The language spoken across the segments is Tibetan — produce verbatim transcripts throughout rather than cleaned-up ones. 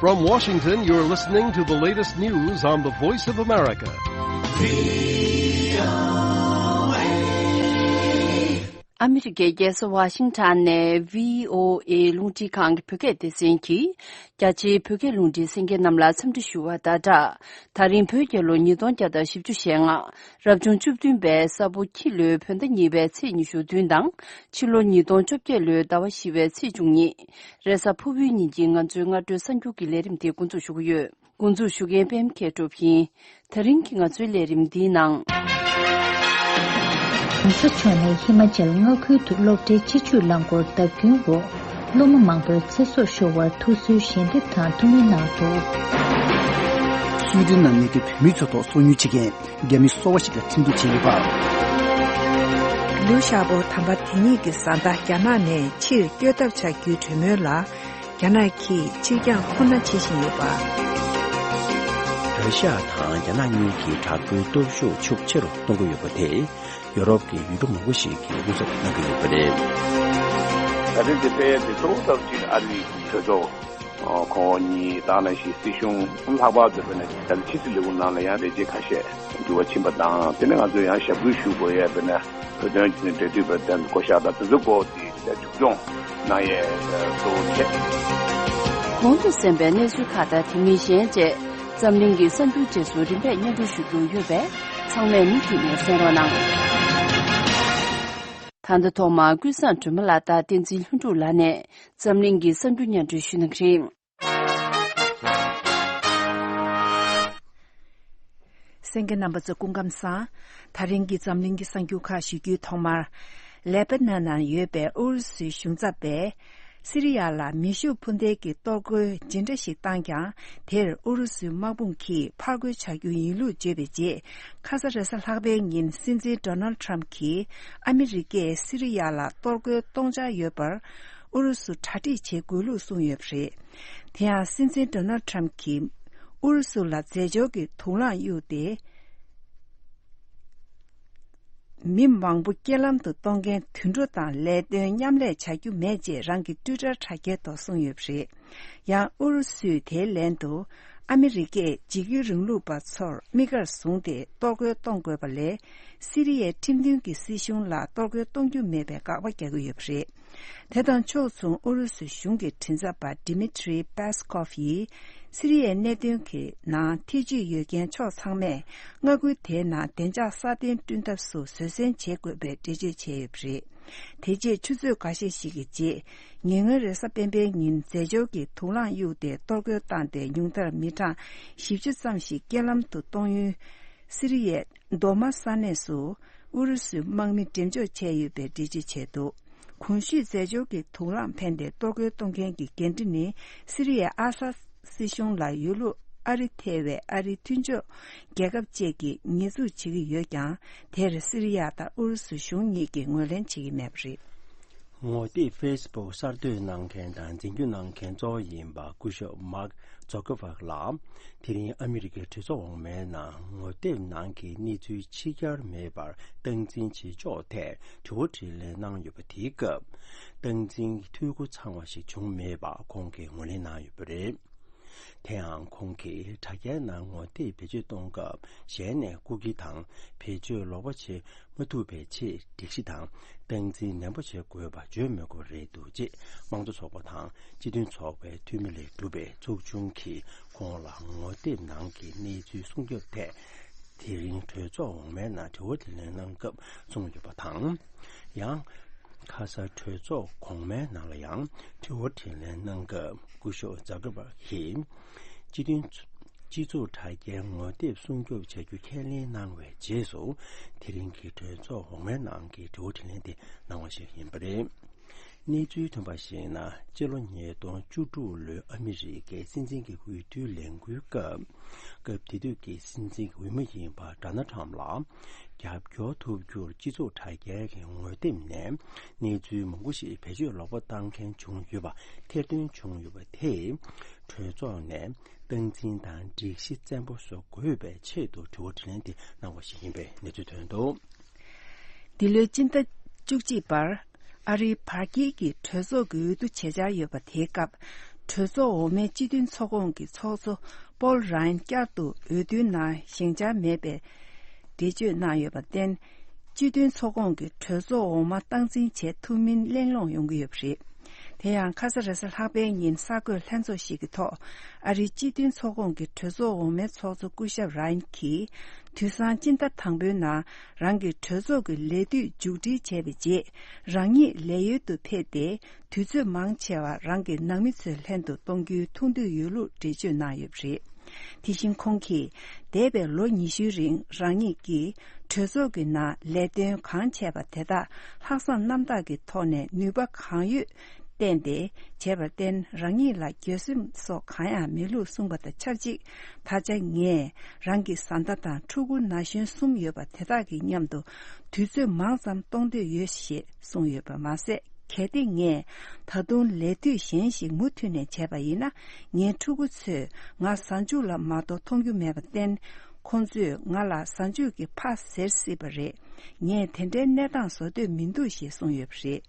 From Washington, you're listening to the latest news on the Voice of America. ཨ་མི་རི་ཀའི་རྒྱལ་ས་ཝ་ཤིང་ཊོན་ནས་བྷི་ཨོ་ཨེ་རླུང་འཕྲིན་ཁང་གི་བོད་སྐད་སྡེ་ཚན་གྱིས། རྒྱ་ཆེའི་བོད་སྐད་རླུང་འཕྲིན་གསན་མཁན་རྣམས་ལ་འཚམས་འདྲི་ཞུ་བ་དང་སྦྲགས། ད་རིང་བོད་རྒྱལ་ལོ་ཉིས་སྟོང་བརྒྱ་དང་བཞི་བཅུ་ཞེ་ལྔ། རབ་བྱུང་བཅུ་བདུན་པའི་ས་ཕོ་ཁྱི་ལོའི་བོད་ཟླ་གཉིས་པའི་ཚེས་ཉི་ཤུ་བདུན་དང་། ཕྱི་ལོ་ཉིས་སྟོང་བཅོ་བརྒྱད་ལོའི་ཟླ་བ་བཞི་པའི་ཚེས་བཅུ་གཉིས། རེས་གཟའ་ཕུར་བུའི་ཉིན་གྱི་ང་ཚོའི་སྔ་དྲོའི་གསར་འགྱུར་གྱི་ལས་རིམ་དེ་འགོ་འཛུགས་ཞུ་གི་ཡོད། འགོ་འཛུགས་ཞུ་མཁན་པད་མ་མཁས་གྲུབ་ཡིན། ད་རིང་གི་ང་ཚོའི་ལས་རིམ་འདིའི་ནང་། གོང་ས་མཆོག་ནས་ཧི་མ་ཅལ་མངའ་ཁུལ་དུ་སློབ་གྲྭའི་སྤྱི་སྤྱོད་རླངས་འཁོར་བརྡབ་སྐྱོན་འོག་སློབ་མ་མང་པོའི་ཚེ་སྲོག་ཤོར་བར་ཐུགས་གསོའི་ཞལ་འདེབས་དང་ཐུགས་སྨོན་གནང་འདུག་སུའེ་ཏེན་ནང་གནས་སྡོད་བོད་མི་ཚོའི་ཐོག་སོ་ཉུལ་བྱེད་མཁན་རྒྱ་མི་སོ་བ་ཞིག་ལ་ཁྲིམས་གཏུག་བྱས་ཡོད་པ། ལིའུ་ཞའོ་པོ་དམ་པ་དེ་ཉིད་ཀྱི་བཟའ་ཟླ་རྒྱ་ནག་ནས་ཕྱིར་བསྐྱོད་ཐབས་བྱ་རྒྱུའི་གྲོས་མོལ་ལ། རྒྱ་ནག་གིས་ཕྱིར་འགྱངས་ཁོ་ན་བྱེད་བཞིན་ཡོད་པ། ར་ཤི་ཡ་དང་རྒྱ་ནག་གཉིས་ཀྱི་དྲག་པོའི་སྟོབས་ཤུགས་ཤུགས་ཆེ་རུ་གཏོང་གི་ཡོད་པ་དེས་ཡོ་རོབ་ཀྱི་ཡུལ་གྲུ་མང་པོ་ཞིག་གིས་སྐུ་ཚབ་གནང་གི་ཡོད་པ་རེད། ད་ལྟའི་དེ་སྤེལ་ཡས་དེ་གཙོ་བོ་ལྟ་བུ་གཅིག་ཨ་རིའི་གྲོས་ཚོགས་ཁོང་གཉིས་དང་ནང་བཞིན་སྲིད་གཞུང་ལྷག་པར་དུ་དཔེར་ན་ད་ལྟ་ཕྱི་སྲིད་ལས་ཁུངས་ནང་ལ་ཡང་ལས་བྱེད་ཁ་ཤས་འགྱུར་བ་ཕྱིན་པ་དང་དེ་ནས་ང་ཚོས་ཡང་ཞབས་སྐུལ་ཞུ་དགོས་ཡས་དཔེར་ན། བོད་དོན་འབྲེལ་མཐུད་པ་དེ་བསྐོ་བཞག་དང་དེ་ཚོའི་སྐོར་དེ་མཇུག་སྐྱོང་གནང་ཡས་གཙོ་བོ་བྱས། གོང་དུ་གསན་པའི་གནས་ཚུལ་ཁག་དང་དེ་མིན་གཞན་བཅས་འཛམ་གླིང་གི་གསར་འགྱུར་རྗེས་སུ་རིམ་པས་སྙན་སྒྲོན་ཞུ་རྒྱུ་ཡོད་པས་ཚང་མས་མུ་མཐུད་ནས་གསན་རོགས་གནང་། ད་ལྟ་ཐོག་མར་ཀུན་བཟང་སྒྲོལ་མ་ལགས་དང་བསྟན་འཛིན་ལྷུན་གྲུབ་ལགས་ནས་འཛམ་གླིང་གི་གསར་འགྱུར་སྙན་སྒྲོན་ཞུ་གནང་གི་རེད། གསན་མཁན་རྣམ་པ་ཚོ་སྐུ་ཁམས་བཟང་། ད་རིང་གི་འཛམ་གླིང་གི་གསར་འགྱུར་ཁག་ཞུ་རྒྱུའི་ཐོག་མར། ལེ་པ་ནན་ནང་ཡོད་པའི་ཨུ་རུ་སུའི་གཞུང་ཚབ་པས། སི་རི་ཡ་ལ་མེ་ཤུགས་འཕུར་མདེལ་གྱི་གཏོར་རྒོལ་ཇི་འདྲ་ཞིག་བཏང་ཀྱང་། དེར་ཨུ་རུ་སུའི་དམག་དཔུང་གིས་ཕར་རྒོལ་བྱ་རྒྱུ་ཡིན་ལུགས་བརྗོད་པའི་རྗེས། ཁ་ས་རེས་གཟའ་ལྷག་པའི་ཉིན་སྲིད་འཛིན་ཌོ་ནལ་ཊམ་གྱིས་ཨ་མི་རི་ཀས་སི་རི་ཡ་ལ་གཏོར་རྒོལ་གཏོང་འཆར་ཡོད་པར། ཨུ་རུ་སུ་གྲ་སྒྲིག་བྱེད་དགོས་ལུགས་གསུངས་ཡོད་པ་རེད། དེ་ཡང་སྲིད་འཛིན་ཌོ་ནལ་ཊམ་གྱིས་ཨུ་རུ་སུ་ལ་རྫས་སྦྱོར་གྱི་དུག་རླངས་གཡུགས་ཏེ། མི་མང་པོ་རྐྱེན་ལམ་དུ་གཏོང་མཁན་དུད་འགྲོ་དང་ལས་དོན་མཉམ་ལས་བྱ་རྒྱུ་མེད་ཅེས་རང་གི་ཊུའི་ཊར་དྲ་རྒྱའི་ཐོག་གསུངས་ཡོད་པ་རེད། ཡང་ཨུ་རུ་སུས་དེའི་ལན་དུ་ཨ་མི་རི་ཀས་འཇིགས་སྐུལ་རིང་ལུགས་པ་ཚོར་དམིགས་ཀར་བཟུང་སྟེ་གཏོར་རྒོལ་གཏོང་དགོས་པ་ལས་སི་རི་ཡའི་ཁྲིམས་མཐུན་གྱི་སྲིད་གཞུང་ལ་གཏོར་རྒོལ་གཏོང་རྒྱུ་མེད་པའི་དགག་པ་རྒྱག་གི་ཡོད་པ་རེད། དེ་དང་ཕྱོགས་མཚུངས་ཨུ་རུ་སུ་གཞུང་གི་མགྲིན་ཚབ་པ་ཌི་མི་ཊི་རི་པེ་སི་ཀོབ་ཡིས་སི་རི་ཡའི་གནད་དོན་གྱི་ནང་ཐེ་བྱུས་ཡོད་མཁན་ཕྱོགས་ཚང་མས་མངའ་ཁུལ་དེའི་ནང་བདེ་འཇགས་སྲ་བརྟན་བསྐྲུན་ཐབས་སུ་བཟོད་བསྲན་བྱེད་དགོས་པའི་འགྲེལ་བརྗོད་བྱས་ཡོད་པ་རེད། དེ་རྗེས་ཆུ་ཚོད་འགའ་ཤས་ཤིག་གི་རྗེས། ཉེ་སྔོན་རེས་གཟའ་སྤེན་པའི་ཉིན་རྫས་སྦྱོར་གྱི་དུག་རླངས་གཡུགས་ཏེ་གཏོར་རྒོལ་བཏང་སྟེ་ཉུང་མཐར་མི་གྲངས་བཞི་བཅུ་ཙམ་ཞིག་རྐྱེན་ལམ་དུ་གཏོང་ཡུལ། སི་རི་ཡའི་རྡོ་མ་ས་གནས་སུ་ཨུ་རུ་སུའི་དམག་མི་འགྲེམས་འཇོག་བྱས་ཡོད་པའི་འགྲེལ་བརྗོད་བྱས་འདུག་གོང་ཞུས་རྫས་སྦྱོར་གྱི་དུག་རླངས་འཕེན་ཏེ་གཏོར་རྒོལ་གཏོང་མཁན་གྱི་འགན་འཁྲི་ནི་སི་རི་ཡའི་ཨ་ས་སྲིད་གཞུང་ལ་ཡོད་ལུགས་ཨ་རི་ཐེ་བའི་ཨ་རིའི་མཐུན་ཕྱོགས་རྒྱལ་ཁབ་བཅས་ཀྱིས་ཉེས་འཛུགས་བྱེད་ཀྱི་ཡོད་ཀྱང་། དེར་སི་རི་ཡ་དང་ཨུ་རུ་སུ་གཞུང་གཉིས་ཀྱིས་ངོས་ལེན་བྱེད་ཀྱི་མེད་པ་རེད། ངོ་དེབ་ཕེ་སི་བུག་གསར་གཏོད་གནང་མཁན་དང་འཛིན་སྐྱོང་གནང་མཁན་གཙོ་བོ་ཡིན་པ་སྐུ་ཞབས་མཱག་ཛོ་ཀར་བྷག་ལགས། དེ་རིང་ཨ་མི་རི་ཀའི་གྲོས་ཚོགས་འོག་མའི་ནང་ངོ་དེབ་ནང་གི་གནས་ཚུལ་ཕྱི་གྱར་མེད་པར་སྟངས་འཛིན་བྱེད་ཕྱོགས་ཐད་དྲི་བ་དྲིས་ལན་གནང་ཡོད་པ་དེའི་སྐབས། སྟངས་འཛིན་འཐུས་སྒོ་ཚང་བ་ཞིག་བྱུང་མེད་པ་ཁོང་གིས་ངོས་ལེན་གནང་ཡོད་པ་རེད། དེ་ཡང་ཁོང་གིས་དྲ་རྒྱའི་ནང་ངོ་དེབ་བེད་སྤྱོད་གཏོང་སྐབས་གཞན་ནས་སྐུ་སྒེར་དང་བེད་སྤྱོད་ལོག་པ་བྱེད་མ་ཐུབ་པའི་ཆེད་སྒྲིག་གཞི་དང་སྟངས་འཛིན་ནན་པོ་བྱེད་དགོས་པ་བརྗོད་མི་དགོས་རེད་འདུག་ཅེས་དམངས་གཙོ་ཚོགས་པ་དང་སྤྱི་མཐུན་ཚོགས་པའི་འཐུས་མི་ལས་གྲུབ་པའི་ཚོགས་ཆུང་གིས་ཁོང་ལ་ངོ་དེབ་ནང་གི་གནས་ཚུལ་སྲུང་སྐྱོབ་ཐད་དེ་རིང་གྲོས་ཚོགས་འོག་མའི་ནང་དྲི་བ་དྲིས་ལན་གནང་སྐབས་གསུངས་ཡོད་པ་དང་། ཡང་། ཁ་ས་གྲོས་ཚོགས་གོང་མའི་ནང་ལ་ཡང་དྲི་བ་དྲིས་ལན་གནང་སྐབས་སྐུ་ཞབས་ཛ་ཀར་བྷག་གིས། སྤྱི་མཐུན་སྤྱི་ཚོགས་དྲ་རྒྱའི་ངོ་དེབ་སྲུང་སྐྱོབ་བྱ་རྒྱུ་ཁས་ལེན་གནང་བའི་རྗེས་སུ་དེ་རིང་གི་གྲོས་ཚོགས་འོག་མའི་ནང་གི་དྲི་བ་དྲིས་ལན་དེ་གནང་བ་ཞིག་ཡིན་པ་རེད། གནས་ཚུལ་ཐོན་པར་གཞིགས་ན་སྤྱི་ལོ་ཉིས་སྟོང་བཅུ་དྲུག་ལོའི་ཨ་མི་རི་ཀའི་སྲིད་འཛིན་གྱི་འོས་བསྡུའི་ལས་འགུལ་སྐབས། སྐབས་དེ་དུས་ཀྱི་སྲིད་འཛིན་གྱི་འོས་མི་ཡིན་པ་ཌོ་ནལ་ཊམ་ལ་རྒྱབ་སྐྱོར་ཐོབ་རྒྱུར་སྤྱི་ཚོགས་དྲ་རྒྱའི་གི་ངོ་དེབ་ནས་གནས་ཚུལ་མང་པོ་ཞིག་བེད་སྤྱོད་ལོག་པ་བཏང་མཁན་བྱུང་ཡོད་པ་ཐེར་འདོན་བྱུང་ཡོད་པ་དེས་གྲོས་ཚོགས་ནས་སྟངས་འཛིན་དང་སྒྲིག་གཞི་བཙན་པོ་བཟོ་དགོས་པའི་ཆེད་དུ་དྲི་བ་དྲིས་ལན་དེ་གནང་བ་ཞིག་ཡིན་པའི་གནས་ཚུལ་ཐོན་འདུག་འདི་ལོའི་སྤྱི་ཟླ་བཅུ་གཅིག་པར་ཨ་རིའི་བར་དཀྱིལ་གྱི་གྲོས་ཚོགས་ཀྱི་འོས་བསྡུ་བྱེད་འཆར་ཡོད་པ་དེའི་སྐབས། གྲོས་ཚོགས་འོག་མའི་སྤྱི་མཐུན་ཚོགས་ཁོངས་ཀྱི་ཚོགས་གཙོ་པོལ་རཱན་བསྐྱར་དུ་འོས་བསྡུའི་ནང་བཞེངས་འཆར་མེད་པའི་འགྲེལ་བརྗོད་གནང་ཡོད་པར་བརྟེན། སྤྱི་མཐུན་ཚོགས་ཁོངས་ཀྱི་གྲོས་ཚོགས་འོག་མ་སྟངས་འཛིན་བྱེད་ཐུབ་མིན་གླེང་སློང་ཡོང་གི་ཡོད་པ་རེད། དེ་ཡང་ཁ་ས་རེས་གཟའ་ལྷག་པའི་ཉིན་གསར་འགོད་ལྷན་ཚོགས་ཤིག་གི་ཐོག་ཨ་རིའི་སྤྱི་མཐུན་ཚོགས་ཁོངས་ཀྱི་གྲོས་ཚོགས་འོག་མའི་ཚོགས་གཙོ་སྐུ་ཞབས་རཱན་གྱིས། དུས་སང་སྤྱི་ཟླ་དང་པོའི་ནང་རང་གི་གྲོས་ཚོགས་ཀྱི་ལས་དུས་མཇུག་སྒྲིལ་བྱས་པའི་རྗེས། རང་ཉིད་ལས་ཡུལ་དུ་ཕེབས་ཏེ། དུས་ཚོད་མང་ཆེ་བ་རང་གི་ནང་མི་ཚོའི་ལྷན་དུ་གཏོང་རྒྱུའི་ཐུགས་འདུན་ཡོད་ལུགས་འགྲེལ་བརྗོད་གནང་ཡོད་པ་རེད། དེ་བཞིན་ཁོང་གིས། འདས་པའི་ལོ་ཉི་ཤུའི་རིང་རང་ཉིད་ཀྱིས་གྲོས་ཚོགས་ཀྱི་ནང་ལས་དོན་གང་བྱས་པ་དེ་དག་ལྷག་བསམ་རྣམ་དག་གི་ཐོག་ནས་ནུས་པ་གང་ཡོད་བཏོན་ཏེ་བྱས་པར་བརྟེན། རང་ཉིད་ལ་འགྱོད་སེམས་སོགས་གང་ཡང་མེད་ལུགས་གསུངས་པ་དང་ཆབས་ཅིག་ད་ཆ་ངས་རང་གི་བཟའ་ཟླ་དང་ཕྲུ་གུ་ན་གཞོན་གསུམ་ཡོད་པ་དེ་དག་གི་མཉམ་དུ་དུས་ཚོད་མང་ཙམ་གཏོང་འདོད་ཡོད་ཞེས་གསུངས་ཡོད་པ་མ་ཟད། གལ་ཏེ་ངས་ད་དུང་ལས་དུས་གཞན་ཞིག་མུ་མཐུད་ནས་བྱས་པ་ཡིན་ན། ངའི་ཕྲུ་གུ་ཚོས་ང་གཟའ་མཇུག་ལ་མ་གཏོགས་མཐོང་རྒྱུ་མེད་པར་བརྟེན། ཁོང་ཚོས་ང་ལ་གཟའ་མཇུག་གི་ཕ་ཟེར་སྲིད་པ་རེད། ངས་དེ་འདྲའི་གནས་སྟངས་བཟོ་འདོད་མི་འདུག་ཞེས་གསུངས་ཡོད་པ་རེད།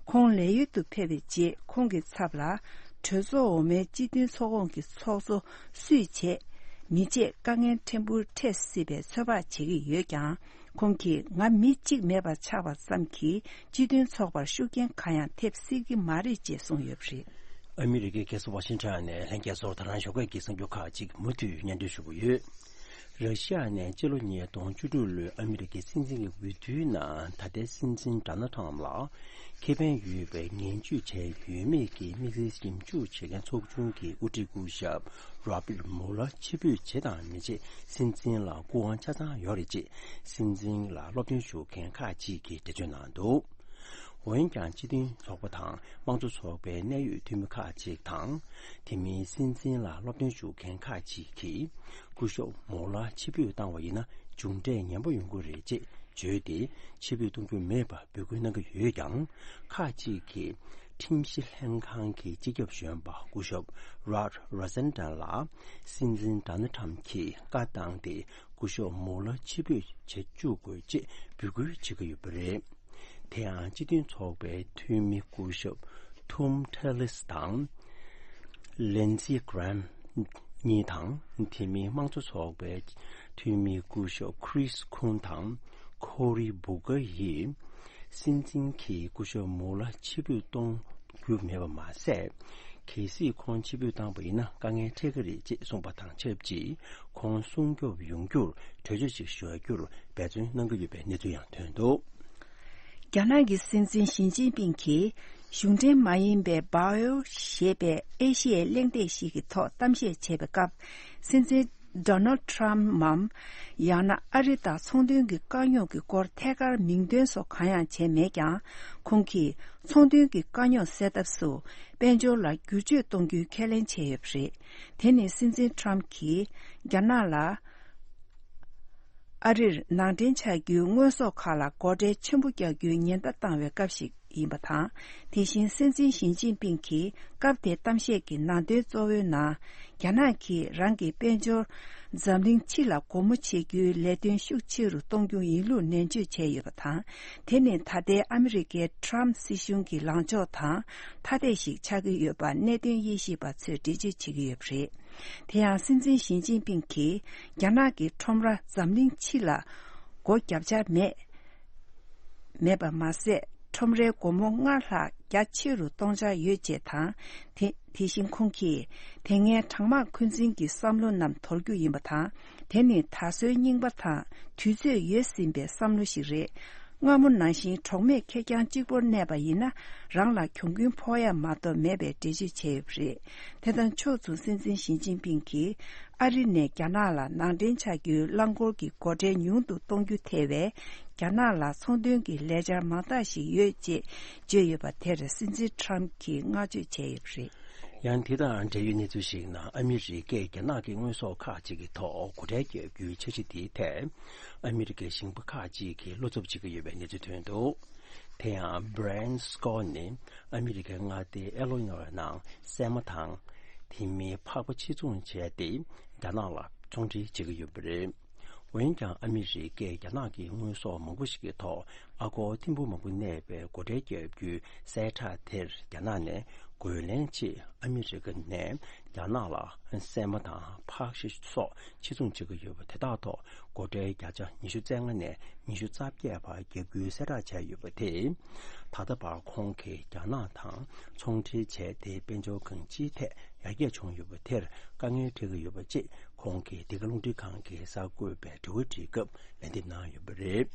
ཁོང་ལས་ཡུལ་དུ་ཕེབས་པའི་རྗེས་ཁོང་གི་ཚབ་ལ་གྲོས་ཚོགས་འོག་མའི་སྤྱི་མཐུན་ཚོགས་ཁོངས་ཀྱི་ཚོགས་གཙོ་སུས་བྱེད་མི་བྱེད་དཀའ་ངལ་ཕྲན་བུ་འཕྲད་སྲིད་པའི་ཚོད་དཔག་བྱེད་ཀྱི་ཡོད་ཀྱང་། ཁོང་གིས་ང་མི་གཅིག་མེད་པར་ཆགས་པ་ཙམ་གྱིས་སྤྱི་མཐུན་ཚོགས་པར་ཤུགས་རྐྱེན་གང་ཡང་ཐེབས་སྲིད་ཀྱི་མ་རེད་ཅེས་གསུངས་ཡོད་པ་རེད། ཨ་མི་རི་ཀའི་རྒྱལ་ས་ཝ་ཤིང་ཊོན་ནས་ལྷན་རྒྱས་ཚོར་ད་རང་ཞོགས་ཀས་ཀྱི་གསར་འགྱུར་ཁག་ཅིག་མུ་མཐུད་སྙན་སྒྲོན་ཞུ་གི་ཡོད། ར་ཤི་ཡ་ནས་སྤྱི་ལོ་ཉིས་སྟོང་བཅུ་དྲུག་ལོའི་ཨ་མི་རི་ཀའི་སྲིད་འཛིན་གྱི་འོས་བསྡུའི་ནང་ད་ལྟའི་སྲིད་འཛིན་ཌོ་ནལ་ཊམ་ལ་ཁེ་ཕན་ཡོད་པའི་ངན་ཇུས་བྱས་ཡོད་མེད་ཀྱི་དམིགས་བསལ་ཞིབ་འཇུག་བྱེད་མཁན་ཚོགས་ཆུང་གི་དབུ་ཁྲིད་སྐུ་ཞབས་རོ་བྷར་མུ་ལར་ཕྱིར་འབུད་བྱེད་དང་མི་བྱེད་སྲིད་འཛིན་ལ་སྐུ་དབང་ཆ་ཚང་ཡོད་རེད་ཅེས་སྲིད་འཛིན་ལ་སློབ་སྟོན་ཞུ་མཁན་ཁག་ཅིག་གིས་འགྲེལ་བརྗོད་གནང་འདུག་འོན་ཀྱང་སྤྱི་མཐུན་ཚོགས་པ་དང་དམངས་གཙོ་ཚོགས་པའི་གནད་ཡོད་འཐུས་མི་ཁག་ཅིག་དང་། དེ་མིན་སྲིད་འཛིན་ལ་སློབ་སྟོན་ཞུ་མཁན་ཁག་ཅིག་གིས་སྐུ་ཞབས་མུ་ལར་ཕྱིར་འབུད་བཏང་བ་ཡིན་ན་མཇུག་འབྲས་ངན་པ་ཡོང་གི་རེད་ཅེས་བརྗོད་དེ་ཕྱིར་འབུད་གཏོང་རྒྱུ་མེད་པ་འབོད་སྐུལ་གནང་གི་ཡོད་ཀྱང་། ཁག་ཅིག་གིས་ཁྲིམས་ཞིབ་ལྷན་ཁང་གི་སྤྱི་ཁྱབ་གཞོན་པ་སྐུ་ཞབས་རོཌ་རོ་སན་ཊོན་ལ་སྲིད་འཛིན་ཌོ་ནལ་ཊམ་གྱིས་བཀའ་བཏང་སྟེ་སྐུ་ཞབས་མུ་ལར་ཕྱིར་འབུད་བྱེད་བཅུག་དགོས་ཅེས་འབོད་སྐུལ་བྱེད་ཀྱི་ཡོད་པ་རེད། དེ་ཡང་སྤྱི་མཐུན་ཚོགས་པའི་འཐུས་མི་སྐུ་ཞབས་ཐུམ་ཐེ་ལིས་དང་ལིན་ཛི་གྷི་རེམ་གཉིས་དང་། དེ་མིན་དམངས་གཙོ་ཚོགས་པའི་འཐུས་མི་སྐུ་ཞབས་ཁྲིས་ཁུན་དང་ཁོ་རི་བུ་གྷར་ཡིས་སྲིད་འཛིན་གྱིས་སྐུ་ཞབས་མུ་ལར་ཕྱིར་འབུད་གཏོང་རྒྱུ་མེད་པ་མ་ཟད། གལ་སྲིད་ཁོང་ཕྱིར་འབུད་བཏང་བ་ཡིན་ན་དཀའ་ངལ་འཕྲད་ཀྱི་རེད་ཅེས་གསུངས་པ་དང་ཆབས་ཅིག་ཁོང་སྲུང་སྐྱོབ་ཡོང་རྒྱུར་གྲོས་ཆོད་ཅིག་ཞུ་རྒྱུར་འབད་བརྩོན་གནང་གི་ཡོད་པའི་གནས་ཚུལ་ཡང་ཐོན་འདུག་རྒྱ་ནག་གི་སྲིད་འཛིན་ཞི་ཅིན་ཕིང་གིས་གཞུང་འབྲེལ་མ་ཡིན་པའི་བྷའོ་ཞེས་པའི་ཨེ་ཤི་ཡའི་གླེང་སྟེགས་ཤིག་གི་ཐོག་གཏམ་བཤད་བྱས་པའི་སྐབས། སྲིད་འཛིན་ཌོ་ནལ་ཊམ་མམ། ཡང་ན་ཨ་རི་དང་ཚོང་དོན་གྱི་དཀའ་རྙོག་གི་སྐོར་ཐད་ཀར་མིང་འདོན་སོགས་གང་ཡང་བྱས་མེད་ཀྱང་། ཁོང་གིས་ཚོང་དོན་གྱི་དཀའ་རྙོག་སེལ་ཐབས་སུ་དཔལ་འབྱོར་ལ་བསྒྱུར་བཅོས་གཏོང་རྒྱུའི་ཁས་ལེན་བྱས་ཡོད་པ་རེད། དེ་ནི་སྲིད་འཛིན་ཊམ་གྱིས་རྒྱ་ནག་ལ། ཨ་རིར་ནང་འདྲེན་བྱ་རྒྱུའི་དངོས་ཟོག་ཁག་ལ་སྒོ་ཁྲལ་ཆེན་པོ་རྒྱག་རྒྱུའི་ཉེན་བརྡ་བཏང་བའི་སྐབས་ཤིག་ཡིན་པ་དང་། དེ་བཞིན་སྲིད་འཛིན་ཞི་ཅིན་ཕིང་གིས་སྐབས་དེའི་གཏམ་བཤད་ཀྱི་ནང་དོན་གཙོ་བོའི་ནང་། རྒྱ་ནག་གིས་རང་གི་དཔལ་འབྱོར་འཛམ་གླིང་སྤྱི་ལ་སྒོ་མོ་ཕྱེ་རྒྱུའི་ལས་དོན་ཤུགས་ཆེ་རུ་གཏོང་རྒྱུ་ཡིན་ལུགས་ནན་བརྗོད་བྱས་ཡོད་པ་དང་། དེ་ནི་ད་ལྟའི་ཨ་མི་རི་ཀའི་ཊམ་སྲིད་གཞུང་གི་ལངས་ཕྱོགས་དང་ཐ་དད་ཞིག་ཆགས་ཀྱི་ཡོད་པ་གནད་དོན་དབྱེ་ཞིབ་པ་ཚོས་འགྲེལ་བརྗོད་བྱེད་ཀྱི་ཡོད་པ་རེད། དེ་ཡང་སྲིད་འཛིན་ཞི་ཅིན་ཕིང་གིས་རྒྱ་ནག་གི་ཁྲོམ་ར་འཛམ་གླིང་སྤྱི་ལ་སྒོ་བརྒྱབ་འཆར་མེད། མེད་པ་མ་ཟད། ཁྲོམ་རའི་སྒོ་མོ་སྔར་ལྷག་རྒྱ་ཆེ་རུ་གཏོང་འཆར་ཡོད་ཅེས་དང་། དེ་དེ་བཞིན་ཁོང་གིས་དེ་སྔའི་གྲང་དམག་འཁོན་འཛིན་གྱི་བསམ་བློ་རྣམས་དོར་རྒྱུ་ཡིན་པ་དང་། དེ་ནི་ད་གཟོད་རྙིང་པ་དང་དུས་ཚོད་ཡོལ་ཟིན་པའི་བསམ་བློ་ཞིག་རེད། སྔ་མོ་ནང་བཞིན་གྲོགས་མེད་ཁེར་རྐྱང་གཅིག་པོར་གནས་པ་ཡིན་ན། རང་ལ་གྱོང་གུན་ཕོག་ཡ་མ་གཏོགས་མེད་པའི་འགྲེལ་བརྗོད་བྱས་ཡོད་པ་རེད། དེ་དང་ཕྱོགས་མཚུངས་སྲིད་འཛིན་ཞི་ཅིན་ཕིང་གིས་ཨ་རི་ནས་རྒྱ་ནག་ལ་ནང་འདྲེན་བྱ་རྒྱུའི་རླངས་འཁོར་གྱི་སྒོ་ཁྲལ་ཉུང་དུ་གཏོང་རྒྱུ་ཐེ་བའི་རྒྱ་ནག་ལ་ཚོང་དོན་གྱི་ལས་འཆར་མང་དག་ཞིག་ཡོད་ཅེས་བརྗོད་ཡོད་པ་དེར་སྲིད་འཛིན་ཊམ་གྱིས་བསྔགས་བརྗོད་བྱས་ཡོད་པ་རེད། ཡང་དེ་དང་འབྲེལ་ཡོད་གནས་ཚུལ་ཞིག་ནང་ཨ་མི་རི་ཀས་རྒྱ་ནག་གི་དངོས་ཟོག་ཁག་ཅིག་གི་ཐོག་སྒོ་ཁྲལ་བརྒྱབ་རྒྱུའི་འཆར་གཞི་དེའི་ཐད། ཨ་མི་རི་ཀའི་ཞིང་པ་ཁག་ཅིག་གིས་བློ་འཚབ་བྱེད་ཀྱི་ཡོད་པའི་གནས་ཚུལ་ཐོན་འདུག་དེ་ཡང་Brent Scott ནི་ཨ་མི་རི་ཀའི་མངའ་སྡེ་ཨེ་ལོ་ནོར་ནང་སྲན་མ་དང་། དེ་མིན་ཕག་པ་ཕྱིར་ཚོང་བྱས་ཏེ་རྒྱ་ནག་ལ་ཚོང་འབྲེལ་བྱེད་ཀྱི་ཡོད་པ་རེད། འོན་ཀྱང་ཨ་མི་རི་ཀས་རྒྱ་ནག་གི་དངོས་ཟོག་མང་པོ་ཞིག་གི་ཐོག་ཨ་སྒོར་ཐེར་འབུམ་མང་པོ་གནས་པའི་སྒོ་ཁྲལ་བརྒྱབ་རྒྱུའི་གསལ་བསྒྲགས་དེར་རྒྱ་ནག་ནས་ རྒོལ་ལན་ཆེད་ཨ་མི་རི་ཀ་ནས་རྒྱ་ནག་ལ་སྲན་མ་དང་ཕག་ཤི་སོགས་ཕྱིར་ཚོང་བྱེད་ཀྱི་ཡོད་པ་དེ་དག་ཐོག་སྒོ་ཁྲལ་བརྒྱ་ཆ་ཉི་ཤུ་རྩ་ལྔ་ནས་ཉི་ཤུ་རྩ་བརྒྱད་བར་བརྒྱབ་རྒྱུའི་གསལ་བསྒྲགས་བྱས་ཡོད་པ་དེས། ད་ལྟ་བར་ཁོང་གིས་རྒྱ་ནག་དང་ཚོང་འབྲེལ་བྱས་ཏེ་དཔལ་འབྱོར་གང་ཅིའི་ཐད་ཡར་རྒྱས་བྱུང་ཡོད་པ་དེར་དཀའ་ངལ་འཕྲད་ཀྱི་ཡོད་པ་བཅས་ཁོང་གིས་འདི་ག་རླུང་འཕྲིན་ཁང་གི་གསར་འགོད་པའི་དྲི་བ་དྲིས་སྐབས་ལན་འདེབས་གནང་ཡོད་པ་རེད།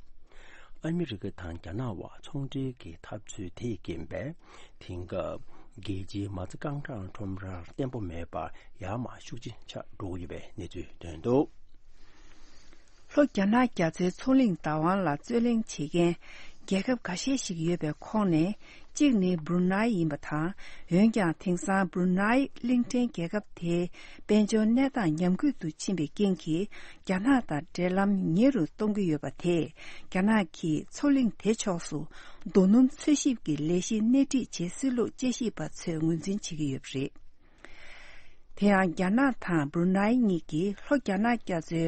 ཨ་མི་རི་ཀ་དང་རྒྱ་ནག་དབར་ཚོང་འབྲེལ་གྱི་འཐབ་རྩོད་དེས་རྐྱེན་པས། དེང་སྐབས་རྒྱལ་སྤྱིའི་མ་རྩ་རྐང་གྲངས་ཁྲོམ་རར་བརྟན་པོ་མེད་པར་ཡར་མར་ཤུགས་ཆེ་ཆག་འགྲོ་གི་ཡོད་པའི་གནས་ཚུལ་ཐོན་འདུག་ལྷོ་རྒྱ་ནག་རྒྱ་མཚོའི་མཚོ་གླིང་བདག་དབང་ལ་རྩོད་གླེང་བྱེད་མཁན་རྒྱལ་ཁབ་འགའ་ཤས་ཤིག་ཡོད་པའི་ཁོངས་ནས། གཅིག་ནི་སྦུར་ནཱི་ཡིན་པ་དང་། འོན་ཀྱང་དེང་སང་སྦུར་ནཱི་གླིང་ཕྲན་རྒྱལ་ཁབ་དེའི་དཔལ་འབྱོར་གནས་སྟངས་ཉམས་རྒུད་དུ་ཕྱིན་པའི་རྐྱེན་གྱིས། རྒྱ་ནག་དང་འབྲེལ་ལམ་ཉེ་རུ་གཏོང་གི་ཡོད་པ་དེས། རྒྱ་ནག་གིས་མཚོ་གླིང་དེ་ཕྱོགས་སུ་རྡོ་སྣུམ་འཚོལ་ཞིབ་ཀྱི་ལས་གཞི་སྣེ་ཁྲིད་བྱེད་སྲིད་ལུགས་དཔྱད་ཞིབ་པ་ཚོས་ངོས་འཛིན་བྱེད་ཀྱི་ཡོད་པ་རེད། དེ་ཡང་རྒྱ་ནག་དང་སྦུར་ནཱི་གཉིས་ཀྱིས་ལྷོ་རྒྱ་ནག་རྒྱ་མཚོའི་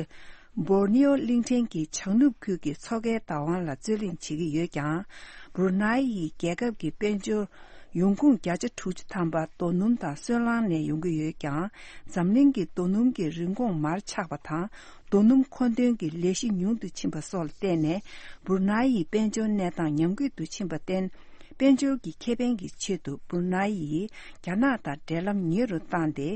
བོར་ནེའོ་གླིང་ཕྲན་གྱི་བྱང་ནུབ་ཁུལ་གྱི་མཚོ་ཁའི་བདག་དབང་ལ་རྩོད་གླེང་བྱེད་ཀྱི་ཡོད་ཀྱང་། སྦུར་ནཱི་ཡི་རྒྱལ་ཁབ་ཀྱི་དཔལ་འབྱོར་ཡོང་ཁུངས་བརྒྱ་ཆ་དྲུག་ཅུ་ཐམ་པ་རྡོ་སྣུམ་དང་སོལ་རླངས་ནས་ཡོང་གི་ཡོད་ཀྱང་། འཛམ་གླིང་གི་རྡོ་སྣུམ་གྱི་རིན་གོང་མར་ཆག་པ་དང་། རྡོ་སྣུམ་མཁོ་འདོན་གྱི་ལས་གཞི་ཉུང་དུ་ཕྱིན་པ་སོགས་ལ་བརྟེན་ནས། སྦུར་ནཱི་ཡི་དཔལ་འབྱོར་གནས་སྟངས་ཉམས་རྒུད་དུ་ཕྱིན་པར་བརྟེན། དཔལ་འབྱོར་གྱི་ཁེ་ཕན་གྱི་ཆེད་དུ་སྦུར་ནཱི་ཡིས་རྒྱ་ནག་དང་འབྲེལ་ལམ་ཉེ་རུ་བཏང་སྟེ།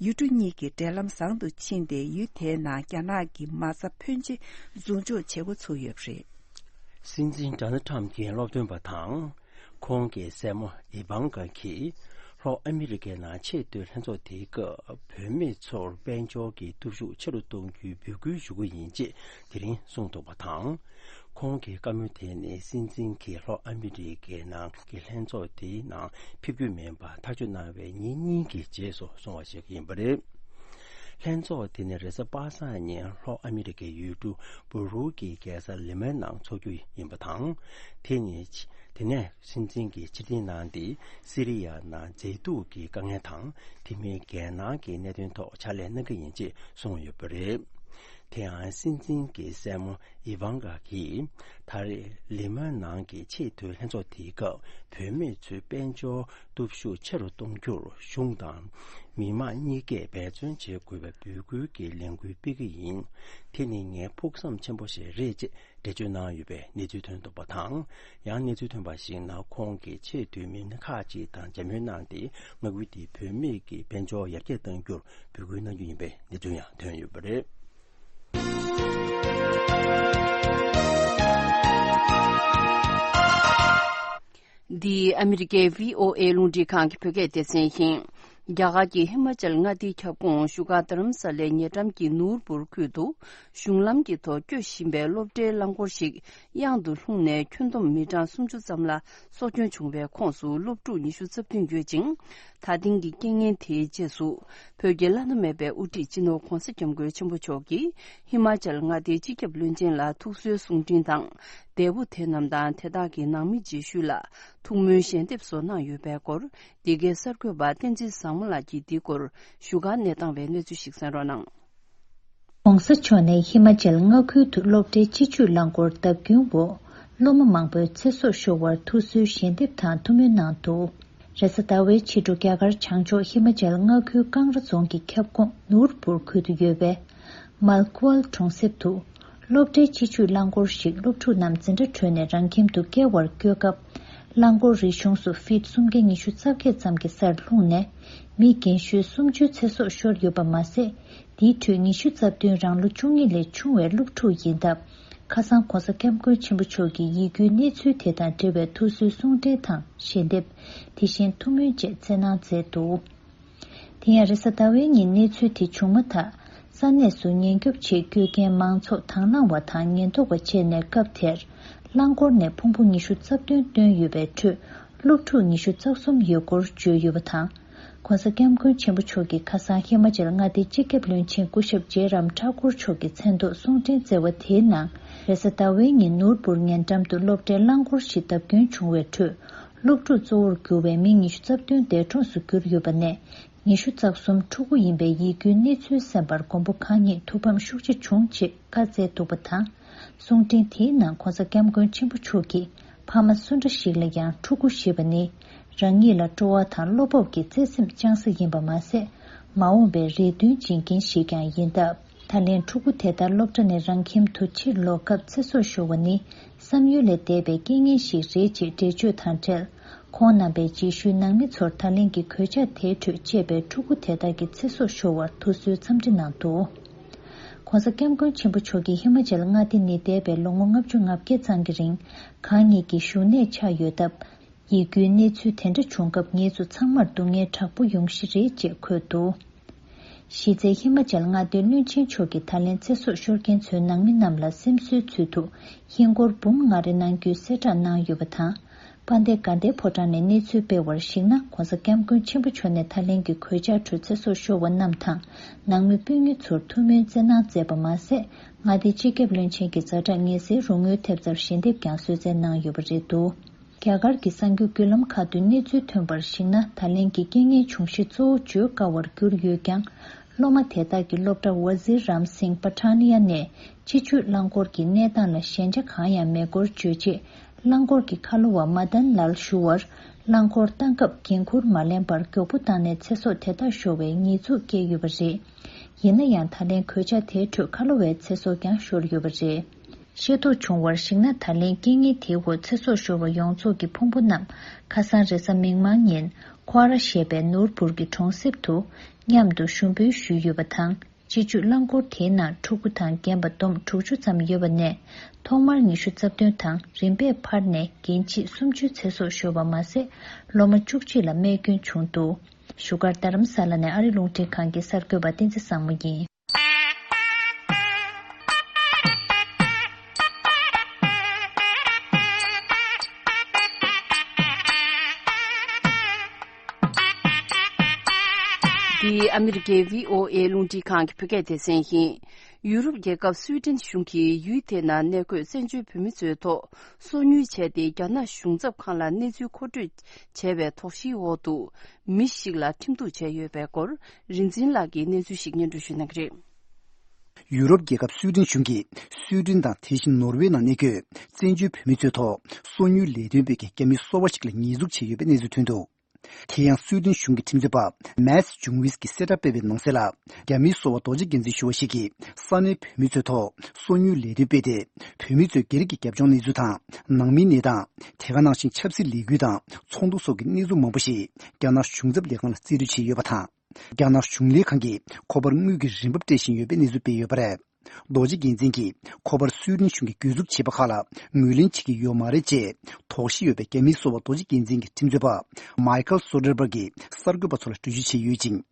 ཡུལ་གྲུ་གཉིས་ཀྱི་འབྲེལ་ལམ་བཟང་དུ་ཕྱིན་ཏེ། ཡུལ་དེའི་ནང་རྒྱ་ནག་གི་མ་རྩ་ཕོན་ཆེ་འཛུགས་འཇོག་བྱེད་འགོ་ཚུགས་ཡོད་པ་རེད། སྲིད་འཛིན་ཌོ་ནལ་ཁྲམ་གྱི་སློབ་སྟོན་པ་དང་། ཁོང་གི་སྲས་མོ་ཨི་བང་ག་གིས་ལྷོ་ཨ་མི་རི་ཀའི་ནང་ཆེས་མཐོའི་ལྷན་ཚོགས་དེའི་སྐབས་བུད་མེད་ཚོར་དཔལ་འབྱོར་གྱི་སྟོབས་ཤུགས་ཆེ་རུ་གཏོང་རྒྱུའི་འབོད་སྐུལ་ཞུ་གི་ཡིན་ཅེས་དེ་རིང་གསུངས་འདུག་པ་དང་། ཁོང་གི་བཀའ་མོལ་དེ་ནི་སྲིད་འཛིན་གྱིས་ལྷོ་ཨ་མི་རི་ཀའི་ནང་གི་ལྷན་ཚོགས་དེའི་ནང་ཕེབས་རྒྱུ་མིན་པ་ཐག་གཅོད་གནང་བའི་ཉིན་གཉིས་ཀྱི་རྗེས་སུ་སོང་བ་ཞིག་ཡིན་པ་རེད། ལྷན་ཚོགས་དེ་ནི་རེས་གཟའ་པ་སངས་ཉིན་ལྷོ་ཨ་མི་རི་ཀའི་ཡུལ་གྲུ་པུ་རུ་ཀིའི་རྒྱལ་ས་ལི་མའི་ནང་འཚོགས་རྒྱུ་ཡིན་པ་དང་། དེ་ནི་དེ་ནས་སྲིད་འཛིན་གྱིས་ཕྱིར་འཐེན་གནང་སྟེ། སི་རི་ཡ་ནང་མཛེས་སྡུག་གི་དཀའ་ངལ་དང་། དེ་མིན་རྒྱལ་ནང་གི་གནད་དོན་ཐོག་ཕྱག་ལས་གནང་གི་ཡིན་ཅེས་གསུངས་ཡོད་པ་རེད། དེ་ཡང་སྲིད་འཛིན་གྱི་སྲས་མོ་ཨི་བང་ག་གིས། ད་རེས་ལི་མ་ནང་གི་ཆེས་མཐོའི་ལྷན་ཚོགས་དེའི་སྐབས་བུད་མེད་ཚོའི་དཔལ་འབྱོར་སྟོབས་ཤུགས་ཆེ་རུ་གཏོང་རྒྱུར་གཞུང་དང་མི་དམངས་གཉིས་ཀས་འབད་བརྩོན་བྱེད་དགོས་པའི་འབོད་སྐུལ་གྱི་ལས་འགུལ་སྤེལ་གྱི་ཡིན། དེ་ནི་ངའི་ཕུགས་བསམ་ཆེན་པོ་ཞིག་རེད་ཅེས་འགྲེལ་བརྗོད་གནང་ཡོད་པའི་གནས་ཚུལ་ཐོན་འདུག་པ་དང་། ཡང་གནས་ཚུལ་ཐོན་པར་གཞིགས་ན། ཁོང་གིས་ཆེས་མཐོའི་མི་སྣ་ཁག་ཅིག་དང་མཇལ་མོལ་གནང་སྟེ། མངའ་ཁུལ་དེའི་བུད་མེད་ཀྱི་དཔལ་འབྱོར་ཡར་རྒྱས་གཏང་རྒྱུར་འབོད་སྐུལ་གནང་རྒྱུ་ཡིན་པའི་གནས་ཚུལ་ཡང་ཐོན་ཡོད་པ་རེད། འདི་ཨ་མི་རི་ཀའི་བྷི་ཨོ་ཨེ་རླུང་འཕྲིན་ཁང་གི་བོད་སྐད་སྡེ་ཚན་ཡིན། རྒྱ་གར་གྱི་ཧི་མ་ཅལ་མངའ་སྡེའི་ཁྱབ་ཁོངས་བཞུགས་སྒར་རྡ་རམ་ས་ལའི་ཉེ་འགྲམ་གྱི་ནུར་པུར་ཁུལ་དུ། གཞུང་ལམ་གྱི་ཐོག་སྐྱོད་བཞིན་པའི་སློབ་གྲྭའི་རླངས་འཁོར་ཞིག་གཡང་དུ་ལྷུང་ནས། ཁྱོན་བསྡོམས་མི་གྲངས་སུམ་ཅུ་ཙམ་ལ་སྲོག་སྐྱོན་བྱུང་བའི་ཁོངས་སུ་སློབ་ཕྲུག་ཉི་ཤུ་རྩ་བདུན་ཡོད་ཅིང་། ད་ཐེངས་ཀྱི་རྐྱེན་ངན་དེའི་རྗེས་སུ། བོད་ཀྱི་བླ་ན་མེད་པའི་དབུ་ཁྲིད་སྤྱི་ནོར་༧གོང་ས་༧སྐྱབས་མགོན་ཆེན་པོ་མཆོག་གིས་ཧི་མ་ཅལ་མངའ་སྡེའི་སྤྱི་ཁྱབ་བློན་ཆེན་ལ་ཐུགས་གསོའི་གསུང་འཕྲིན་དང་། འདས་པོ་དེ་རྣམས་དང་དེ་དག་གི་ནང་མི་རྗེས་ཤུལ་ལ་ཐུགས་སྨོན་ཞལ་འདེབས་སོགས་གནང་ཡོད་པའི་སྐོར། འདི་གའི་གསར་འགོད་པ་བསྟན་འཛིན་བཟང་མོ་ལགས་ཀྱིས་འདིའི་སྐོར་བཞུགས་སྒར་ནས་བཏང་བའི་གནས་ཚུལ་ཞིག་གསན་རོགས་གནང་། ༸གོང་ས་མཆོག་ནས་ཧི་མ་ཅལ་མངའ་ཁུལ་དུ་སློབ་གྲྭའི་སྤྱི་སྤྱོད་རླངས་འཁོར་བརྡབ་སྐྱོན་འོག་སློབ་མ་མང་པོའི་ཚེ་སྲོག་ཤོར་བར་ཐུགས་གསོའི་ཞལ་འདེབས་དང་ཐུགས་སྨོན་གནང་འདུག་རེས་གཟའ་ཟླ་བའི་ཕྱི་དྲོ་རྒྱ་གར་བྱང་ཕྱོགས་ཧི་མ་ཅལ་མངའ་ཁུལ་ཀང་ར་རྫོང་གི་ཁྱབ་ཁོངས་ནུར་པུར་ཁུལ་དུ་ཡོད་པའི་མལ་ཀུ་ཨལ་གྲོང་གསེབ་ཏུ། སློབ་གྲྭའི་སྤྱི་སྤྱོད་རླངས་འཁོར་ཞིག་སློབ་ཕྲུག་རྣམས་འཛིན་གྲྭ་གྲོལ་ནས་རང་ཁྱིམ་དུ་བསྐྱལ་བར་བསྐྱོད་སྐབས། རླངས་འཁོར་རི་གཞུང་སུ་ཕིད་སུམ་བརྒྱ་ཉི་ཤུ་རྩ་བརྒྱད་ཙམ་གྱི་སར་ལྷུང་ནས། མི་རྒན་ཤོས་སུམ་ཅུའི་ཚེ་སྲོག་ཤོར་ཡོད་པ་མ་ཟད། དེའི་ཁྲོད་ཉི་ཤུ་རྩ་བདུན་རང་ལོ་བཅུ་གཉིས་ལས་ཆུང་བའི་སློབ་ཕྲུག་ཡིན་སྟབས། ཁ་སང་༸གོང་ས་༸སྐྱབས་མགོན་ཆེན་པོ་མཆོག་གིས་ཡིད་སྐྱོའི་གནས་ཚུལ་དེ་དང་འབྲེལ་བའི་ཐུགས་གསོའི་གསུང་འཕྲིན་དང་ཞལ་འདེབས། དེ་བཞིན་ཐུགས་སྨོན་བཅས་སྩལ་གནང་མཛད་འདུག་དེ་ཡང་རེས་གཟའ་ཟླ་བའི་ཉིན་གནས་ཚུལ་དེ་བྱུང་མ་ཐག་ས་གནས་སུ་ཉེན་སྐྱོབ་ཆེད་བསྐྱོད་མཁན་མང་ཚོགས་དང་བླངས་པ་དང་ཉེན་རྟོག་པ་བྱས་ནས་སྐབས་དེར་རླངས་འཁོར་ནས་ཕུང་པོ་ཉི་ཤུ་རྩ་བདུན་བཏོན་ཡོད་པའི་ཁྲོད་སློབ་ཕྲུག་ཉི་ཤུ་རྩ་གསུམ་ཡོད་སྐོར་བརྗོད་ཡོད་པ་དང་། ༸གོང་ས་༸སྐྱབས་མགོན་ཆེན་པོ་མཆོག་གིས་ཁ་སང་ཧི་མ་ཅལ་མངའ་སྡེའི་སྤྱི་ཁྱབ་བློན་ཆེན་སྐུ་ཞབས་ཇེ་རམ་ཐཱ་ཀུར་མཆོག་གི་མཚན་ཐོག་གསུང་འཕྲིན་བསྩལ་བ་དེའི་ནང་། རེས་གཟའ་ཟླ་བའི་ཉིན་ནུར་པུར་ཉེ་འགྲམ་དུ་སློབ་གྲྭའི་རླངས་འཁོར་ཞིག་བརྡབ་སྐྱོན་བྱུང་བའི་ཁྲོད། སློབ་ཕྲུག་གཙོ་བོར་གྱུར་བའི་མི་ཉི་ཤུ་རྩ་བདུན་འདས་གྲོངས་སུ་གྱུར་ཡོད་པ་ནས། ཉི་ཤུ་རྩ་གསུམ་ཕྲུ་གུ་ཡིན་པའི་ཡིད་སྐྱོའི་གནས་ཚུལ་གསན་པར་མགོན་པོ་གང་ཉིད་ཐུགས་ཕམ་ཤུགས་ཆེ་བྱུང་ཅེས་བཀའ་སྩལ་འདུག་པ་དང་། གསུང་འཕྲིན་དེའི་ནང་༸གོང་ས་༸སྐྱབས་མགོན་ཆེན་པོ་མཆོག་གིས་ཕ་མ་སུ་འདྲ་ཞིག་ལ་ཡང་ཕྲུ་གུ་ཞེས་པ་ནི་ རང་ཉིད་ལ་སྤྲོ་བ་དང་བློ་སྤོབས་ཀྱི་བརྩེ་སེམས་བཅངས་ས་ཡིན་པ་མ་ཟད། མ་འོངས་པའི་རེ་འདུན་སྦྱིན་མཁན་ཞིག་ཀྱང་ཡིན་སྟབས། ད་ལན་ཕྲུ་གུ་དེ་ལྟར་སློབ་གྲྭ་ནས་རང་ཁྱིམ་དུ་ཕྱིར་ལོག་སྐབས་ཚེ་སྲོག་ཤོར་བ་ནི། བསམ་ཡུལ་ལས་འདས་པའི་རྐྱེན་ངན་ཞིག་རེད་ཅེས་འགྲེལ་བརྗོད་དང་འབྲེལ། ཁོང་རྣམ་པའི་རྗེས་ཤུལ་ནང་མི་ཚོར་ད་ལན་གྱི་གོད་ཆག་དེའི་ཁྲོད་གཅེས་པའི་ཕྲུ་གུ་དེ་དག་གི་ཚེ་སྲོག་ཤོར་བར་ཐུགས་གསོའི་འཚམས་འདྲི་གནང་འདུག ྋགོང་ས་ྋསྐྱབས་མགོན་ཆེན་པོ་མཆོག་གིས་ཧི་མ་ཅལ་མངའ་སྡེ་ནི་འདས་པའི་ལོ་ངོ་ལྔ་བཅུ་ང་བརྒྱད་ཙམ་གྱི་རིང་གང་ཉིད་ཀྱི་བཞུགས་གནས་ཆགས་ཡོད་སྟབས། ཡིད་སྐྱོའི་གནས་ཚུལ་དེ་འདྲ་བྱུང་སྐབས་ངེད་ཚོ་ཚང་མར་སྡུག་བསྔལ་དྲག་པོ་ཡོང་གཞི་རེད་ཅེས་འཁོད་འདུག་གཞི་རྩའི་ཧི་མ་ཅལ་མངའ་སྡེའི་བློན་ཆེན་མཆོག་གིས་ད་ལན་ཚེ་སྲོག་ཤོར་མཁན་ཚོའི་ནང་མི་རྣམས་ལ་སེམས་གསོའི་ཚུལ་དུ་ཧིན་སྒོར་འབུམ་ལྔ་རེ་གནང་རྒྱུའི་གསལ་བསྒྲགས་གནང་ཡོད་པ་དང་། དཔལ་ལྡན་དགའ་ལྡན་ཕོ་བྲང་ནས་གནས་ཚུལ་སྤེལ་བར་གཞིགས་ན། ྋགོང་ས་ྋསྐྱབས་མགོན་ཆེན་པོ་མཆོག་ནས་ད་ལན་གྱི་གོད་ཆག་ཁྲོད་ཚེ་སྲོག་ཤོར་བ་རྣམས་དང་། ནང་མི་སྤུན་ཉེ་ཚོར་ཐུགས་སྨོན་བསྩལ་གནང་མཛད་པ་མ་ཟད། མངའ་སྡེའི་སྤྱི་ཁྱབ་བློན་ཆེན་གྱི་ཛ་དྲག་ངལ་སེལ་རོགས་དངུལ་ཐེབས་རྩར་ཞལ་འདེབས་ཀྱང་གསོལ་སྩལ་གནང་ཡོད་པ་རེད་འདུག་རྒྱ་གར་གྱི་གསར་འགྱུར་བརྒྱུད་ལམ་ཁག་ཏུ་གནས་ཚུལ་ཐོན་པར་གཞིགས་ན། ད་ལན་གྱི་རྐྱེན་ངན་བྱུང་གཞི་གཙོ་བོ་བརྗོད་དཀའ་བར་གྱུར་ཡོད་ཀྱང་། སློབ་མ་དེ་དག་གི་སློབ་གྲྭ་ཝ་ཟིར་རམ་སིང་པ་ཐ་ནི་ཡ་ནས་སྤྱི་སྤྱོད་རླངས་འཁོར་གྱི་གནས་སྟངས་ལ་ཞན་ཆ་གང་ཡང་མེད་སྐོར་བརྗོད་རྗེས། རླངས་འཁོར་གྱི་ཁ་ལོ་བ་མ་དན་ལལ་ཞུ་བར། རླངས་འཁོར་བཏང་སྐབས་འགན་འཁུར་མ་ལེན་པར་མགྱོགས་པོ་བཏང་ནས་ཚེ་སྲོག་དེ་དག་ཤོར་བའི་ཉེས་འཛུགས་བཀལ་ཡོད་པ་རེད། ཡིན་ན་ཡང་། ད་ལན་གོད་ཆག་དེའི་ཁྲོད་ཁ་ལོ་བའི་ཚེ་སྲོག་ཀྱང་ཤོར་ཡོད་པ་རེད། ཤེས་རྟོགས་བྱུང་བར་གཞིགས་ན། ད་ལན་རྐྱེན་ངན་དེའི་འོག་ཚེ་སྲོག་ཤོར་བ་ཡོངས་རྫོགས་ཀྱི་ཕུང་པོ་རྣམས་ཁ་སང་རེས་གཟའ་མིག་དམར་ཉིན་ཁོ་ར་ཞེས་པའི་ནོར་བུར་གྱི་གྲོང་གསེབ་ཏུ་མཉམ་དུ་ཞུགས་འབུལ་ཞུས་ཡོད་པ་དང་། སྤྱི་སྤྱོད་རླངས་འཁོར་དེའི་ནང་ཕྲུ་གུ་དང་རྒན་པ་བསྡོམས་དྲུག་ཅུ་ཙམ་ཡོད་པ་ནས། ཐོག་མར་ཉི་ཤུ་རྩ་བདུན་དང་རིམ་པས་འཕར་ནས་རྒན་བྱིས་སུམ་ཅུ་ཚེ་སྲོག་ཤོར་བ་མ་ཟད། སློབ་མ་བཅུ་གཅིག་ལ་རྨས་སྐྱོན་བྱུང་འདུག་བཞུགས་སྒར་རྡ་རམ་ས་ལ་ནས་ཨ་རི་རླུང་འཕྲིན་ཁང་གི་གསར་འགོད་པ་བསྟན་འཛིན་བཟང་མོ་ཡིན། འདི་ཨ་མི་རི་ཀའི་བྷི་ཨོ་ཨེ་རླུང་འཕྲིན་ཁང་གི་བོད་སྐད་སྡེ་ཚན་ཡིན། ཡུ་རོབ་རྒྱལ་ཁབ་སུའི་ཏན་གཞུང་གིས་ཡུལ་དེའི་ནང་གནས་འཁོད་བཙན་བྱོལ་བོད་མི་ཚོའི་ཐོག་སོ་ཉུལ་བྱས་ཏེ། རྒྱ་ནག་གཞུང་ཚབ་ཁང་ལ་གནས་ཚུལ་མཁོ་སྤྲོད་བྱས་པའི་དོགས་གཞིའི་འོག་ཏུ། མི་ཞིག་ལ་ཁྲིམས་གཏུག་བྱས་ཡོད་པའི་སྐོར། རིག་འཛིན་ལགས་ཀྱིས་གནས་ཚུལ་ཞིག་སྙན་སྒྲོན་ཞུ་གནང་གི་རེད། ཡུ་རོབ་རྒྱལ་ཁབ་སུའི་ཏན་གཞུང་གིས་སུའི་ཏན་དང་དེ་བཞིན་ནོར་ཝེ་ནང་གནས་འཁོད་བཙན་བྱོལ་བོད་མི་ཚོའི་ཐོག་སོ་ཉུལ་ལས་དོན་སྤེལ་མཁན་རྒྱ་མི་སོ་པ་ཞིག་ལ་ཉེས་འཛུགས་བྱས་ཡོད་པའི་གནས་ཚུལ་ཐོན་འདུག་དེ་ཡང་སུའི་ཏན་གཞུང་གི་ཁྲིམས་རྩོད་པ་མཱས་ཇུང་ཝིས་ཀྱིས་གསལ་བསྒྲགས་སྤེལ་བའི་ནང་གསལ་ལ། རྒྱ་མིའི་སོ་པ་རྡོ་རྗེ་རྒྱལ་མཚན་ཞུ་བ་ཞིག་གིས་ས་གནས་བོད་མི་ཚོའི་ཐོག་སོ་ཉུལ་ལས་དོན་སྤེལ་ཏེ། བོད་མི་ཚོའི་སྒེར་གྱི་རྒྱབ་ལྗོངས་གནས་ཚུལ་དང་། ནང་མིའི་གནས་སྟངས། དེ་ག་ནང་བཞིན་ཆབ་སྲིད་ལས་འགུལ་དང་ཚོགས་འདུ་སོགས་ཀྱི་གནས་ཚུལ་མང་པོ་ཞིག་རྒྱ་ནག་གཞུང་ཚབ་ལས་ཁང་ལ་རྩིས་སྤྲོད་བྱས་ཡོད་པ་དང་། རྒྱ་ནག་གཞུང་ལས་ཁང་གིས་ཁོ་པར་དངུལ་གྱི་རིན་འབབ་སྤྲད་བཞིན་ཡོད་པའི་གནས་ཚུལ་སྤེལ་ཡོད་པ་རེད། རྡོ་རྗེ་རྒྱལ་མཚན་གྱིས་ཁོ་པར་སུའི་ཏན་གཞུང་གིས་གྱོད་འཛུགས་བྱས་པ་ཁག་ལ་ངོས་ལེན་བྱེད་ཀྱི་ཡོད་མ་རེད་ཅེས་དོགས་གཞི་ཡོད་པའི་རྒྱ་མིའི་སོ་པ་རྡོ་རྗེ་རྒྱལ་མཚན་གྱི་ཁྲིམས་རྩོད་པ་མའི་ཁལ་སོ་ཌར་བར་གྱིས་གསར་འགོད་པ་ཚོ་ལ་འགྲེལ་བརྗོད་བྱས་ཡོད་ཅིང་།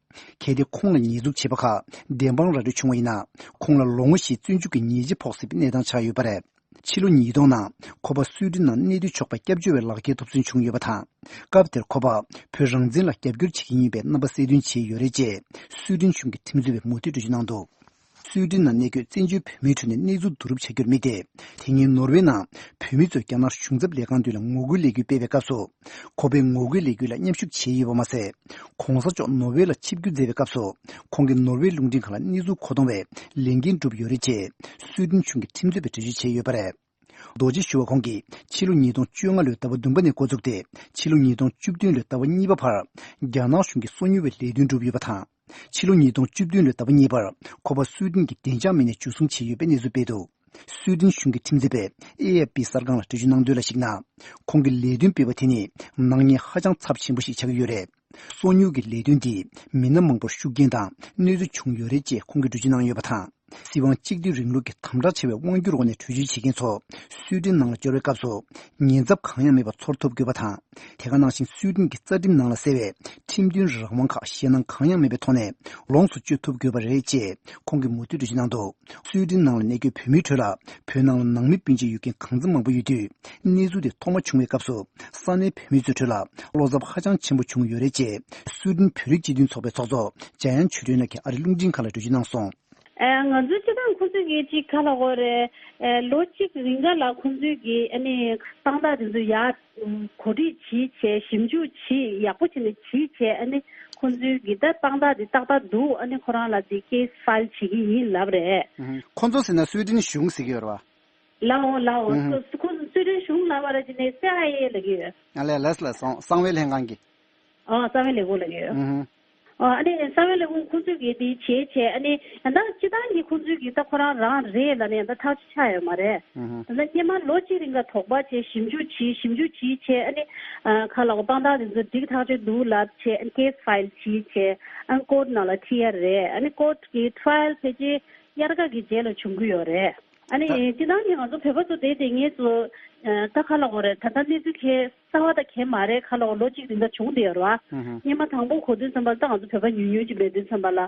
གལ་ཏེ་ཁོང་ལ་ཉེས་འཛུགས་བྱས་པ་ཁག་བདེན་དཔང་ར་སྤྲོད་བྱུང་བ་ཡིན་ན། ཁོང་ལ་ལོ་ངོ་བཞིའི་བཙོན་འཇུག་གི་ཉེས་ཆད་ཕོག་སྲིད་པའི་གནས་སྟངས་ཆགས་ཡོད་པ་རེད། ཕྱི་ལོ་ཉིས་སྟོང་ནང་ཁོ་པ་སུའི་ཏན་ནང་གནས་སྡོད་ཆོག་པའི་སྐྱབས་བཅོལ་བའི་ལག་ཁྱེར་ཐོབ་ཚུལ་བྱུང་ཡོད་པ་དང་། སྐབས་དེར་ཁོ་པ་བོད་རང་བཙན་ལ་རྒྱབ་སྐྱོར་བྱེད་ཀྱི་ཡིན་པའི་རྣམ་པ་གསལ་སྟོན་བྱས་ཡོད་རེད་ཅེས་སུའི་ཏན་གཞུང་གི་ཁྲིམས་རྩོད་པས་མུ་མཐུད་འགྲེལ་བརྗོད་གནང་འདུག་སུའི་ཏན་ནང་གནས་འཁོད་བཙན་བྱོལ་བོད་མིའི་ཁྲོད་ནས་གནས་ཚུལ་བསྡུ་རུབ་བྱ་རྒྱུར་དམིགས་ཏེ། དེ་སྔའི་ནོར་ཝེ་ནང་བོད་མི་ཚོས་རྒྱ་ནག་གཞུང་ཚབ་ལས་ཁང་མདུན་ལ་ངོ་རྒོལ་ལས་འགུལ་སྤེལ་བའི་སྐབས་སུ། ཁོ་པའི་ངོ་རྒོལ་ལས་འགུལ་ལ་མཉམ་ཞུགས་བྱས་ཡོད་པ་མ་ཟད། ྋགོང་ས་མཆོག་ནོར་ཝེ་ལ་ཆིབས་བསྒྱུར་མཛད་པའི་སྐབས་སུ། ཁོང་གིས་ནོར་ཝེ་རླུང་འཕྲིན་ཁང་ལ་གནས་ཚུལ་མཁོ་གཏོང་བའི་ལས་འགན་བསྒྲུབས་ཡོད་རེད་ཅེས་སུའི་ཏན་གཞུང་གི་ཁྲིམས་རྩོད་པས་འགྲེལ་བརྗོད་བྱས་ཡོད་པ་རེད། རྡོ་རྗེ་ཞུ་བ་ཁོང་གིས་ཕྱི་ལོ་ཉིས་སྟོང་བཅོ་ལྔ་ལོའི་ཟླ་བ་བདུན་པ་ནས་འགོ་བཙུགས་ཏེ། ཕྱི་ལོ་ཉིས་སྟོང་བཅུ་བདུན་ལོའི་ཟླ་བ་གཉིས་པ་བར་རྒྱ་ནག་གཞུང་གིས་སོ་ཉུལ་བའི་ལས་དོན་བསྒྲུབས་ཡོད་པ་དང་། ཕྱི་ལོ་ཉིས་སྟོང་བཅུ་བདུན་ལོའི་ཟླ་བ་གཉིས་པར་ཁོ་པ་སུའི་ཏན་གྱི་བདེ་འཇགས་མི་སྣས་འཇུ་བཟུང་བྱས་ཡོད་པའི་གནས་ཚུལ་སྤེལ་འདུག་སུའི་ཏན་གཞུང་གི་ཁྲིམས་རྩོད་པས་ཨེ་ཨེཕ་པི་གསར་ཁང་ལ་འགྲེལ་བརྗོད་གནང་དོན་ལ་གཞིགས་ན། ཁོང་གིས་ལས་དོན་སྤེལ་བ་དེ་ནི་ནག་ཉེས་ཧ་ཅང་ཚབས་ཆེན་པོ་ཞིག་ཆགས་ཀྱི་ཡོད་རེད། སོ་ཉུལ་གྱི་ལས་དོན་འདིས་མི་སྣ་མང་པོར་ཤུགས་རྐྱེན་དང་གནོད་འཚེ་བྱུང་ཡོད་རེད་ཅེས་ཁོང་གིས་འགྲེལ་བརྗོད་གནང་ཡོད་པ་དང་། སྲིད་དབང་གཅིག་སྡུད་རིང་ལུགས་ཀྱི་དམ་དྲག་ཆེ་བའི་དབང་སྒྱུར་འོག་ནས་བྲོས་བྱོལ་བྱེད་མཁན་ཚོ་སུའི་ཏན་ནང་ལ་འབྱོར་བའི་སྐབས་སུ་ཉེན་ཚབས་གང་ཡང་མེད་པར་འཚོལ་ཐུབ་དགོས་པ་དང་། དེ་ག་ནང་བཞིན་སུའི་ཏན་གྱི་རྩ་ཁྲིམས་ནང་ལ་གསལ་བའི་ཁྲིམས་མཐུན་རང་དབང་ཁག་ཞེད་སྣང་གང་ཡང་མེད་པའི་ཐོག་ནས་ལོངས་སུ་སྤྱོད་ཐུབ་དགོས་པ་རེད་ཅེས་ཁོང་གིས་མུ་མཐུད་འགྲེལ་བརྗོད་གནང་འདུག་སུའི་ཏན་ནང་ལ་གནས་འཁོད་བོད་མིའི་ཁྲོད་ལ་བོད་ནང་ལ་ནང་མི་སྤུན་མཆེད་ཡོད་མཁན་གང་འཚམ་མང་པོ་ཡོད་དུས། གནས་ཚུལ་དེ་ཐོག་མ་བྱུང་བའི་སྐབས་སུ་ས་གནས་བོད་མི་ཚོའི་ཁྲོད་ལ་བློ་འཚབ་ཧ་ཅང་ཆེན་པོ་བྱུང་ཡོད་རེད་ཅེས་སུའི་ཏན་བོད་རིགས་སྤྱི་མཐུན་ཚོགས་པའི་ཚོགས་གཙོ་འཇམ་དབྱངས་ཆོས་སྒྲོན་ལགས་ཀྱིས་ཨ་རིའི་རླུང་འཕྲིན་ཁང་ལ་འགྲེལ་བརྗོད་གནང་སོང་། ཨ། ང་ཚོའི་སྤྱི་བཏང་ཁོང་ཚོས་ཀྱིས་ཅིག་ག་ལ་གོ་རེད། ཨ། ལོ་གཅིག་རིང་ག་ལ་ཁོང་ཚོས་ཀྱིས་ཨ་ནི་དཔང་རྟགས་དེ་ཚོ་ཡར་གོ་སྒྲིག་བྱས་བྱས་ཞིབ་འཇུག་བྱས་ཡག་པོ་བྱས་ནས་བྱས་བྱས། ཨ་ནི་ཁོང་ཚོའི་གི་ད་དཔང་རྟགས་དེ་ཏག་ཏག་འདུག་ཨ་ནི་ཁོ་རང་ལ་དེ་ཀེ་སི་ཕའིལ་བྱེད་ཀྱི་ཡིན་ལབ་རེད། ཁོང་ཚོ་ཟེར་ན་སུའི་ཏན་གཞུང་ཟེར་གྱི་ཡོད་རེད་བ། ལའོ་ལའོ། ཨུ་ཧུ། སོ་སོ་ཁོ་ སུའི་ཌེན་གཞུང་ལབ་པ་ར་ཅི་ནས་སི་ཨའི་ཨེ་ལབ་ཀྱི་ཡོད། ཨ་ལས་ལས་ལ་སོང་གསང་བའི་ལྷན་ཁང་གི། ཨ་གསང་བའི་ལས་ཁུངས་ལབ་ཀྱི་ཡོད། ཨུ་ཧུ། ཨ་ཨ་ནི་གསང་བའི་ལས་ཁུངས་ཁོང་ཚོས་ཀྱིས་དེ་བྱས་བྱས་ཨ་ནི་ཡང་ད་སྤྱི་བཏང་གི་ཁོང་ཚོས་ཀྱིས་ད་ཁོ་རང་རང་རེད་ལབ་ནས་ཡང་ད་ཐག་གཅོད་ཆགས་ཡོད་མ་རེད། ཨུ་ཧུ། ད་ལྟ་སྔོན་མ་ལོ་གཅིག་རིང་ལ་དོགས་པ་བྱས་ཞིབ་འཇུག་བྱས་ཞིབ་འཇུག་བྱས་བྱས་ཨ་ནི་ཨ་ག་ལ་གོ་དཔང་རྟགས་དེ་ཚོ་འགྲིག་ཐག་ཆོད་འདུག་ལབ་བྱས་ཨ་ནི་ཀེ་སི་ཕའིལ་བྱས་བྱས་ཨ་ནི་ཀོར་ཊི་ནང་ལ་ཁྲིད་ཡ་རེད། ཨ་ནི་ཀོར་ཊི་གི་ཊ་ར་ཡལ་ཕལ་ཆེར་དབྱར་ཁ་གི་རྗེས་ལ་བྱུང་གི་ཡོད་རེད། ཨ་ནི་ད་སྤྱི་བཏང་གི་ང་ཚོ་བོད་པ་ཚོ་དེ་དེ་ངེད་ཚོ་ཨ་ད་ག་ལ་གོ་རེད། ད་ལྟ་གནས་ཚུལ་གལ་གསར་བ་དང་གལ་མ་རེད། ག་ལ་གོ་ལོ་གཅིག་རིང་ད་བྱུང་བསྡད་ཡོད་རེད་བ། ཧུམ་ཧུམ། སྔོན་མ་དང་པོ་གོ་དུས་ཙམ་པ་ལ་ད་ང་ཚོ་བོད་པ་ཉུང་ཉུང་ཅིག་མེད་དུས་ཙམ་པ་ལ་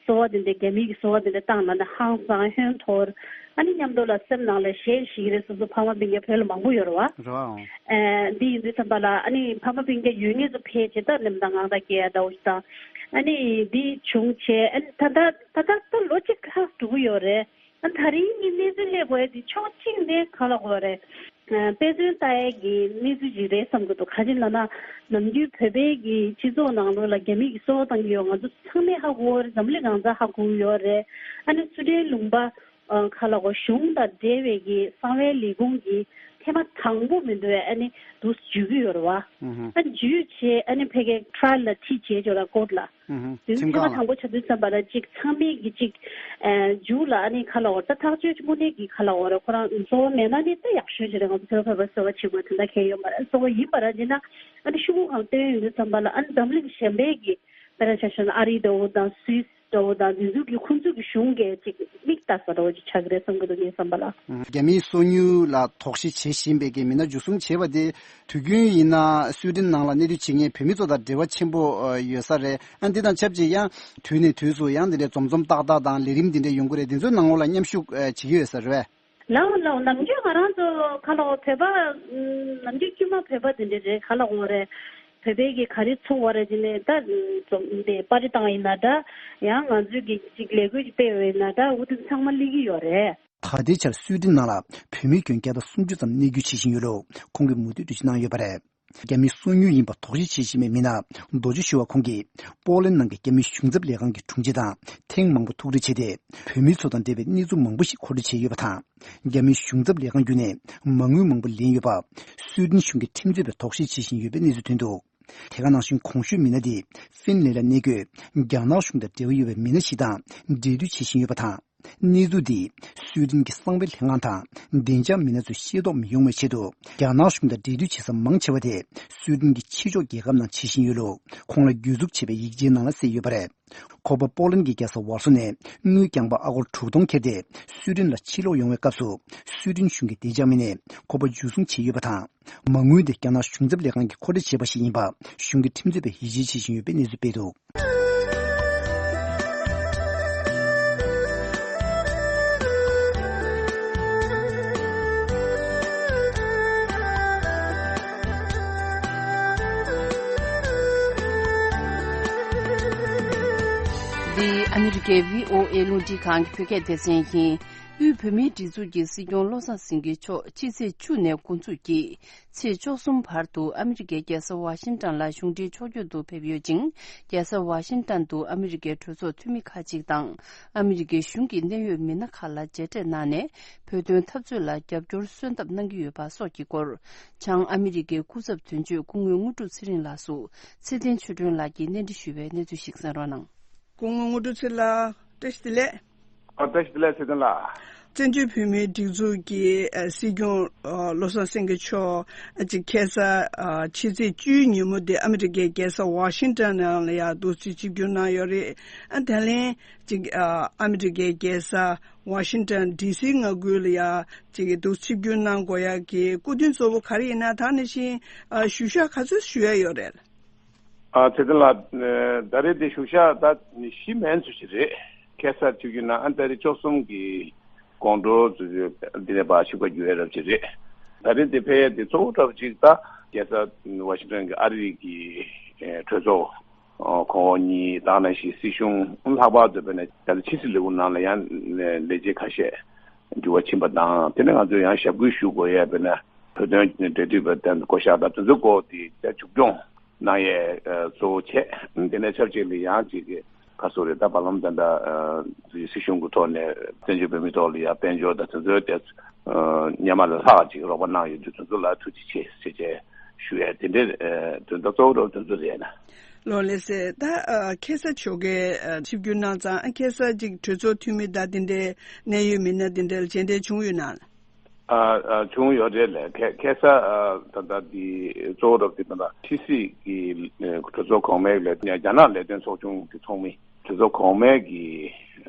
གསོལ་བ་འདེབས་འདྲ་རྒྱ་མིའི་གི་གསོལ་བ་འདེབས་འདྲ་བཏང་ན་ནི་ཧང་སང་ཧོན་འཐོར། ཨ་ནི་མཉམ་དུ་ལ་སེམས་ནང་ལ་ཞེད་ཞིག་རེད། སོ་སོ་ཕ་མ་སྤུན་ཀྱག་བོད་ལ་མང་པོ་ཡོད་རེད་བ། རེད་བ། ཨ་འདི་ཡིན་དུས་ཙམ་པ་ལ་ཨ་ནི་ཕ་མ་སྤུན་ཀྱག་ཡོད་ངེས་སུ་ཕལ་ཆེ་ད་ནམ་ད་ངང་ད་སྐྱེ་ཡ་འདྲ་བོ་ཞིག་དང་། ཨ་ནི་འདི་བྱུང་བྱས་ཨ་ནི་ད་ད་ད་ད་ད་ལོ་གཅིག་ལྷག་འགྲོ་གི་ཡོད་རེད། ཨ་ད་རིང་གི་གནས་ཚུལ་སླེབས་དགོས་ཡ་དེ་ཕྱོགས་གཅིག་ནས་ག་ལ་གོ་རེད། ཨ་དཔེ་མཚོན་ལྟ་ཡ་གི་གནས་ཚུལ་ཅིག་རེད་བསམ་གི་འདུག་ག་ཅི་ལབ་ན་ནམ་རྒྱུན་བོད་པའི་གི་སྤྱི་ཚོགས་ནང་ལོགས་ལ་རྒྱ་མི་གི་གསོལ་བ་བཏང་གི་ཡོད། ང་ཚོ་ཚང་མས་ཧ་གོ་གི་ཡོད་རེད། འཛམ་གླིང་གང་སར་ཧ་གོ་གི་ཡོད་རེད། ཨ་ནི་སུའི་ཌེན་ལུང་པ་ཨ་ག་ལ་གོ་གཞུང་དང་འབྲེལ་བའི་གི་གསང་བའི་ལས་ཁུངས་ཀྱི་ཐེངས་མ་དང་པོ་མི་འདུག་ཨ་ནི་འདུག་འཇུས་ཀྱི་ཡོད་རེད་བ། ཨ་འཇུས་བྱས་ཨ་ནི་ཕ་གིའི་ཊ་ར་ཡལ་ལ་ཁྲིད་བྱས་ཅོག་ར་ཀོར་ཊི་ལ། ཨུ་ཧུ། དེ་ཁྲིམས་ཁང་ལ། ཐེངས་མ་དང་པོ་ཆགས་དུས་ཙམ་པ་ལ་ཅིག་ཚང་མས་ཀྱི་ཅིག་ཨ་མཇུག་ལ་ཨ་ནི་ག་ལ་འོ་ད་ཐག་གཅོད་དངོས་གནས་ཀྱི་ག་ལ་འོ་རེད། ཁོ་རང་གསོལ་བ་མེད་ན་ནི་ད་ཡག་ཤོས་ཅིག་རེད། ང་ཚོ་བོད་པ་བོད་པ་གསོལ་བ་བྱེད་དགོས་དེ་འདྲ་གང་ཡོད་མ་རེད། གསོལ་བ་ཡིན་པ་ར་ཅེ་ན་ཨ་ནི་ཤོག་གུ་གང་བཏོན་ཡོང་དུས་ཙམ་པ་ལ་ཨ་ནི་འཛམ་གླིང་གཞན་པའི་གི་དཔེར་ན་ཆ་བཞག་ན་ཨ་རི་འདྲ་བོ་དང་སུད་སི་འདྲ་བོ་དང་འདི་ཚོ་གི་ཁོང་ཚོ་གི་གཞུང་གིས་ཅིག་མིག་ལྟ་ས་འདྲ་བོ་ཅིག་ཆགས་ཀྱི་རེད་བསམ་གི་འདུག་ངའི་བསམ་པ་ལ། རྒྱ་མིའི་སོ་ཉུལ་ལ་དོགས་གཞི་བྱེད་བཞིན་པའི་གི་མི་སྣ་འཇུ་བཟུང་བྱས་པ་དེ། དུས་རྒྱུན་ཡིན་ན་སུའི་ཏན་ནང་ལ་གནས་སྡོད་བྱེད་མཁན་བོད་མི་ཚོ་དང་འབྲེལ་བ་ཆེན་པོ་ཡོད་ས་རེད། ཨ་འདི་དང་ཆབས་ཅིག་ཡང་དུས་ནས་དུས་སུ་ཡང་འདི་འདྲའི་འཛོམས་འཛོམས་ཏག་ཏག་དང་ལས་རིམ་འདི་འདྲའི་ཡོང་གི་རེད། འདི་ཚོའི་ནང་ལོགས་ལ་མཉམ་ཞུགས་བྱེད་ཀྱི་ཡོད་ས་རེད་པས། ལའོ་ལའོ། ནམ་རྒྱུན་ང་རང་ཚོ་ག་ལ་བོད་པ་ནམ་རྒྱུན་དཀྱུས་མ་བོད་པ་འདི་འདྲ་རེད། ག་ལ་འོ་རེད། བོད་པའི་གི་ག་རེ་ཚོགས་པ་རེད་ཅེ་ནས་ད་འཛོམས་ཏེ་པར་ཊི་བཏང་ཡིན་ན་འདྲ། ཡང་ང་ཚོའི་གི་ཅིག་ལས་འགུལ་ཅིག་སྤེལ་བ་ཡིན་ན་འདྲ། འུ་དུ་ཚང་མ་སླེབས་ཀྱི་ཡོད་རེད། ད་ལྟའི་ཆར་སུའི་ཏན་ནང་ལ་བོད་མི་ཁྱོན་བརྒྱ་དང་སུམ་ཅུ་ཙམ་གནས་སྡོད་བྱེད་བཞིན་ཡོད་ལུགས་ཁོང་གིས་མུ་མཐུད་འགྲེལ་བརྗོད་གནང་ཡོད་པ་རེད། རྒྱ་མིའི་སོ་ཉུལ་ཡིན་པ་དོགས་གཞི་བྱེད་བཞིན་པའི་མི་སྣ་རྡོ་རྗེ་ཤུ་བ་ཁོང་གིས་པོ་ལན་ནང་གི་རྒྱ་མིའི་གཞུང་ཚབ་ལས་ཁང་གི་དྲུང་ཆེ་དང་ཐེངས་མང་པོ་ཐུག་འཕྲད་བྱས་ཏེ། བོད་མི་ཚོ་དང་འབྲེལ་བའི་གནས་ཚུལ་མང་པོ་ཞིག་མཁོ་སྤྲོད་བྱས་ཡོད་པ་དང་། རྒྱ་མིའི་གཞུང་ཚབ་ལས་ཁང་བརྒྱུད་ནས་མ་དངུལ་མང་པོ་ལེན་ཡོད་པ། སུའི་ཏན་གཞུང་གིས་ཁྲིམས་རྩོད་པའི་དོགས་གཞི་བྱེད་བཞིན་ཡོད་པའི་གནས་ཚུལ་ཐོན་འདུག་དེ་ག་ནང་བཞིན་གོང་ཞུས་མི་སྣ་དེ་ཧྥིན་ལན་ལ་གནས་འཁོད་རྒྱ་ནག་གཞུང་དང་འབྲེལ་བ་ཡོད་པའི་མི་སྣ་ཞིག་དང་འབྲེལ་མཐུད་བྱེད་བཞིན་ཡོད་པ་དང་། གནས་ཚུལ་འདི་སུའི་ཏན་གྱི་གསང་བའི་ལྷན་ཁང་དང་བདེ་འཇགས་མི་སྣ་ཚོས་ཤེས་རྟོགས་མི་ཡོང་བའི་ཆེད་དུ་རྒྱ་ནག་གཞུང་དང་འབྲེལ་མཐུད་བྱེད་ས་མང་ཆེ་བ་དེ་སུའི་ཏན་གྱི་ཕྱི་ཕྱོགས་རྒྱལ་ཁབ་ནང་བྱེད་བཞིན་ཡོད་ལུགས་ཁོང་ལ་བརྒྱུད་འཛུགས་བྱས་པའི་ཡིག་ཆའི་ནང་ལ་གསལ་ཡོད་པ་རེད། ཁོ་པ་པོ་ལན་གྱི་རྒྱལ་ས་ཝར་སོ་ནས་དངུལ་རྐྱང་པ་ཨ་སྒོར་དྲུག་སྟོང་ཁྱེར་ཏེ་སུའི་ཏན་ལ་ཕྱིར་ལོག་ཡོང་བའི་སྐབས་སུ་སུའི་ཏན་གཞུང་གི་བདེ་འཇགས་མི་སྣས་ཁོ་པ་འཇུ་བཟུང་བྱས་ཡོད་པ་དང་། མ་དངུལ་དེ་རྒྱ་ནག་གཞུང་ཚབ་ལས་ཁང་གིས་མཁོ་སྤྲོད་བྱས་པ་ཞིག་ཡིན་པ་གཞུང་གི་ཁྲིམས་རྩོད་པས་ཡིད་ཆེས་བྱེད་བཞིན་ཡོད་པའི་གནས་ཚུལ་སྤེལ་འདུག་འདི་ཨ་མི་རི་ཀའི་བྷི་ཨོ་ཨེ་རླུང་འཕྲིན་ཁང་གི་བོད་སྐད་སྡེ་ཚན་ཡིན། དབུས་བོད་མིའི་སྒྲིག་འཛུགས་ཀྱི་སྲིད་སྐྱོང་བློ་བཟང་སེང་གེ་མཆོག་ཕྱི་ཚེས་བཅུ་ནས་འགོ་འཛུགས་ཀྱིས་ཚེས་བཅུ་གསུམ་བར་དུ་ཨ་མི་རི་ཀའི་རྒྱལ་ས་ཝ་ཤིང་ཏན་ལ་གཞུང་འབྲེལ་ཕྱོགས་བསྐྱོད་དུ་ཕེབས་ཡོད་ཅིང་། རྒྱལ་ས་ཝ་ཤིང་ཏན་དུ་ཨ་མི་རི་ཀའི་གྲོས་ཚོགས་འཐུས་མི་ཁག་ཅིག་དང་། ཨ་མི་རི་ཀའི་གཞུང་གི་གནད་ཡོད་མི་སྣ་ཁག་ལ་མཇལ་འཕྲད་གནང་ནས། བོད་དོན་འཐབ་རྩོད་ལ་རྒྱབ་སྐྱོར་གསོལ་འདེབས་གནང་གི་ཡོད་པ་སོགས་ཀྱི་སྐོར། བྱང་ཨ་མི་རི་ཀའི་སྐུ་ཚབ་དོན་གཅོད་སྐུ་ངོ་དངོས་གྲུབ་ཚེ་རིང་ལགས་སུ་ཚེ་བརྟན་ཆོས་སྒྲོན་ལགས་ཀྱིས་གནས་འདྲི་ཞུས་པའི་གནས་ཚུལ་ཞིག་གསན་རོགས་གནང་། སྐུ་ངོ་དངོས་གྲུབ་ཚེ་ལགས། བཀྲ་ཤིས་བདེ་ལེགས། ཨ། བཀྲ་ཤིས་བདེ་ལེགས་ཚེ་བརྟན་ལགས། བཙན་བྱོལ་བོད་མིའི་སྒྲིག་འཛུགས་ཀྱི་ཨ་སྲིད་སྐྱོང་ཨ་བློ་བཟང་སེང་གེ་མཆོག་ཨ་ཅིག་ཁ་སང་ཨ་ཕྱི་ཚེས་བཅུའི་ཉིན་མོ་དེ་ཨ་མི་རི་ཀའི་རྒྱལ་ས་ཝ་ཤིང་ཏན་ནང་ལ་ཡང་འདུག་སེ་ཆིབས་བསྒྱུར་གནང་ཡོད་རེད། ཨ་ད་ལན་ཅིག་ཨ་ཨ་མི་རི་ཀའི་རྒྱལ་ས་ཝ་ཤིང་ཏན་ཌི་སི་མངའ་ཁུལ་ལ་ཡང་ཅིག་འདུག་ཆིབས་བསྒྱུར་གནང་དགོས་ཡག་གི་སྐུ་དོན་གཙོ་བོ་ག་རེ་ཡིན་ན། ད་ནང་བཞིན་ཨ་ཞུ་བཞག་ག་ཚོད་ཞུ་ཡ་ཡོད་རེད། ཨ་ཚེ་བརྟན་ལགས། ཨ་ད་རེས་དེ་བཞུགས་ཤག་ད་བཞི་མན་ཚོད་ཅིག་རེད། ཁ་སང་ཆིབས་བསྒྱུར་གནང་། ཨ་ད་རེས་བཅུ་གསུམ་གྱི་དགོང་དྲོ་ཚོད་འདི་ནས་ཕར་ཆིབས་ཁ་བསྒྱུར་ཡ་རབ་ཅིག་རེད། ད་རེས་དེ་ཕེབས་ཡ་དེ་གཙོ་བོ་འདྲ་པོ་ཅིག་ད་རྒྱལ་ས་ཝ་ཤིང་ཊོན་གྱི་ཨ་རི་གི་ཨེ་གྲོས་ཚོགས་ཨ་གོང་འོག་གཉིས་དང་ནང་བཞིན་སྲིད་གཞུང་ལྷག་པར་དུ་དཔེར་ན་རྒྱལ་ས་ཕྱི་སྲིད་ལས་ཁུངས་ནང་ལ་ཡང་ལས་བྱེད་ཁ་ཤས་འགྱུར་བ་ཕྱིན་པ་དང་། དེ་ནས་ང་ཚོས་ཡང་ཞབས་སྐུལ་ཞུ་དགོས་ཡ་དཔེར་ན་བོད་དོན་འབྲེལ་མཐུད་པ་དང་བསྐོ་བཞག་དང་དེ་ཚོ་སྐོར་དེ་མཇུག་སྐྱོང་གནང་ཡས་གཙོ་བོ་བྱས། དེ་ནས་ཆབས་ཅིག་ལ་ཡང་ཅིག་གི་ ག་སོ་རེད། ད་བར་ལམ་ད་ལྟ་སྲིད་གཞུང་གི་ཐོག་ནས་བཙན་བྱོལ་བོད་མིའི་ཐོག་ལ་ཡ་དཔལ་འབྱོར་དང་དེ་ཚོའི་ཐད་སྙན་མ་ལ་ལྷག་ཅིག་རོགས་པ་གནང་ཡོད་དུས་དེ་ཚོ་ལ་ཐུགས་རྗེ་ཆེ་ཟེར་བྱས་ཞུ་ཡས་དེ་འདྲའི་དོན་དག་གཙོ་བོ་རོགས་དེ་ཚོ་རེད་ན། ལོ་ལེགས་སེ། ད་ཁ་སང་ཆོལ་ཁའི་ཆིབས་བསྒྱུར་གནང་ཙང་ཁ་སང་ཅིག་གྲོས་ཚོགས་འཐུས་མི་དང་དེ་འདྲའི་གནད་ཡོད་མི་སྣ་དེ་འདྲ་ལ་མཇལ་འཕྲད་བྱུང་ཡོད་ན། ཨ་ཨ་བྱུང་ཡོད་རེད་ལས། ཁ་ཁ་ས་ཨ་ད་ལྟ་འདི་གཙོ་བོ་རབ་འདི་ད་ལྟ་ཕྱི་སྲིད་ཀྱི་ཨ་གྲོས་ཚོགས་གོང་མའི་ལས་དོན་རྒྱ་ནག་ལས་དོན་ཚོགས་ཆུང་གི་ཚོགས་མི་གྲོས་ཚོགས་གོང་མའི་གི་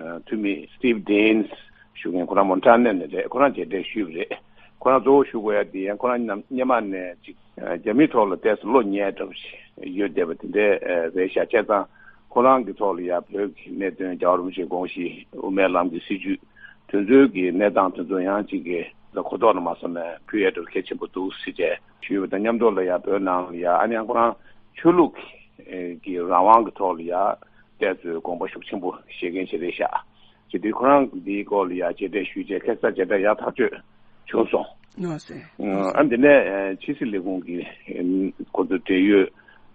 ཨ་འཐུས་མི་Steve Daines་ཞུ་མཁན་ཁོ་རང་མོན་ཊ་ནེ་ནས་རེད། ཁོ་རང་མཇལ་འཕྲད་ཞུས་པ་རེད། ཁོ་རང་གཙོ་བོ་ཞུ་དགོས་ཡ་འདི་ཡང་ཁོ་རང་ནམ་སྔོན་མ་ནས་ཅིག་ཨ་རྒྱ་མིའི་ཐོག་ལ་ཏོག་ཙམ་བློ་ཉེ་འདྲ་པོ་ཞིག་ཡོད་བསྡད་པ་དེ་འདྲ་ཨ་རེད་ཤག་བྱས་ཙང་ཁོ་རང་གི་ཐོག་ལ་ཡ་བོད་ཀྱི་གནད་དོན་རྒྱལ་བ་རིན་པོ་ཆེའི་དགོངས་གཞི་དབུ་མའི་ལམ་གྱི་སྲིད་བྱུས་དེ་ཚོའི་གི་གནས་སྟངས་དེ་ཚོ་ཡང་གཅིག་གི་གོ་རྟོགས་ནང་མ་སོང་ནས་ཕུལ་ཡས་འདྲ་གལ་ཆེན་པོ་འདུག་ཟེར་བྱས་ཞུས་པ་དང་མཉམ་དུ་ལ་ཡ་བོད་ནང་ལ་ཡ་ཨ་ནི་ཡང་ཁོ་རང་ཆོས་ལུགས་ཀྱི་རང་དབང་གི་ཐོག་ལ་ཡ་ཏོག་ཙམ་དགོངས་པ་ཤུགས་ཆེན་པོ་བཞེས་མཁན་ཞིག་རེད་ཤག་བྱས་དུས་ཁོ་རང་འདིའི་སྐོར་ལ་ཡ་མཇལ་འཕྲད་ཞུས་བྱས་ཁ་ས་མཇལ་འཕྲད་ཡག་ཐག་ཆོད་བྱུང་སོང་། ཨ་འདི་ནས་ཕྱི་སྲིད་ལས་ཁུངས་ཀྱི་ཁོ་ཚོ་འབྲེལ་ཡོད་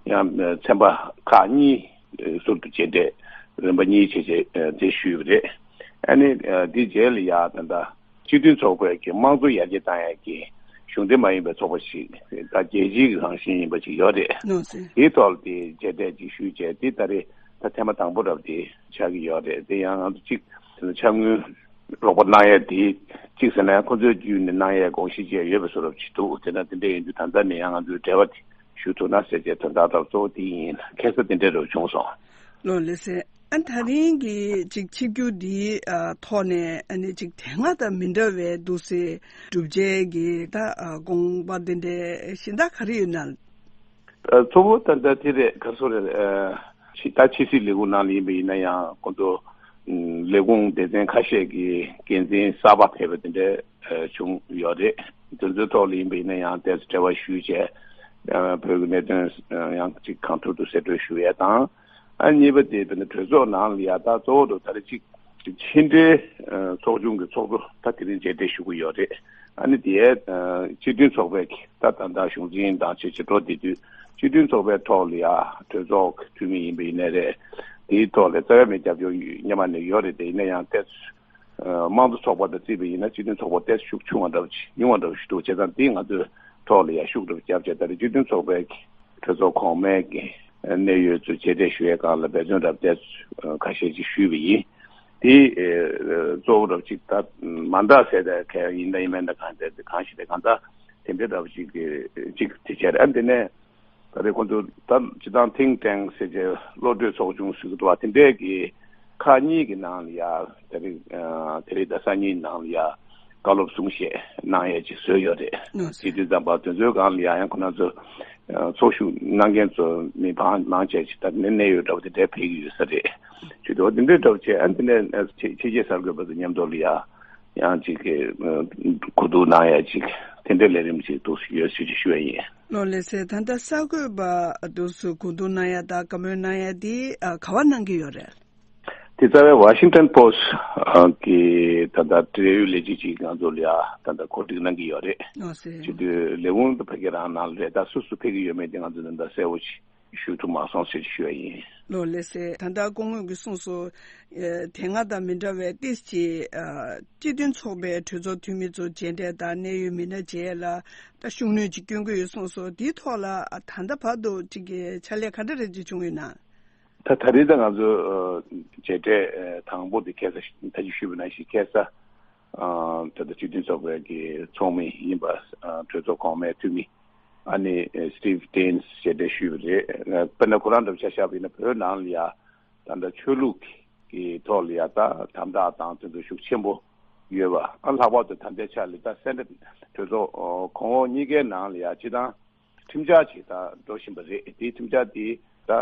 ཡང་ཚན་པ་ཁག་གཉིས་ཟུར་དུ་མཇལ་འཕྲད་རིམ་པ་གཉིས་བྱས་བྱས་དེ་ཞུས་པ་རེད། ཨ་ནི་འདི་རྗེས་ལ་ཡ་ད་ལྟ་སྤྱི་མཐུན་ཚོགས་པའི་གི་དམངས་གཙོ་ཡར་རྒྱས་བཏང་ཡས་ཀྱི་གཞུང་འབྲེལ་མ་ཡིན་པའི་ཚོགས་པ་ཞིག་ད་རྒྱལ་སྤྱིའི་གི་རང་བཞིན་ཡིན་པ་ཅིག་ཡོད་རེད། དེའི་ཐོག་ལ་དེ་མཇལ་འཕྲད་ཅིག་ཞུས་བྱས་དེ་ད་རེས་ད་ཐེངས་མ་དང་པོ་རབ་དེ་ཆགས་ཀྱི་ཡོད་རེད། དེ་ཡང་ང་ཚོ་གཅིག་ཕྱག་དངུལ་རོགས་པ་གནང་ཡས་དེ་གཅིག་ཟེར་ན་ཡང་ཁོ་ཚོའི་བརྒྱུད་ནས་གནང་ཡས་དགོངས་གཞི་བཅས་ཡོད་པའི་བཟོ་འདྲ་ཅིག་འདུག་དེ་ན་དེ་འདྲ་ཡིན་དུས་ད་ལྟ་ནས་ཡང་ང་ཚོའི་འབྲེལ་བ་དེ་ཞུ་ཐུབ་ན་ཟེར་བྱས་དོན་དག་རབ་གཙོ་བོ་དེ་ཡིན། ཁ་ས་དེ་འདྲ་རུ་བྱུང་སོང་། ལོ་ལེགས་སེ། ཨ་ད་རིང་གི་ཅིག་ཆིབས་བསྒྱུར་འདིའི་ཨ་ཐོག་ནས་ཨ་ནི་ཅིག་དེ་སྔ་དང་མི་འདྲ་བའི་འདུག་སེ་གྲུབ་ཆའི་གི་ད་ཨ་དགོངས་པ་འདི་འདྲའི་གཞན་དག་ག་རེ་ཡོད་ན། ཨ་གཙོ་བོ་ད་ལྟ་དེ་རེད། ག་སོ་རེད། ཨ་ཕྱི་ད་ཕྱི་སྲིད་ལས་ཁུངས་ནང་ལ་ཡིན་པ་ཡིན་ན་ཡང་ཁོང་ཚོ་ཨ་ལས་ཁུངས་སྡེ་ཚན་ཁ་ཤས་ཀྱི་འགན་འཛིན་གསར་པ་ཕེབས་པ་དེ་འདྲ་ཨ་བྱུང་ཡོད་རེད། དེ་ཚོའི་ཐོག་ལ་ཡིན་པ་ཡིན་ན་ཡང་ཏོག་ཙམ་འབྲེལ་བ་ཞུས་བྱས་ཨ་བོད་ཀྱི་གནད་དོན་ཨ་ཡང་ཅིག་གང་ཐུབ་ཐུབ་གསལ་སྟོན་ཞུ་ཡས་དང་། ཨ་གཉིས་པ་དེ་དཔེར་ན་གྲོས་ཚོགས་ནང་ལ་ཡ་ད་གཙོ་བོ་དུ་ད་རེས་ཅིག་ཕྱི་འབྲེལ་ཨ་ཚོགས་ཆུང་གི་ཚོགས་གཙོ་ད་དེ་རིང་མཇལ་འཕྲད་ཞུ་གི་ཡོད་རེད། ཨ་ནི་དེའི་ཨ་སྤྱི་མཐུན་ཚོགས་པའི་ད་ད་ལྟ་གཞུང་འཛིན་དང་ཆེད་ཆེད་འགྲོ་བསྡད་དུས་སྤྱི་མཐུན་ཚོགས་པའི་ཐོག་ལ་ཡ་གྲོས་ཚོགས་ཀྱི་འཐུས་མི་ཡིན་པ་ཡིན་ནའི་རེད། དེའི་ཐོག་ལ་རྩ་བའི་མི་རྒྱབ་སྐྱོར་སྔོན་མ་ནས་ཡོད་རེད། དེ་ཡིན་ན་ཡང་ཏོག་ཙམ་དམངས་གཙོ་ཚོགས་པ་དང་བརྩིས་པ་ཡིན་ན་སྤྱི་མཐུན་ཚོགས་པ་ཏོག་ཙམ་ཤུགས་ཆུང་བ་འདྲ་བོ་ཅིག་ཉུང་བ་འདྲ་བོ་ཞིག་འདུག་བྱས་ཙང་དེ་ང་ཚོའི་ཐོག་ལ་ཡ་ཤུགས་འདྲ་བོ་བརྒྱབ་བྱས་ད་རེས་སྤྱི་མཐུན་ཚོགས་པའི་གྲོས་ཚོགས་གོང་མའི་གི་གནད་ཡོད་ཚོ་མཇལ་འཕྲད་ཞུ་ཡའི་སྒང་ལ་འབད་བརྩོན་རབ་ཏོག་ཙམ་ཁ་ཤས་ཅིག་ཞུས་པ་ཡིན། དེ་གཙོ་བོ་རབ་ཅིག་ད་མ་འདང་ཟེར་ད་ག་ཡིན་ད་ཡིན་མིན་ད་གང་ཟེར་ད་གང་ཞིག་ད་གང་ད་དེ་འདྲའི་རབ་ཅིག་གི་ཅིག་དེ་བྱས་རེད། ཨ་འདི་ནས། ད་རེས་ཁོང་ཚོ་ད་སྤྱི་བཏང་think tank་ཟེར་བྱས་བློ་གྲོས་ཚོགས་ཆུང་ཟེར་གྱི་འདུག་བ། དེ་འདྲས་ཀྱི་ཁག་གཉིས་ཀྱི་ནང་ལ་ཡ་ད་རེས་ཨ་དེ་རིང་གཟའ་ཉིན་ནང་ལ་ཡ་བཀའ་སློབ་གསུང་བཤད་གནང་ཡས་ཅིག་བཟོས་ཡོད་རེད། ཨོ་ཟེར་དུས་ཙམ་པ་དེ་ཚོའི་སྒང་ལ་ཡ་ཡང་ཁོ་རང་ཚོ་ཨ་ཚོགས་ཞུགས་གནང་མཁན་ཚོ་མི་མང་མང་ཆེ་ཅིག་ད་ནས་གནད་ཡོད་འདྲ་བོ་དེ་འདྲས་ཕེབས་ཀྱི་ཡོད་ས་རེད། ཅིག་འདུག་བ། དེ་འདྲས་འདྲ་བོ་བྱས་ཨ་འདི་ནས་ཕྱི་ཕྱི་རྒྱལ་གསར་འགོད་པ་ཚོ་མཉམ་དུ་ལ་ཡ། ཡང་ཅིག་གི་གོ་བསྡུར་གནང་ཡ་ཅིག་དེ་འདྲའི་ལས་རིམ་ཅིག་འདུག་སེ་ཡོད་ཟེར་ཅིག་ཞུ་ཡ་ཡིན། ལོ་ལེགས་སེ། ད་ལྟ་གསར་འགོད་པ་འདུག་སེ་གོ་བསྡུར་གནང་ཡ་དང་བཀའ་མོལ་གནང་ཡ་དེ་ག་བ་གནང་གི་ཡོད་རེད། དེ་རྩ་བའི་Washington Post་གི་ད་ལྟ་འབྲེལ་ཡོད་ལས་བྱེད་ཅིག་ང་ཚོ་ལ་ཡ་ད་ལྟ་གོ་སྒྲིག་གནང་གི་ཡོད་རེད། ལོ་ཟེར། བྱེད་དུས་ལས་ཁུངས་དུ་ཕ་གི་རང་ནང་ལ་རེད། ད་སུ་སུ་ཕེབས་ཀྱི་ཡོད་མེད་དེ་ང་ཚོ་ད་ལྟ་གསལ་བོ་ཅིག་ཞུ་ཐུབ་མ་སོང་ཟེར་ཞུ་བ་ཡིན། ལོ་ལེགས་སེ། ད་ལྟ་སྐུ་ངོ་གིས་གསུངས་སོང་། ཨ་དེ་སྔ་དང་མི་འདྲ་བའི་ཏོག་ཙམ་ཅིག་ཨ་སྤྱི་མཐུན་ཚོགས་པའི་གྲོས་ཚོགས་འཐུས་མི་ཚོ་མཇལ་འཕྲད་དང་གནད་ཡོད་མི་སྣ་མཇལ་ཡས་ལ་ད་ཤུགས་སྣོན་ཅིག་སྐྱོན་གྱི་ཡོད་གསུངས་སོང་། དེའི་ཐོག་ལ་ཨ་ད་ལྟ་བར་དུ་ཅིག་གི་ཕྱག་ལས་ག་འདྲ་རེ་ཅིག་བྱུང་ཡོད་ན། ད་ད་རེས་ད་ང་ཚོ་ཨ་མཇལ་འཕྲད་ཨ་དང་པོ་དེ་ཁ་ས་ད་ཅི་ཞུས་པ་ནང་བཞིན་ཁ་ས་ཨ་ད་ལྟ་སྤྱི་མཐུན་ཚོགས་པའི་གི་ཚོགས་མི་ཡིན་པ་ཨ་གྲོས་ཚོགས་གོང་མའི་འཐུས་མི། ཨ་ནི་Steve Daines་ཞེས་དེ་ཞུས་པ་རེད། དཔེར་ན་ཁོ་རང་འདྲ་བོ་ཆ་བཞག་པ་ཡིན་ན་བོད་ནང་ལ་ཡ་ད་ལྟ་ཆོས་ལུགས་ཀྱི་ཐོག་ལ་ཡ་ད་དམ་དྲག་དང་དེ་ཚོ་ཤུགས་ཆེན་པོ་ཡོད་པ། ཨ་ལྷག་པར་དུ་ད་ལྟའི་ཆ་ལ་ད་སེ་ནེ་ཊི་གྲོས་ཚོགས་གོང་འོག་གཉིས་ཀའི་ནང་ལ་ཡ་སྤྱི་བཏང་ཁྲིམས་འཆར་ཅིག་ད་འགྲོ་བཞིན་པ་རེད། དེའི་ཁྲིམས་འཆར་དེ་ད་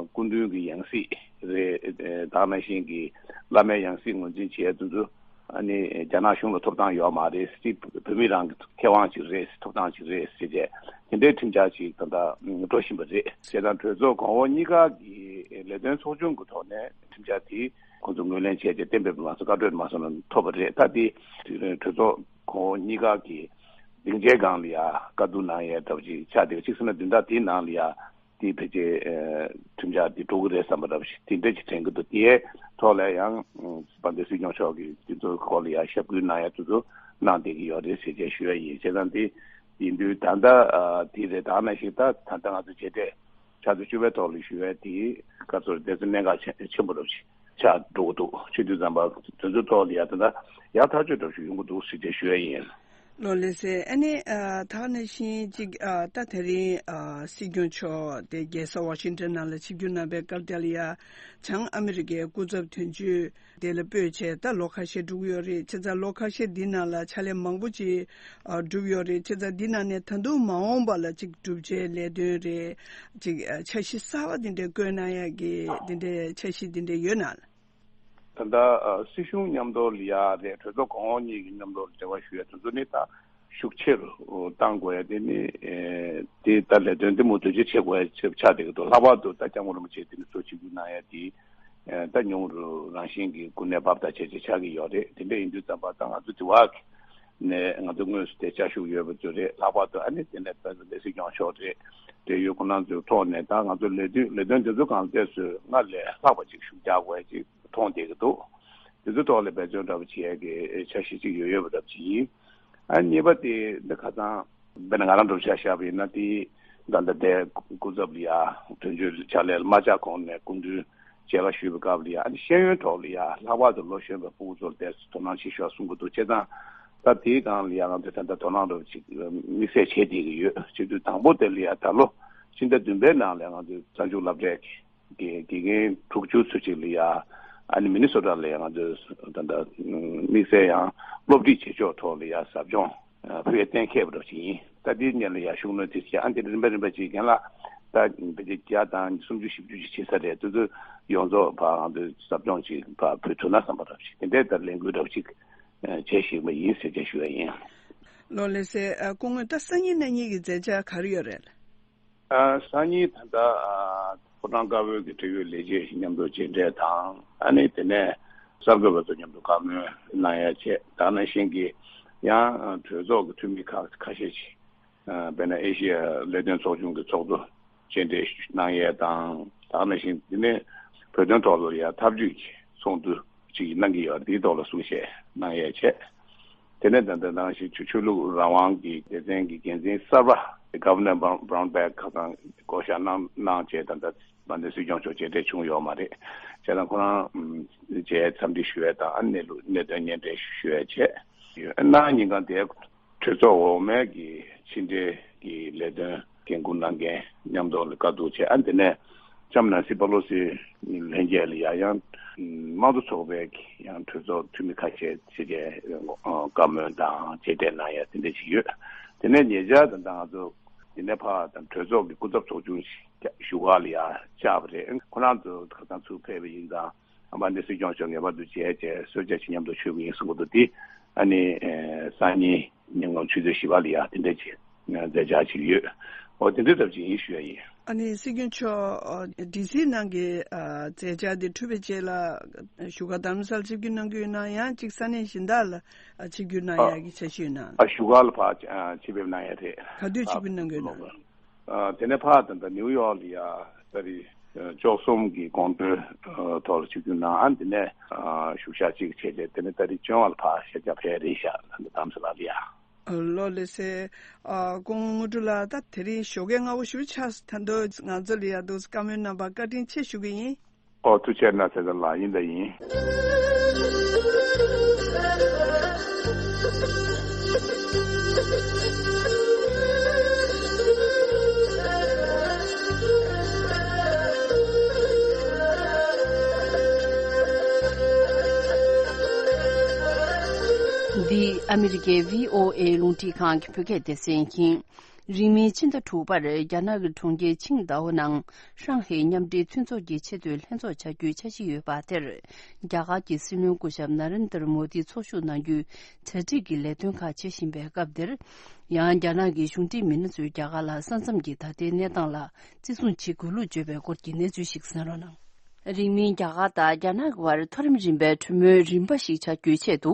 སྐུ་མདུན་གྱི་ཡང་སྲིད་རེད། ད་ག་ནང་བཞིན་གྱི་བླ་མའི་ཡང་སྲིད་ངོས་འཛིན་བྱེད་ཡ་དེ་ཚོ། ཨ་ནི་རྒྱ་ནག་གཞུང་ལ་ཐོབ་ཐང་ཡོད་མ་རེད། སྲིད་བོད་མི་རང་གི་ཁེ་དབང་ཅིག་རེད། ཐོབ་ཐང་ཅིག་རེད་ཟེར་བྱས་དེ་འདྲའི་ཁྲིམས་འཆར་ཅིག་ད་ལྟ་འགྲོ་བཞིན་པ་རེད། བྱས་ཙང་གྲོས་ཚོགས་གོང་འོག་གཉིས་ཀ་གི་ལས་དོན་ཚོགས་ཆུང་གི་ཐོག་ནས་ཁྲིམས་འཆར་དེ་ཁོང་ཚོ་ངོས་ལེན་བྱས་ཏེ་གཏན་འབེབས་མ་སོང་བཀའ་འཁྲོལ་མ་སོང་ན་ཐོབ་པ་རེད། ད་དེ་གྲོས་ཚོགས་གོང་འོག་གཉིས་ཀ་གི་སྡིངས་ཆའི་སྒང་ལ་ཡ་བཀའ་བསྡུར་གནང་ཡས་འདྲ་པོ་ཅིག་ཆགས་བསྡད་པ་ཅིག་ཟེར་ན་བདུན་ཕྲག་དེའི་ནང་ལ་ཡ། དེ་ཕལ་ཆེར་ཨ་གྲུབ་འབྲས་དེ་འགྲོ་གི་རེད་བསམ་པ་འདྲ་པོ་ཞིག་དེ་འདྲ་ཞིག་དྲན་གྱི་འདུག་དེའི་ཐོག་ལ་ཡང་དཔལ་ལྡན་སྲིད་སྐྱོང་མཆོག་གིས་དེ་ཚོའི་སྐོར་ལ་ཡང་ཞབས་སྐུལ་གནང་ཡ་དེ་ཚོ་གནང་བསྡད་ཀྱི་ཡོད་རེད་ཟེར་བྱས་ཞུ་ཡ་ཡིན། བྱས་ཙང་དེ་ཡིན་དུས་ད་ལྟ་ཨ་དེ་རེད། ད་ནང་བཞིན་ད་ད་ལྟ་ང་ཚོ་མཇལ་འཕྲད་ཕྱག་ཚོད་བཅུ་པའི་ཐོག་ལ་ཞུ་ཡ་དེ་ག་ཚོད་རེད། དེ་ཚོ་གནད་འགག་ཆེ་ཆེན་པོ་འདྲ་པོ་ཞིག་ཆགས་འགྲོ་གི་འདུག་བྱེད་དུས་ཙམ་པ་དེ་ཚོའི་ཐོག་ལ་ཡ་ད་ལྟ་ཡག་ཐག་ཆོད་འདྲ་པོ་ཞིག་ཡོང་གི་འདུག་ཟེར་བྱས་ཞུ་ཡ་ཡིན། ལགས་ལགས་སེ། ཨ་ནི་ཨ་ད་ག་ནང་བཞིན་ཅིག་ཨ་ད་དེ་རིང་ཨ་སྲིད་སྐྱོང་མཆོག་དེ་རྒྱལ་ས་ཝ་ཤིང་ཊོན་ནང་ལ་ཆིབས་བསྒྱུར་གནང་བའི་སྐབས་དེ་ལ་ཡ་བྱང་ཨ་མི་རི་ཀའི་སྐུ་ཚབ་དོན་གཅོད་དེ་ལ་སྤོས་བྱས་ད་ལོ་ཁ་ཤས་འགྲོ་གི་ཡོད་རེད། བྱས་ཙང་ལོ་ཁ་ཤས་འདི་ནང་ལ་ཕྱག་ལས་མང་པོ་ཅིག་ཨ་བསྒྲུབས་ཡོད་རེད། བྱས་ཙང་འདི་ནང་ནས་ད་དུང་མ་འོངས་པ་ལ་ཅིག་བསྒྲུབ་བྱའི་ལས་དོན་རེད། ཅིག་ཨ་འཆར་གཞི་གསར་པ་འདི་འདྲའི་བཀོད་གནང་ཡག་གི་འདི་འདྲའི་འཆར་གཞི་འདི་འདྲའི་ཡོད་ན། ད་ལྟ་ཨ་སྲིད་གཞུང་མཉམ་དུ་ལ་ཡ་རེད། གྲོས་ཚོགས་གོང་འོག་གཉིས་ཀྱི་མཉམ་དུ་འབྲེལ་བ་ཞུ་ཡ་དེ་ཚོ་ནི་ད་ཤུགས་ཆེ་རུ་གཏང་དགོས་ཡ་དེ་ནི་ཨེ་དེ་ད་ལས་དོན་དེ་མུ་མཐུད་ཅིག་བྱེད་དགོས་ཡ་ཆགས་བསྡད་ཀྱི་འདུག་ལྷག་པར་དུ་ད་སྐྱབས་མགོན་རིན་པོ་ཆེ་དེ་ནི་གཙོ་ཆིབས་བསྒྱུར་གནང་ཡ་དེ་ཨེ་ད་མྱོང་རུ་རང་བཞིན་གྱི་གོ་གནས་འབབ་དང་བྱས་བྱས་ཆགས་ཀྱི་ཡོད་རེད། དེ་འདྲ་ཡིན་དུས་ཙམ་པ་ད་ང་ཚོ་དེ་བ་ནས་ང་ཚོ་དངོས་སུ་དེ་བཅའ་བཞུགས་ཡོད་པ་ཚོ་རེད། ལྷག་པར་དུ་ཨ་ནི་དེ་ནས་ད་ལྟ་སྲིད་སྐྱོང་མཆོག་རེད། འབྲེལ་ཡོད་ཁོང་རྣམ་ཚོའི་ཐོག་ནས་ད་ང་ཚོ་ལས་དོན་ལས་དོན་དེ་ཚོ་གང་ཚད་སུ་སྔར་ལས་ལྷག་པ་ཅིག་ཤུགས་རྒྱག་དགོས་ཅིག་མཐོང་བསྡད་ཀྱི་འདུག་དེ་ཚོའི་ཐོག་ལ་འབད་བརྩོན་འདྲ་པོ་བྱེད་ཡ་གི་འཆར་གཞི་ཅིག་ཡོད་ཡོད་པ་འདྲ་པོ་ཅིག་ཡིན། ཨ་གཉིས་པ་དེ་འདི་ཁ་སང་དཔེར་ན་ང་རང་འདྲ་པོ་ཆ་བཞག་པ་ཡིན་ན་དེ་ད་ལྟ་དེ་སྐུ་ཚབ་ལ་ཡ་དོན་གཅོད་ཕྱག་ལས་ལ་མ་བཅར་གོང་ནས་སྐུ་མདུན་མཇལ་ཁ་ཞུས་པའི་སྐབས་ལ་ཡ་ཨ་ནི་ཤེས་ཡོན་ཐོག་ལ་ཡ་ལྷག་པར་དུ་ལོ་གཞོན་པའི་ཕྲུ་གུ་ཚོར་དེ་དོ་སྣང་ཆེ་ཤོས་གསུང་གི་འདུག་བྱས་ཙང་ད་དེའི་སྒང་ལ་ཡ་ང་ཚོས་ད་ལྟ་དོ་སྣང་འདྲ་པོ་ཅིག་དམིགས་བསལ་བྱེད་བསྡད་ཀྱི་ཡོད། བྱེད་དུས་དང་པོ་དེ་ལ་ཡ་ད་ལོ་ཕྱི་ཟླ་བདུན་པའི་ནང་ལ་ང་ཚོའི་རྩ་འཛུགས་སློབ་གྲྭའི་དགེ་དགེ་རྒན་དྲུག་ཅུ་ཚོད་ཅིག་ལ་ཡ་ཨ་ནི་མི་ནི་སོ་ཊ་ལ་ཡ་ང་ཚོས་ད་ལྟ་དམིགས་བསལ་ཡང་སློབ་ཁྲིད་བྱེད་ཕྱོགས་ཐོག་ལ་ཡ་ཟབ་སྦྱོང་ཕུལ་ཡ་གཏན་འཁེལ་བ་འདྲ་ཅིག་ཡིན། ད་དེའི་སྔོན་ལ་ཡ་ཤུགས་སྣོན་དེ་བྱས་ཨ་ནི་དེ་རིམ་པ་རིམ་པ་ཅིག་རྒན་ལགས་ད་བོད་ཆས་བརྒྱ་དང་སུམ་ཅུ་བཞི་བཅུ་ཅིག་བྱེད་ས་རེད། དེ་ཚོ་ཡོངས་རྫོགས་ཕར་ང་ཚོས་ཟབ་སྦྱོང་ཅིག་ཕར་ཕུལ་ཐུབ་ན་བསམ་པ་འདྲ་ཅིག་དེ་འདྲའི་ད་ལས་འགུལ་འདྲ་ཅིག་བྱེད་བཞིན་པ་ཡིན་ཟེར་བྱས་ཞུ་ཡ་ཡིན། ལགས་ལགས་སེ། ཨ་སྐུ་ངོ་ད་སང་ཉིན་གནངས་ཉིན་གྱི་མཛད་འཆར་ག་རེ་ཡོད་རེད། ཨ་སང་ཉིན་ད་ལྟ་ཨ་ཕོ་བྲང་དཀར་པོའི་གི་འབྲེལ་ཡོད་ལས་བྱེད་མཉམ་དུ་མཇལ་འཕྲད་དང་ཨ་ནི་དེ་ནས་གསར་འགོད་པ་ཚོ་མཉམ་དུ་བཀའ་མོལ་གནང་ཡ་བྱས། ད་ནང་བཞིན་གྱི་ཡང་གྲོས་ཚོགས་ཀྱི་འཐུས་མི་ཁག་ཁ་ཤས་ཤིག་ཨ་དཔེར་ན་ཨེ་ཤི་ཡ་ལས་དོན་ཚོགས་ཆུང་གི་ཚོགས་གཙོ་མཇལ་འཕྲད་གནང་ཡས་དང་། ད་ནང་བཞིན་དེ་ནས་བོད་དོན་ཐོག་ལ་ཡ་ཐབས་ཇུས་ཀྱི་ཚོགས་འདུ་ཅིག་གནང་གི་ཡོད། དེའི་ཐོག་ལ་གསུང་བཤད་གནང་ཡས་བྱས། དེ་ནས་ད་ལྟ་ནང་བཞིན་ཆོས་ཆོས་ལུགས་རང་དབང་གི་སྡེ་ཚན་གྱི་འགན་འཛིན་གསར་པ་Governor Brown- Brownback ཁ་སང་བསྐོ་བཞག་གནང་གནང་བྱས། ད་ལྟ་ད་ལྟ་སྲིད་སྐྱོང་མཆོག་མཇལ་འཕྲད་བྱུང་ཡོད་མ་རེད། བྱས་ཙང་ཁོ་རང་མཇལ་འཚམས་འདྲི་ཞུ་ཡས་དང་ཨ་གནས་ལུགས་གནད་དོན་སྙན་སྒྲོན་ཞུ་ཡས་བྱས་ཡོད། གནངས་ཉིན་གང་དེ་གྲོས་ཚོགས་འོག་མའི་གི་ཕྱི་འབྲེལ་གྱི་ལས་དོན་འགན་འཁུར་གནང་མཁན་མཉམ་དུ་ལ་བཀའ་བསྡུར་བྱས། ཨ་དེ་ནས་ལྕམ་ནན་སི་པ་ལོ་སི་ལྷན་རྒྱས་ལ་ཡ་ཡང་དམངས་གཙོ་ཚོགས་པའི་ཡང་གྲོས་ཚོགས་འཐུས་མི་ཁ་ཤས་ཕྱི་རྒྱལ་བཀའ་མོལ་དང་མཇལ་འཕྲད་གནང་ཡ་དེ་འདྲ་ཞིག་ཡོད། དེ་ནས་ཉེ་ཆར་ད་ལྟ་ང་ཚོ་དེ་ནས་ཕར་དང་གྲོས་ཚོགས་ཀྱི་སྐུ་ཚབ་ཚོགས་ཆུང་ཞིག་བཞུགས་སྒར་ལ་ཡ་བཅར་བ་རེད། ཁོ་རང་ཚོ་ཁ་སང་ཚུར་ཕེབས་པ་ཡིན་ཙང་། ཨ་མ་ནི་སྲིད་སྐྱོང་མཆོག་ངེས་པར་དུ་མཇལ་བྱས་གསོལ་ཇ་ཅིག་མཉམ་དུ་མཆོད་ཀྱི་ཡིན་གསུང་གི་འདུག་དེ་ཨ་ནི་ཨེ་སང་ཉིན་ཉིན་གུང་ཆུ་ཚོད་བཞི་པ་ལ་ཡ་དེ་འདྲ་ཅིག་མཛད་འཆར་ཅིག་ཡོད། འོ་དེ་འདྲ་ཙམ་ཅིག་ཡིན་ཞུ་ཡ་ཡིན། ཨ་ནི་སྲིད་སྐྱོང་མཆོག་ཨ་ཌི་སི་ནང་གི་ཨ་མཛད་འཆར་དེ་གྲུབ་པའི་རྗེས་ལ་བཞུགས་སྒར་རྡ་རམ་ས་ལ་ཆིབས་བསྒྱུར་གནང་གི་ཡོད་ན། ཡང་གཅིག་ས་གནས་གཞན་དག་ལ་ཨ་ཆིབས་བསྒྱུར་གནང་ཨ་ཡ་གི་འཆར་གཞི་ཡོད་ན། ཨ་བཞུགས་སྒར་ལ་ཕར་ཨ་ཆིབས་ཕེབས་གནང་ཡ་རེད། ག་དུས་ཆིབས་བསྒྱུར་གནང་གི་ཡོད་ན། ཨ་དེ་ནས་ཕར་ད་ལྟ་ནིའུ་ཡོག་ལ་ཡ་ཏ་རིག་ཨ་བཅུ་གསུམ་གྱི་དགོང་དྲོའི་ཨ་ཐོག་ལ་ཆིབས་བསྒྱུར་གནང་། ཨ་དེ་ནས་ཨ་བཞུགས་ཞག་གཅིག་བྱས་རྗེས་དེ་ནས་ཏ་རིག་བཅོ་ལྔ་ལ་ཕར་ཤར་རྒྱག་ཕེབས་རེད་ཤག་ད་ལྟ་དྷ་རམ་ས་ལ་ལ་ཡ། ཨ་ལགས་ལགས་སེ། ཨ་སྐུ་ངོ་དངོས་གྲུབ་ལགས། ད་དེ་རིང་ཞོགས་ཀས་སྔ་པོ་ཞེ་པོ་ཆགས་སོང་། ད་དུང་ང་ཚོ་ལ་ཡ་འདུག་བཀའ་མོལ་གནང་བར་བཀའ་དྲིན་ཆེ་ཞུ་གི་ཡིན། ཨོ་ཐུགས་རྗེ་གནང་ཚེ་ལགས། ཡིན་ད་ཡིན། འདི་ཨ་མི་རི་ཀའི་བྷི་ཨོ་ཨེ་རླུང་འཕྲིན་ཁང་གི་བོད་སྐད་སྡེ་ཚན་ཡིན། རིང་མིན་ཕྱི་ཟླ་དྲུག་པར་རྒྱ་ནག་གི་གྲོང་ཁྱེར་ཆིང་ཏའོ་ནང་ཧྲང་ཧེ་མཉམ་འབྲེལ་མཐུན་ཚོགས་ཀྱི་ཆེས་མཐོའི་ལྷན་ཚོགས་བྱ་རྒྱུའི་འཆར་གཞི་ཡོད་པ་དེར། རྒྱ་གར་གྱི་སྲིད་བློན་སྐུ་ཞབས་ན་རེན་དར་མོ་དི་ཚོགས་ཞུགས་གནང་རྒྱུའི་གྲ་སྒྲིག་གི་ལས་དོན་ཁག་བྱེད་བཞིན་པའི་སྐབས་དེར། ཡང་རྒྱ་ནག་གི་གཞུང་འབྲེལ་མི་སྣ་ཚོས་རྒྱ་གར་ལ་ས་མཚམས་ཀྱི་ད་ལྟའི་གནས་སྟངས་ལ་བརྩི་སྲུང་བྱེད་དགོས་ལུགས་བརྗོད་པའི་སྐོར་གྱི་གནས་ཚུལ་ཞིག་གསན་རོགས་གནང་། རིང་མིན་རྒྱ་གར་དང་རྒྱ་ནག་གི་བར་མཐོ་རིམ་རིམ་པའི་གྲོས་མོལ་རིམ་པ་ཞིག་བྱ་རྒྱུའི་ཆེད་དུ།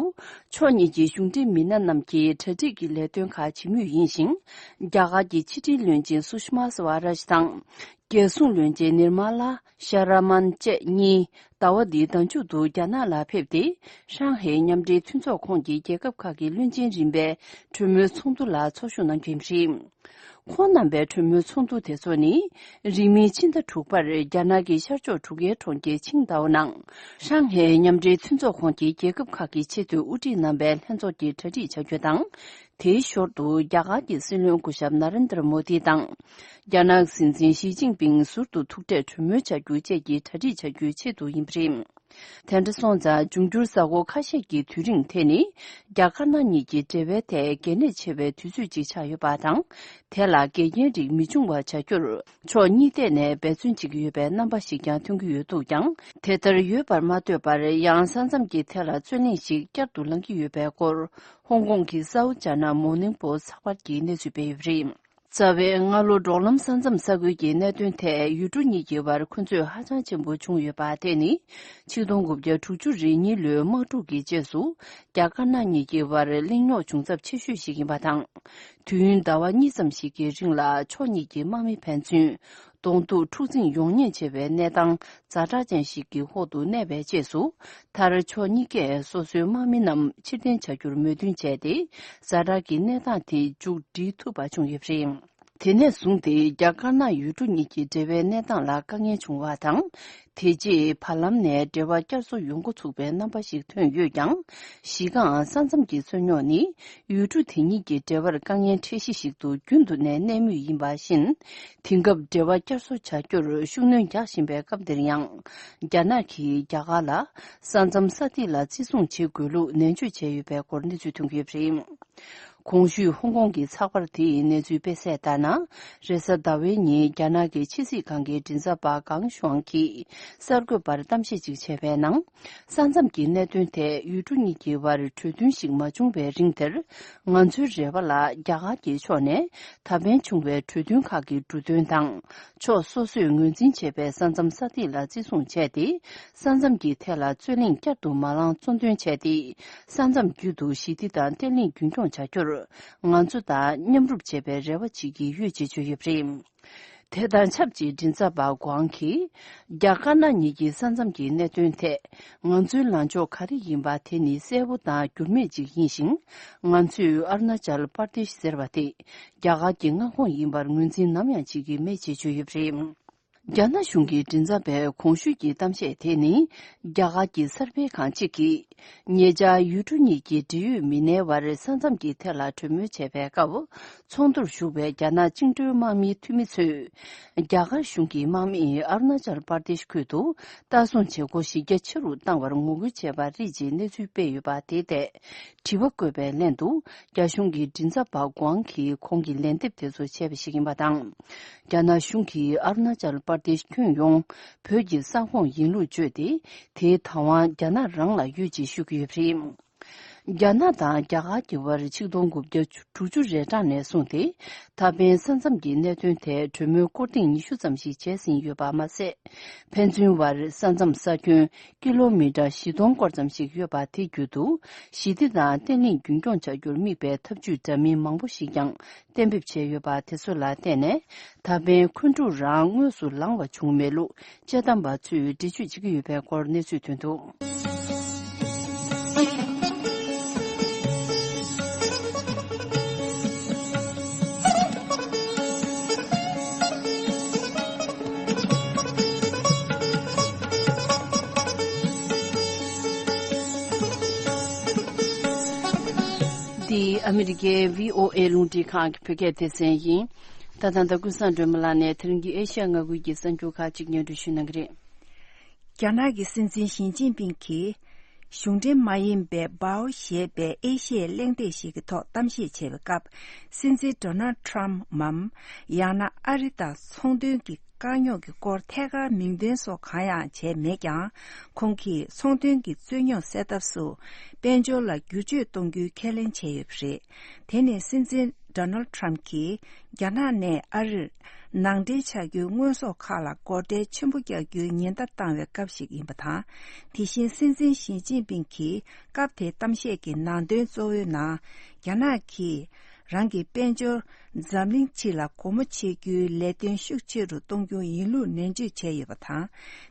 ཕྱོགས་གཉིས་ཀྱི་གཞུང་འབྲེལ་མི་སྣ་རྣམས་ཀྱིས་གྲ་སྒྲིག་གི་ལས་དོན་ཁག་བྱེད་མུས་ཡིན་ཞིང་། རྒྱ་གར་གྱི་ཕྱི་དྲིལ་བློན་ཆེན་སུ་ཤི་མ་སི་ཝ་རཱཇ་དང་། རྒྱལ་སྲུང་བློན་ཆེན་ནིར་མ་ལ་ཤ་ར་མན་བཅས་གཉིས་ཟླ་བ་འདིའི་ཟླ་མཇུག་ཏུ་རྒྱ་ནག་ལ་ཕེབས་ཏེ། ཧྲང་ཧའེ་མཉམ་འབྲེལ་མཐུན་ཚོགས་ཁོངས་ཀྱི་རྒྱལ་ཁབ་ཁག་གི་བློན་ཆེན་རིམ་པའི་གྲོས་མོལ་ཚོགས་འདུ་ལ་ཚོགས་ཞུགས་གནང་རྒྱུ་ཡིན་པ་རེད། ཁོང་རྣམ་པའི་གྲོས་མོལ་ཚོགས་འདུ་དེ་ཚོ་ནི། རིང་མིན་ཕྱི་ཟླ་དྲུག་པར་རྒྱ་ནག་གི་ཤར་ཕྱོགས་གྲུ་ཁའི་གྲོང་ཁྱེར་ཆིང་ཏའོ་ནང་། ཧྲང་ཧའེ་མཉམ་འབྲེལ་མཐུན་ཚོགས་ཁོངས་ཀྱི་རྒྱལ་ཁབ་ཁག་གི་ཆེས་མཐོའི་དབུ་ཁྲིད་རྣམ་པའི་ལྷན་ཚོགས་ཀྱི་གྲ་སྒྲིག་བྱ་རྒྱུ་དང་། དེའི་ཞོར་དུ་རྒྱ་གར་གྱི་སྲིད་བློན་སྐུ་ཞབས་ན་རེན་དྲ་མོ་དི་དང་། རྒྱ་ནག་སྲིད་འཛིན་ཞི་ཅིན་ཕིང་ཟུར་དུ་ཐུག་འཕྲད་གྲོས་མོལ་བྱ་རྒྱུ་བཅས་ཀྱི་གྲ་སྒྲིག་བྱ་རྒྱུའི་ཆེད་དུ་ཡིན་པ་རེད། དེ་འདྲ་སོང་ཙང་། འབྱུང་འགྱུར་གཟའ་འཁོར་ཁ་ཤས་ཀྱི་དུས་རིང་དེ་ནི། རྒྱ་དཀར་ནག་གཉིས་ཀྱི་འབྲེལ་བའི་ཐད་གལ་གནད་ཆེ་བའི་དུས་ཚོད་ཅིག་ཆགས་ཡོད་པ་དང་། དེ་ལ་འགལ་རྐྱེན་རིགས་མི་འབྱུང་བ་བྱ་རྒྱུར། ཕྱོགས་གཉིས་ཐད་ནས་འབད་བརྩོན་བྱེད་ཀྱི་ཡོད་པའི་རྣམ་པ་ཞིག་ཀྱང་ཐོན་གྱི་ཡོད་འདུག་ཀྱང་། དེ་ལྟར་ཡོད་པར་མ་ལྟོས་པར། ཡང་ས་མཚམས་ཀྱི་ཐད་ལ་རྩོད་གླེང་ཞིག་བསྐྱར་དུ་ལངས་ཀྱི་ཡོད་པའི་སྐོར། ཧོང་ཀོང་གི་སའུ་ཅཱ་ན་མོར་ནིང་པོ་སི་ཚགས་པར་གྱིས་གནས་ཚུལ་སྤེལ་ཡོད་པ་རེད། རྩ་བའི་སྔ་ལོ་འབྲོག་ལམ་ས་མཚམས་ས་ཁུལ་གྱི་གནད་དོན་ཐད་ཡུལ་གྲུ་གཉིས་ཀྱི་བར་འཁོན་རྩོད་ཧ་ཅང་ཆེན་པོ་བྱུང་ཡོད་པ་དེ་ནི། ཆིག་སྟོང་དགུ་བརྒྱ་དྲུག་ཅུ་རེ་གཉིས་ལོའི་དམག་འཁྲུག་གི་རྗེས་སུ། རྒྱ་དཀར་ནག་གཉིས་ཀྱི་བར་གླེང་རྙོག་བྱུང་ཚབས་ཆེ་ཤོས་ཤིག་ཡིན་པ་དང་། དུས་ཡུན་ཟླ་བ་གཉིས་ཙམ་ཞིག་གི་རིང་ལ་ཕྱོགས་གཉིས་ཀྱི་དམག་མི་ཕན་ཚུན་གདོང་ཐུག་འཁྲུག་འཛིང་ཡོང་ཉེན་ཆེ་བའི་གནས་སྟངས་ཛ་དྲག་ཅན་ཞིག་གི་འོག་ཏུ་གནས་པའི་རྗེས་སུ། མཐར་ཕྱོགས་གཉིས་ཀས་སོ་སོའི་དམག་མི་རྣམས་ཕྱིར་འཐེན་བྱ་རྒྱུར་མོས་མཐུན་བྱས་ཏེ། ཛ་དྲག་གི་གནས་སྟངས་དེ་མཇུག་སྒྲིལ་ཐུབ་པ་བྱུང་ཡོད་པ་རེད། དེ་ནས་བཟུང་སྟེ་རྒྱ་དཀར་ནག་ཡུལ་གྲུ་གཉིས་ཀྱི་འབྲེལ་བའི་གནས་སྟངས་ལ་དཀའ་ངལ་བྱུང་བ་དང་། དེ་རྗེས་བར་ལམ་ནས་འབྲེལ་བ་བསྐྱར་གསོ་ཡོང་འགོ་ཚུགས་པའི་རྣམ་པ་ཞིག་ཐོན་ཡོད་ཀྱང་། གཞི་རྐང་ས་མཚམས་ཀྱི་རྩོད་རྙོག་ནི། ཡུལ་གྲུ་དེ་གཉིས་ཀྱི་འབྲེལ་བར་དཀའ་ངལ་འཕྲད་གཞི་ཞིག་ཏུ་རྒྱུན་དུ་ནས་གནས་མུས་ཡིན་པ་བཞིན། དེང་སྐབས་འབྲེལ་བ་བསྐྱར་གསོ་བྱ་རྒྱུར་ཤུགས་སྣོན་རྒྱག་བཞིན་པའི་སྐབས་འདིར་ཡང་། རྒྱ་ནག་གིས་རྒྱ་གར་ལ་ས་མཚམས་ས་ཐིག་ལ་བརྩི་སྲུང་བྱེད་དགོས་ལུགས་ནན་བརྗོད་བྱས་ཡོད་པའི་སྐོར་གནས་ཚུལ་ཐོན་གྱི་ཡོད་པ་རེད། གོང་ཞུས་ཧོང་ཀོང་གི་ཚགས་པར་དེའི་གནས་ཚུལ་སྤེལ་གསལ་ལྟར་ན། རེས་གཟའ་ཟླ་བའི་ཉིན་རྒྱ་ནག་གི་ཕྱི་སྲིད་ཁང་གི་མགྲིན་ཚབ་པ་ཀང་ཞུའང་གིས་གསར་འགོད་པར་གཏམ་བཤད་ཅིག་བྱས་པའི་ནང་། ས་མཚམས་ཀྱི་གནད་དོན་ཐད་ཡུལ་གྲུ་གཉིས་ཀྱི་བར་གྲོས་མཐུན་ཞིག་མ་བྱུང་བའི་རིང་དེར། ང་ཚོའི་རེ་བ་ལ་རྒྱ་གར་གྱི་ཕྱོགས་ནས་ད་ཕན་བྱུང་བའི་གྲོས་མཐུན་ཁག་གི་འབྲུ་དོན་དང་། ཕྱོགས་སོ་སོས་ངོས་འཛིན་བྱས་པའི་ས་མཚམས་ས་ཐིག་ལ་བརྩི་སྲུང་བྱས་ཏེ། ས་མཚམས་ཀྱི་ཐད་ལ་རྩོད་གླེང་བསྐྱར་དུ་མ་ལངས་གཙོ་འདོན་བྱས་ཏེ། ས་མཚམས་བརྒྱུད་དུ་ཞི་བདེ་དང་བརྟན་ལྷིང་རྒྱུན་འཁྱོངས་བྱ་རྒྱུར། ང་ཚོ་དང་མཉམ་རུབ་བྱེད་པའི་རེ་བ་བྱེད་ཀྱི་ཡོད་ཅེས་བརྗོད་ཡོད་པ་རེད། དེ་དང་ཆབས་ཅིག་མགྲིན་ཚབ་པ་གོའང་གིས། རྒྱ་དཀར་ནག་གཉིས་ཀྱི་ས་མཚམས་ཀྱི་གནད་དོན་ཐད། ང་ཚོའི་ལངས་ཕྱོགས་ག་རེ་ཡིན་པ་དེ་ནི་གསལ་པོ་དང་འགྱུར་མེད་ཅིག་ཡིན་ཞིང་། ང་ཚོས་ཨ་རུ་ན་ཅལ་པར་དེཤ་ཟེར་བ་དེ། རྒྱ་གར་གྱི་མངའ་ཁོངས་ཡིན་པར་ངོས་འཛིན་ནམ་ཡང་བྱེད་ཀྱི་མེད་ཅེས་བརྗོད་ཡོད་པ་རེད། རྒྱ་ནག་གཞུང་གི་མགྲིན་ཚབ་པས་གོང་ཞུས་ཀྱི་གཏམ་བཤད་དེ་ནི། རྒྱ་གར་གྱི་གསར་སྤེལ་ཁང་གཅིག་གིས། ཉེ་ཆར་ཡུལ་གྲུ་གཉིས་ཀྱི་འབྲེལ་ཡོད་མི་སྣའི་བར་ས་མཚམས་ཀྱི་ཐད་ལ་གྲོས་མོལ་བྱས་པའི་སྐབས། ཚོགས་འདུར་ཞུགས་པའི་རྒྱ་ནག་བཅིངས་འགྲོལ་དམག་མིའི་འཐུས་མི་ཚོས། རྒྱ་གར་གཞུང་གིས་དམག་མིས་ཨ་རུ་ན་ཅལ་པར་དེཤ་ཁུལ་དུ་ལྟ་སྲུང་བྱེད་སྒོ་གཞི་རྒྱ་ཆེ་རུ་བཏང་བར་ངོ་རྒོལ་བྱས་པ་རེད་ཅེས་གནས་ཚུལ་སྤེལ་ཡོད་པ་དེའི་ཐད། དྲི་བ་བཀོད་པའི་ལན་དུ། རྒྱ་གཞུང་གི་མགྲིན་ཚབ་པ་གོའང་གིས་ཁོང་གི་ལན་འདེབས་དེ་ཚོ་བྱས་པ་ཞིག་ཡིན་པ་དང་། རྒྱ་ནག་གཞུང་གིས་ཨ་རུ་ན་ཅལ་པར་དེཤ་ཁྱོན་ཡོངས་བོད་ཀྱི་ས་ཁོངས་ཡིན་ལུགས་བརྗོད་དེ། དེའི་བདག་དབང་རྒྱ་ནག་རང་ལ་ཡོད་ཅེས་ཞུ་གི་ཡོད་པ་རེད། རྒྱ་ནག་དང་རྒྱ་གར་གྱི་བར་ཆིག་སྟོང་དགུ་བརྒྱ་དྲུག་ཅུ་རེ་གྲངས་ནས་བཟུང་སྟེ། ད་ཕན་ས་མཚམས་ཀྱི་གནད་དོན་ཐད་གྲོས་མོལ་སྐོར་ཐེངས་ཉི་ཤུ་ཙམ་ཞིག་བྱས་ཟིན་ཡོད་པ་མ་ཟད། ཕན་ཚུན་བར་ས་མཚམས་ས་ཁྱོན་ཀི་ལོ་མི་ཊར་བཞི་སྟོང་སྐོར་ཙམ་ཞིག་ཡོད་པ་དེ་བརྒྱུད་དུ། ཞི་བདེ་དང་བརྟན་ལྷིང་རྒྱུན་འཁྱོངས་བྱ་རྒྱུར་དམིགས་པའི་ཐབས་ཇུས་འདྲ་མིན་མང་པོ་ཞིག་ཀྱང་གཏན་འབེབས་བྱས་ཡོད་པ་དེ་ཚོ་ལ་བརྟེན་ནས། ད་ཕན་འཁོན་འཁྲུག་རང་དངོས་སུ་ལངས་པ་བྱུང་མེད་ལུགས་དཔྱད་གཏམ་པ་ཚོས་འགྲེལ་བརྗོད་བྱེད་ཀྱི་ཡོད་པའི་སྐོར་གནས་ཚུལ་ཐོན་འདུག། འདི་ཨ་མི་རི་ཀའི་བྷི་ཨོ་ཨེ་རླུང་འཕྲིན་ཁང་གི་བོད་སྐད་སྡེ་ཚན་ཡིན། ད་ལྟ་ད་ཀུན་བཟང་སྒྲོལ་མ་ལགས་ནས་དེ་རིང་གི་ཨེ་ཤ་ཡ་མངའ་ཁུལ་གྱི་གསར་འགྱུར་ཁག་ཅིག་སྙན་སྒྲོན་ཞུ་གནང་གི་རེད། རྒྱ་ནག་གི་སྲིད་འཛིན་ཞི་ཅིན་ཕིང་གིས་གཞུང་འབྲེལ་མ་ཡིན་པའི་སྦའོ་ཞེས་པའི་ཨེ་ཤི་ཡའི་གླེང་སྟེགས་ཤིག་གི་ཐོག་གཏམ་བཤད་བྱས་པའི་སྐབས། སྲིད་འཛིན་ཌོ་ནལ་ཁྲམ་མམ། ཡང་ན་ཨ་རི་དང་ཚོང་དོན་གྱི་དཀའ་རྙོག་གི་སྐོར་ཐད་ཀར་མིང་འདོན་སོགས་གང་ཡང་བྱས་མེད་ཀྱང་། ཁོང་གིས་ཚོང་དོན་གྱི་རྩོད་རྙོག་སེལ་ཐབས་སུ་དཔལ་འབྱོར་ལ་བསྒྱུར་བཅོས་གཏོང་རྒྱུའི་ཁས་ལེན་བྱས་ཡོད་པ་རེད། དེ་ནི་སྲིད་འཛིན་ཌོ་ནལ་ཁྲམ་གྱིས་རྒྱ་ནག་ནས་ཨ་རིར། ནང་འདྲེན་བྱ་རྒྱུའི་དངོས་ཟོག་ཁག་ལ་སྒོ་ཁྲལ་ཆེན་པོ་རྒྱག་རྒྱུའི་ཉེན་བརྡ་བཏང་བའི་སྐབས་ཤིག་ཡིན་པ་དང་། དེ་བཞིན་སྲིད་འཛིན་ཞི་ཅིན་ཕིང་གིས་སྐབས་དེའི་གཏམ་བཤད་ཀྱི་ནང་དོན་གཙོ་བོའི་ནང་། རྒྱ་ནག་གིས་རང་གི་དཔལ་འབྱོར་འཛམ་གླིང་སྤྱི་ལ་སྒོ་མོ་ཕྱེ་རྒྱུའི་ལས་དོན་ཤུགས་ཆེ་རུ་གཏོང་རྒྱུ་ཡིན་ལུགས་ནན་བརྗོད་བྱས་ཡོད་པ་དང་།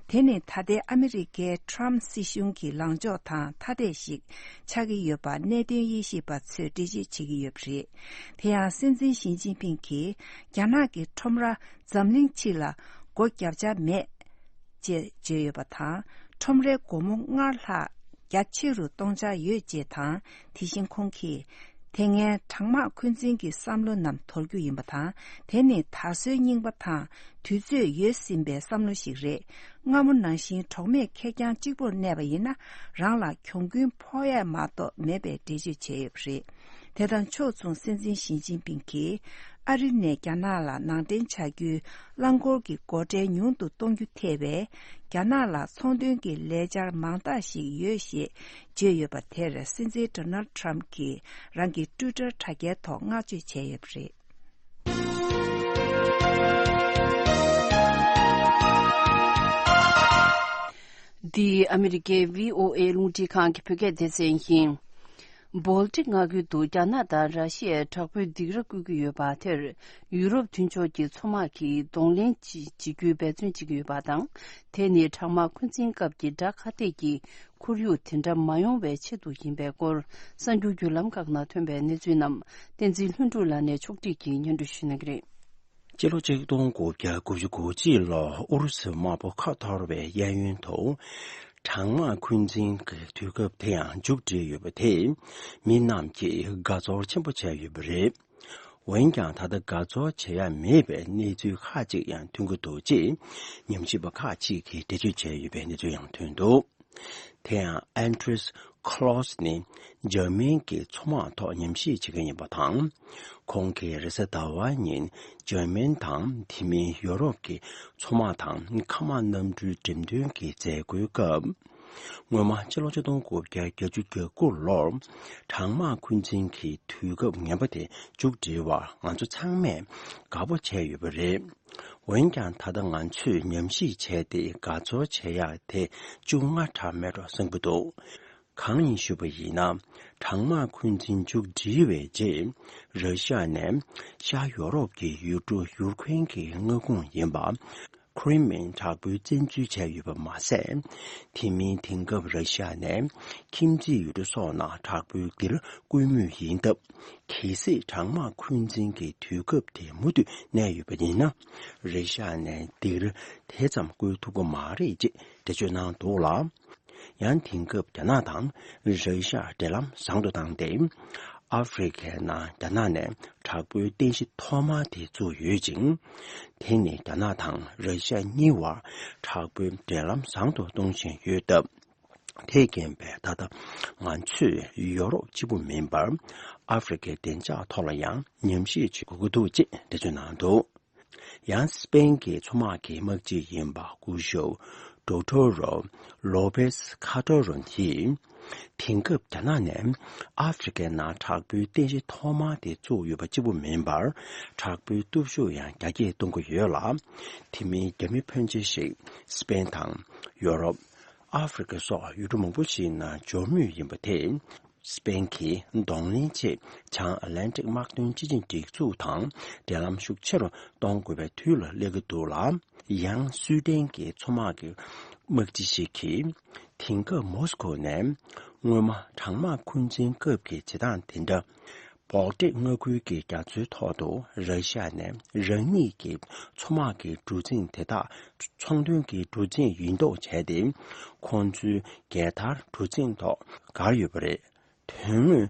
དེ་ནི་ད་ལྟའི་ཨ་མི་རི་ཀའི་ཁྲོམ་སྲིད་གཞུང་གི་ལངས་ཕྱོགས་དང་ཐ་དད་ཞིག་ཆགས་ཀྱི་ཡོད་པ་གནད་དོན་དབྱེ་ཞིབ་པ་ཚོས་འགྲེལ་བརྗོད་བྱེད་ཀྱི་ཡོད་པ་རེད། དེ་ཡང་སྲིད་འཛིན་ཞི་ཅིན་ཕིང་གིས་རྒྱ་ནག་གི་ཁྲོམ་ར་འཛམ་གླིང་སྤྱི་ལ་སྒོ་བརྒྱབ་འཆར་མེད་ཅེས་བརྗོད་ཡོད་པ་དང་། ཁྲོམ་རའི་སྒོ་མོ་སྔར་ལྷག་རྒྱ་ཆེ་རུ་གཏོང་འཆར་ཡོད་ཅེས་དང་། དེ་བཞིན་ཁོང་གིས། དེ་སྔའི་གྲང་དམག་འཁོན་འཛིན་གྱི་བསམ་བློ་རྣམས་དོར་རྒྱུ་ཡིན་པ་དང་། དེ་ནི་ད་གཟོད་རྙིང་པ་དང་དུས་ཚོད་ཡོལ་ཟིན་པའི་བསམ་བློ་ཞིག་རེད། སྔ་མོ་ནང་བཞིན་གྲོགས་མེད་ཁེར་རྐྱང་གཅིག་པོར་གནས་པ་ཡིན་ན། རང་ལ་གྱོང་གུན་ཕོག་ཡས་མ་གཏོགས་མེད་པའི་འགྲེལ་བརྗོད་བྱས་ཡོད་པ་རེད། དེ་དང་ཕྱོགས་མཚུངས་སྲིད་འཛིན་ཞི་ཅིན་ཕིང་གིས་ཨ་རི་ནས་རྒྱ་ནག་ལ་ནང་འདྲེན་བྱ་རྒྱུའི་རླངས་འཁོར་གྱི་སྒོ་ཁྲལ་ཉུང་དུ་གཏོང་རྒྱུ་ཐེ་བའི་རྒྱ་ནག་ལ་ཚོང་དོན་གྱི་ལས་འཆར་མང་དག་ཞིག་ཡོད་ཞེས་བརྗོད་ཡོད་པ་དེར། སྲིད་འཛིན་ཌོ་ནལ་ཌི་ཊརམ་གྱིས་རང་གི་ཊུའི་ཊར་དྲ་རྒྱའི་ཐོག་བསྔགས་བརྗོད་བྱས་ཡོད་པ་རེད། འདི་ཨ་མི་རི་ཀའི་བྷི་ཨོ་ཨེ་རླུང་འཕྲིན་ཁང་གི་བོད་སྐད་སྡེ་ཚན་ཡིན། སྦོལ་ཏིག་མངའ་ཁུལ་དུ་རྒྱ་ནག་དང་ར་ཤི་ཡས་དྲག་པོའི་སྡིགས་ར་བསྐུལ་གྱི་ཡོད་པ་དེར། ཡུ་རོབ་མཐུན་ཕྱོགས་ཀྱི་མཚོ་དམག་གིས་གདོང་ལེན་བྱེད་བྱེད་རྒྱུའི་འབད་བརྩོན་བྱེད་ཀྱི་ཡོད་པ་དང་། དེ་ནི་གྲང་དམག་འཁོན་འཛིན་སྐབས་ཀྱི་དགྲ་ཁ་གཏད་ཀྱི་ཁོར་ཡུག་དེ་འདྲ་མ་ཡོང་བའི་ཆེད་དུ་ཡིན་པའི་སྐོར། གསར་འགྱུར་བརྒྱུད་ལམ་ཁག་ནང་ཐོན་པའི་གནས་ཚུལ་རྣམས་བསྟན་འཛིན་ལྷུན་གྲུབ་ལགས་ནས་ཕྱོགས་སྒྲིག་གིས་སྙན་སྒྲོན་ཞུ་གནང་གི་རེད། སྤྱི་ལོ་ཆིག་སྟོང་དགུ་བརྒྱ་དགུ་བཅུ་གོ་གཅིག་ལོར་ཨུ་རུ་སུ་དམག་དཔུང་ཁ་འཐོར་བའི་གཡས་གཡོན་དུ། གྲང་དམག་འཁོན་འཛིན་གྱི་དུས་སྐབས་དེ་ཡང་མཇུག་བསྒྲིལ་ཡོད་པ་དེས་མི་རྣམས་ཀྱིས་དགའ་ཚོར་ཆེན་པོ་བྱས་ཡོད་པ་རེད། འོན་ཀྱང་ད་ལྟ་དགའ་ཚོར་བྱེད་ཡ་མེད་པའི་གནས་ཚུལ་ཁག་ཅིག་ཡང་ཐོན་གྱི་འདུག་ཅེས་ཉམས་ཞིབ་པ་ཁག་ཅིག་གིས་འགྲེལ་བརྗོད་བྱས་ཡོད་པའི་གནས་ཚུལ་ཡང་ཐོན་འདུག་དེ་ཡང་ཨན་ཏྲེས་ཁ་ལོས་ནི་འཇར་མན་གྱི་མཚོ་དམག་ཐོག་ཉམས་ཞིབ་བྱེད་མཁན་ཡིན་པ་དང་། ཁོང་གིས་རེས་གཟའ་ཟླ་བ་ཉིན་འཇར་མན་དང་དེ་མིན་ཡོ་རོབ་ཀྱི་མཚོ་དམག་དང་མཁའ་དམག་གནམ་གྲུའི་འགྲེམས་སྟོན་གྱི་མཛད་སྒོའི་སྐབས། སྔོན་མ་ཕྱི་ལོ་ཆིག་སྟོང་དགུ་བརྒྱ་བརྒྱད་ཅུ་གྱ་དགུ་ལོར་གྲང་དམག་འཁོན་འཛིན་གྱི་དུས་སྐབས་ངན་པ་དེ་མཇུག་བསྒྲིལ་བར་ང་ཚོ་ཚང་མས་དགའ་པོ་བྱས་ཡོད་པ་རེད། འོན་ཀྱང་ད་ལྟ་ང་ཚོས་ཉམས་ཞིབ་བྱས་ཏེ་དགའ་ཚོར་བྱེད་ཡག་དེ་བཅུ་ལྔ་གྲངས་མེད་འགྲོ་བསམ་གྱི་འདུག་གང་ཡིན་ཞུས་པ་ཡིན་ན། གྲང་དམག་འཁོན་འཛིན་མཇུག་བསྒྲིལ་བའི་རྗེས། ར་ཤི་ཡ་ནས་ཤར་ཡོ་རོབ་ཀྱི་ཡུལ་གྲུ་ཡུར་ཁེན་གྱི་མངའ་ཁོངས་ཡིན་པ། ཁི་རི་མིན་དྲག་པོའི་བཙན་འཛུལ་བྱས་ཡོད་པ་མ་ཟད། དེ་མིན་དེང་སྐབས་ར་ཤི་ཡ་ནས་ཁྱིམ་མཚེས་ཡུལ་གྲུ་སོགས་ནང་དྲག་པོའི་སྡིགས་ར་བསྐུལ་མུས་ཡིན་སྟབས། གལ་སྲིད་གྲང་དམག་འཁོན་འཛིན་གྱི་དུས་སྐབས་དེ་མུ་མཐུད་གནས་ཡོད་པ་ཡིན་ན། ར་ཤི་ཡ་ནས་སྡིགས་ར་དེ་ཙམ་བསྐུལ་ཐུབ་ཀྱི་མ་རེད་ཅེས་འགྲེལ་བརྗོད་གནང་འདུག་ལ། ཡང་དེང་སྐབས་རྒྱ་ནག་དང་ར་ཤི་ཡ་འབྲེལ་ལམ་བཟང་དུ་བཏང་སྟེ། ཨ་ཧྥེ་རི་ཁའི་ནང་རྒྱ་ནག་ནས་དྲག་པོའི་རྟེན་གཞི་ཐོག་མ་དེ་བཙུགས་ཡོད་ཅིང་། དེ་ནི་རྒྱ་ནག་དང་ར་ཤི་ཡ་གཉིས་བར་དྲག་པོའི་འབྲེལ་ལམ་བཟང་དུ་གཏོང་བཞིན་ཡོད་སྟབས། དེས་རྐྱེན་པས་ད་ལྟ་ང་ཚོས་ཡོ་རོབ་གཅིག་པུ་མིན་པར་ཨ་ཧྥེ་རི་ཁའི་བདེ་འཇགས་ཐོག་ལ་ཡང་ཉམས་ཞིབ་བྱེད་དགོས་ཀྱི་འདུག་ཅེས་འགྲེལ་བརྗོད་གནང་འདུག་ཡང་སི་པེན་གྱི་མཚོ་དམག་གི་དམག་སྤྱི་ཡིན་པ་སྐུ་ཞབས་ཌོ་ཊོ་རོ་ལོ་པེས་ཁ་ཏོ་རོ་ཡིས། དེང་སྐབས་རྒྱ་ནག་ནས་ཨ་ཧྥེ་རི་ཁའི་ནང་དྲག་པོའི་རྟེན་གཞི་ཐོག་མ་དེ་བཙུགས་ཡོད་པ་གཅིག་པུ་མིན་པར། དྲག་པོའི་སྟོབས་ཤུགས་ཡང་རྒྱ་སྐྱེད་གཏོང་གི་ཡོད་ལ། དེ་མིན་རྒྱ་མི་ཕོན་ཆེ་ཞིག་སི་པེན་དང་ཡོ་རོབ། ཨ་ཧྥེ་རི་ཁ་སོགས་ཡུལ་གྲུ་མང་པོ་ཞིག་ནང་འབྱོར་མུས་ཡིན་པ་དེས། སི་པེན་གྱིས་གདོང་ལེན་ཆེད་བྱང་ཨ་ལན་ཏིག་དམག་དོན་སྤྱི་ཆིངས་སྒྲིག་འཛུགས་དང་འབྲེལ་ལམ་ཤུགས་ཆེ་རུ་གཏོང་དགོས་པའི་དུས་ལ་སླེབས་ཀྱི་འདུག་ལ། ཡང་སུའེ་ཏེན་གྱི་མཚོ་དམག་གི་དམག་སྤྱི་ཞིག་གིས། དེང་སྐབས་མོ་སི་ཁོ་ནས་སྔོན་མ་གྲང་དམག་འཁོན་འཛིན་སྐབས་ཀྱི་བྱེད་སྟངས་དེ་འདྲ། སྦོལ་ཏིག་མངའ་ཁུལ་གྱི་རྒྱ་མཚོའི་ཐོག་ཏུ་ར་ཤི་ཡ་ནས་རང་ཉིད་ཀྱི་མཚོ་དམག་གི་གྲུ་གཟིངས་དེ་དག་ཚོང་དོན་གྱི་གྲུ་གཟིངས་ཡིན་མདོག་བྱས་ཏེ། ཁོང་ཚོའི་རྒྱལ་དར་གྲུ་གཟིངས་ཐོག་བཀལ་ཡོད་པ་རེད། དོན་དངོས་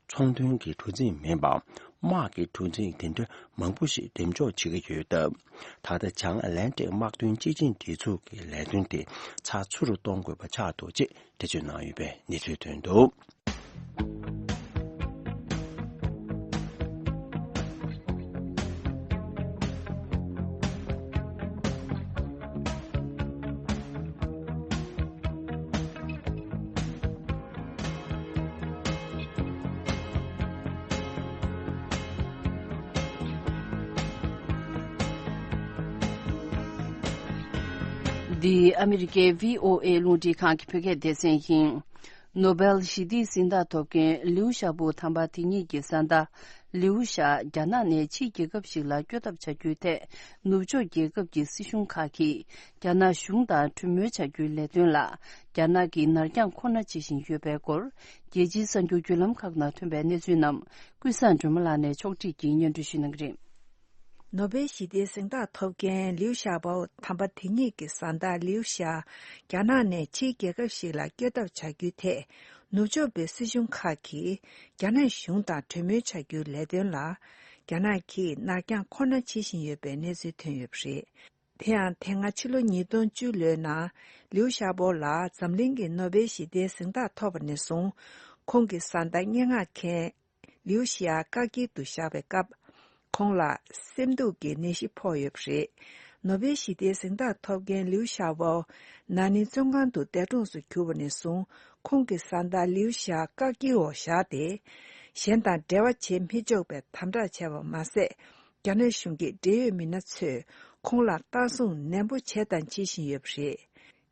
ཚོང་དོན་གྱི་གྲུ་གཟིངས་མིན་པར་དམག་གི་གྲུ་གཟིངས་དེ་འདྲ་མང་པོ་ཞིག་འགྲེམས་འཇོག་བྱེད་ཀྱི་ཡོད་སྟབས། ད་ལྟ་བྱང་ཨ་ལན་ཏིག་དམག་དོན་སྤྱི་ཆིངས་སྒྲིག་འཛུགས་ཀྱི་ལས་དོན་དེ་ཚགས་ཚུད་རུ་གཏོང་དགོས་པ་ཆགས་འདུག་ཅེས་འགྲེལ་བརྗོད་གནང་ཡོད་པའི་གནས་ཚུལ་ཐོན་འདུག་འདི་ཨ་མི་རི་ཀའི་བྷི་ཨོ་ཨེ་རླུང་འཕྲིན་ཁང་གི་བོད་སྐད་སྡེ་ཚན་ཡིན། ནོ་བེལ་ཞི་བདེའི་གཟེངས་རྟགས་ཐོབ་མཁན་ལིའུ་ཞའོ་པོ་དམ་པ་དེ་ཉིད་ཀྱི་བཟའ་ཟླ་ལིའུ་ཞའོ་རྒྱ་ནག་ནས་ཕྱིའི་རྒྱལ་ཁབ་ཞིག་ལ་བསྐྱོད་ཐབས་བྱ་རྒྱུའི་ཐད། ནུབ་ཕྱོགས་རྒྱལ་ཁབ་ཀྱི་སྲིད་གཞུང་ཁག་གིས་རྒྱ་ནག་གཞུང་དང་གྲོས་མོལ་བྱ་རྒྱུའི་ལས་དོན་ལ་རྒྱ་ནག་གིས་ནར་འགྱངས་ཁོ་ན་བྱེད་བཞིན་ཡོད་པའི་སྐོར། རྒྱལ་སྤྱིའི་གསར་འགྱུར་བརྒྱུད་ལམ་ཁག་ནང་ཐོན་པའི་གནས་ཚུལ་རྣམས་ཀུན་བཟང་སྒྲོལ་མ་ལགས་ནས་ཕྱོགས་སྒྲིག་གིས་སྙན་སྒྲོན་ཞུ་གནང་གི་རེད། ནོ་བེལ་ཞི་བདེའི་གཟེངས་རྟགས་ཐོབ་མཁན་ལིའུ་ཞའོ་པོ་དམ་པ་དེ་ཉིད་ཀྱི་བཟའ་ཟླ་ལིའུ་ཞའོ་རྒྱ་ནག་ནས་ཕྱིའི་རྒྱལ་ཁབ་ཞིག་ལ་བསྐྱོད་ཐབས་བྱ་རྒྱུའི་ཐད། ནུབ་ཕྱོགས་པའི་སྲིད་གཞུང་ཁག་གིས་རྒྱ་ནག་གཞུང་དང་གྲོས་མོལ་བྱ་རྒྱུའི་ལས་དོན་ལ་རྒྱ་ནག་གིས་ནར་འགྱངས་ཁོ་ན་བྱེད་བཞིན་ཡོད་པའི་གནས་ཚུལ་ཐོན་ཡོད་པ་རེད། དེ་ཡང་དེ་སྔ་ཕྱི་ལོ་ཉིས་སྟོང་བཅུ་ལོའི་ནང་ལིའུ་ཞའོ་པོ་ལ་འཛམ་གླིང་གི་ནོ་བེལ་ཞི་བདེའི་གཟེངས་རྟགས་ཐོབ་པ་ནས་བཟུང་ཁོང་གི་བཟའ་ཟླ་སྙན་ངག་མཁན་ལིའུ་ཞའོ་བཀག་སྐྱིལ་དུ་བཞག་པའི་སྐབས། ཁོང་ལ་སེམས་སྡུག་གི་ནད་གཞི་ཕོག་ཡོད་པ་རེད། ནོ་བེལ་ཞི་བདེའི་གཟེངས་རྟགས་ཐོབ་མཁན་ལིའུ་ཞའོ་པོ་ན་ནིང་བཙོན་ཁང་དུ་འདས་གྲོངས་སུ་གྱུར་པ་ནས་བཟུང་ཁོང་གི་བཟའ་ཟླ་ལིའུ་ཞའོ་བཀག་སྐྱིལ་འོག་བཞག་སྟེ། གཞན་དང་འབྲེལ་བ་བྱེད་མི་ཆོག་པའི་དམ་དྲག་བྱས་པ་མ་ཟད། རྒྱ་ནག་གཞུང་གི་འབྲེལ་ཡོད་མི་སྣ་ཚོས་ཁོང་ལ་ལྟ་སྲུང་ནན་པོ་བྱས་དང་བྱེད་བཞིན་ཡོད་པ་རེད།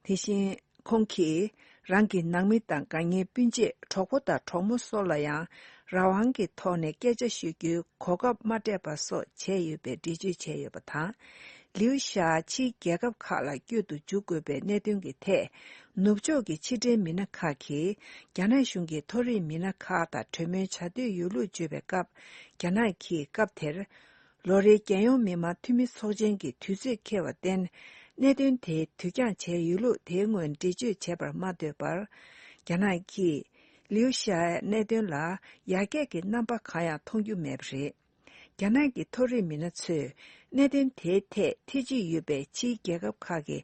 དེ་བཞིན། ཁོང་གིས་རང་གི་ནང་མི་དང་དགའ་ཉེ་སྤུན་མཆེད་གྲོགས་པོ་དང་གྲོགས་མོ་སོགས་ལ་ཡང་རང་དབང་གི་ཐོག་ནས་སྐད་ཆ་ཤོད་རྒྱུའི་གོ་སྐབས་མ་སྤྲད་པ་སོགས་བྱས་ཡོད་པའི་འགྲེལ་བརྗོད་བྱས་ཡོད་པ་དང་། ལིའུ་ཞའོ་ཕྱིའི་རྒྱལ་ཁབ་ཁག་ལ་བསྐྱོད་དུ་འཇུག་དགོས་པའི་གནད་དོན་གྱི་ཐད། ནུབ་ཕྱོགས་ཀྱི་ཕྱི་འབྲེལ་མི་སྣ་ཁག་གིས་རྒྱ་ནག་གཞུང་གི་མཐོ་རིམ་མི་སྣ་ཁག་དང་གྲོས་མོལ་བྱ་འདོད་ཡོད་ལུགས་བརྗོད་པའི་སྐབས། རྒྱ་ནག་གིས་སྐབས་དེར། ལོ་རེའི་རྒྱལ་ཡོངས་མི་དམངས་འཐུས་མི་ཚོགས་ཆེན་གྱི་དུས་ཚོད་འཁེལ་བར་བརྟེན། གནད་དོན་དེ་དུས་འགྱངས་བྱས་ཡོད་ལུགས་དེའི་སྔོན་འགྲེལ་བརྗོད་བྱེད་པར་མ་འདོད་པར། རྒྱ་ནག་གིས་ལིའུ་ཞའོའི་གནད་དོན་ལ་ཡར་རྒྱས་ཀྱི་རྣམ་པ་གང་ཡང་མཐོང་རྒྱུ་མེད་པ་རེད། རྒྱ་ནག་གི་མཐོ་རིམ་མི་སྣ་ཚོས་གནད་དོན་དེའི་ཐད་ཐེ་བྱུས་ཡོད་པའི་ཕྱིའི་རྒྱལ་ཁབ་ཁག་གི་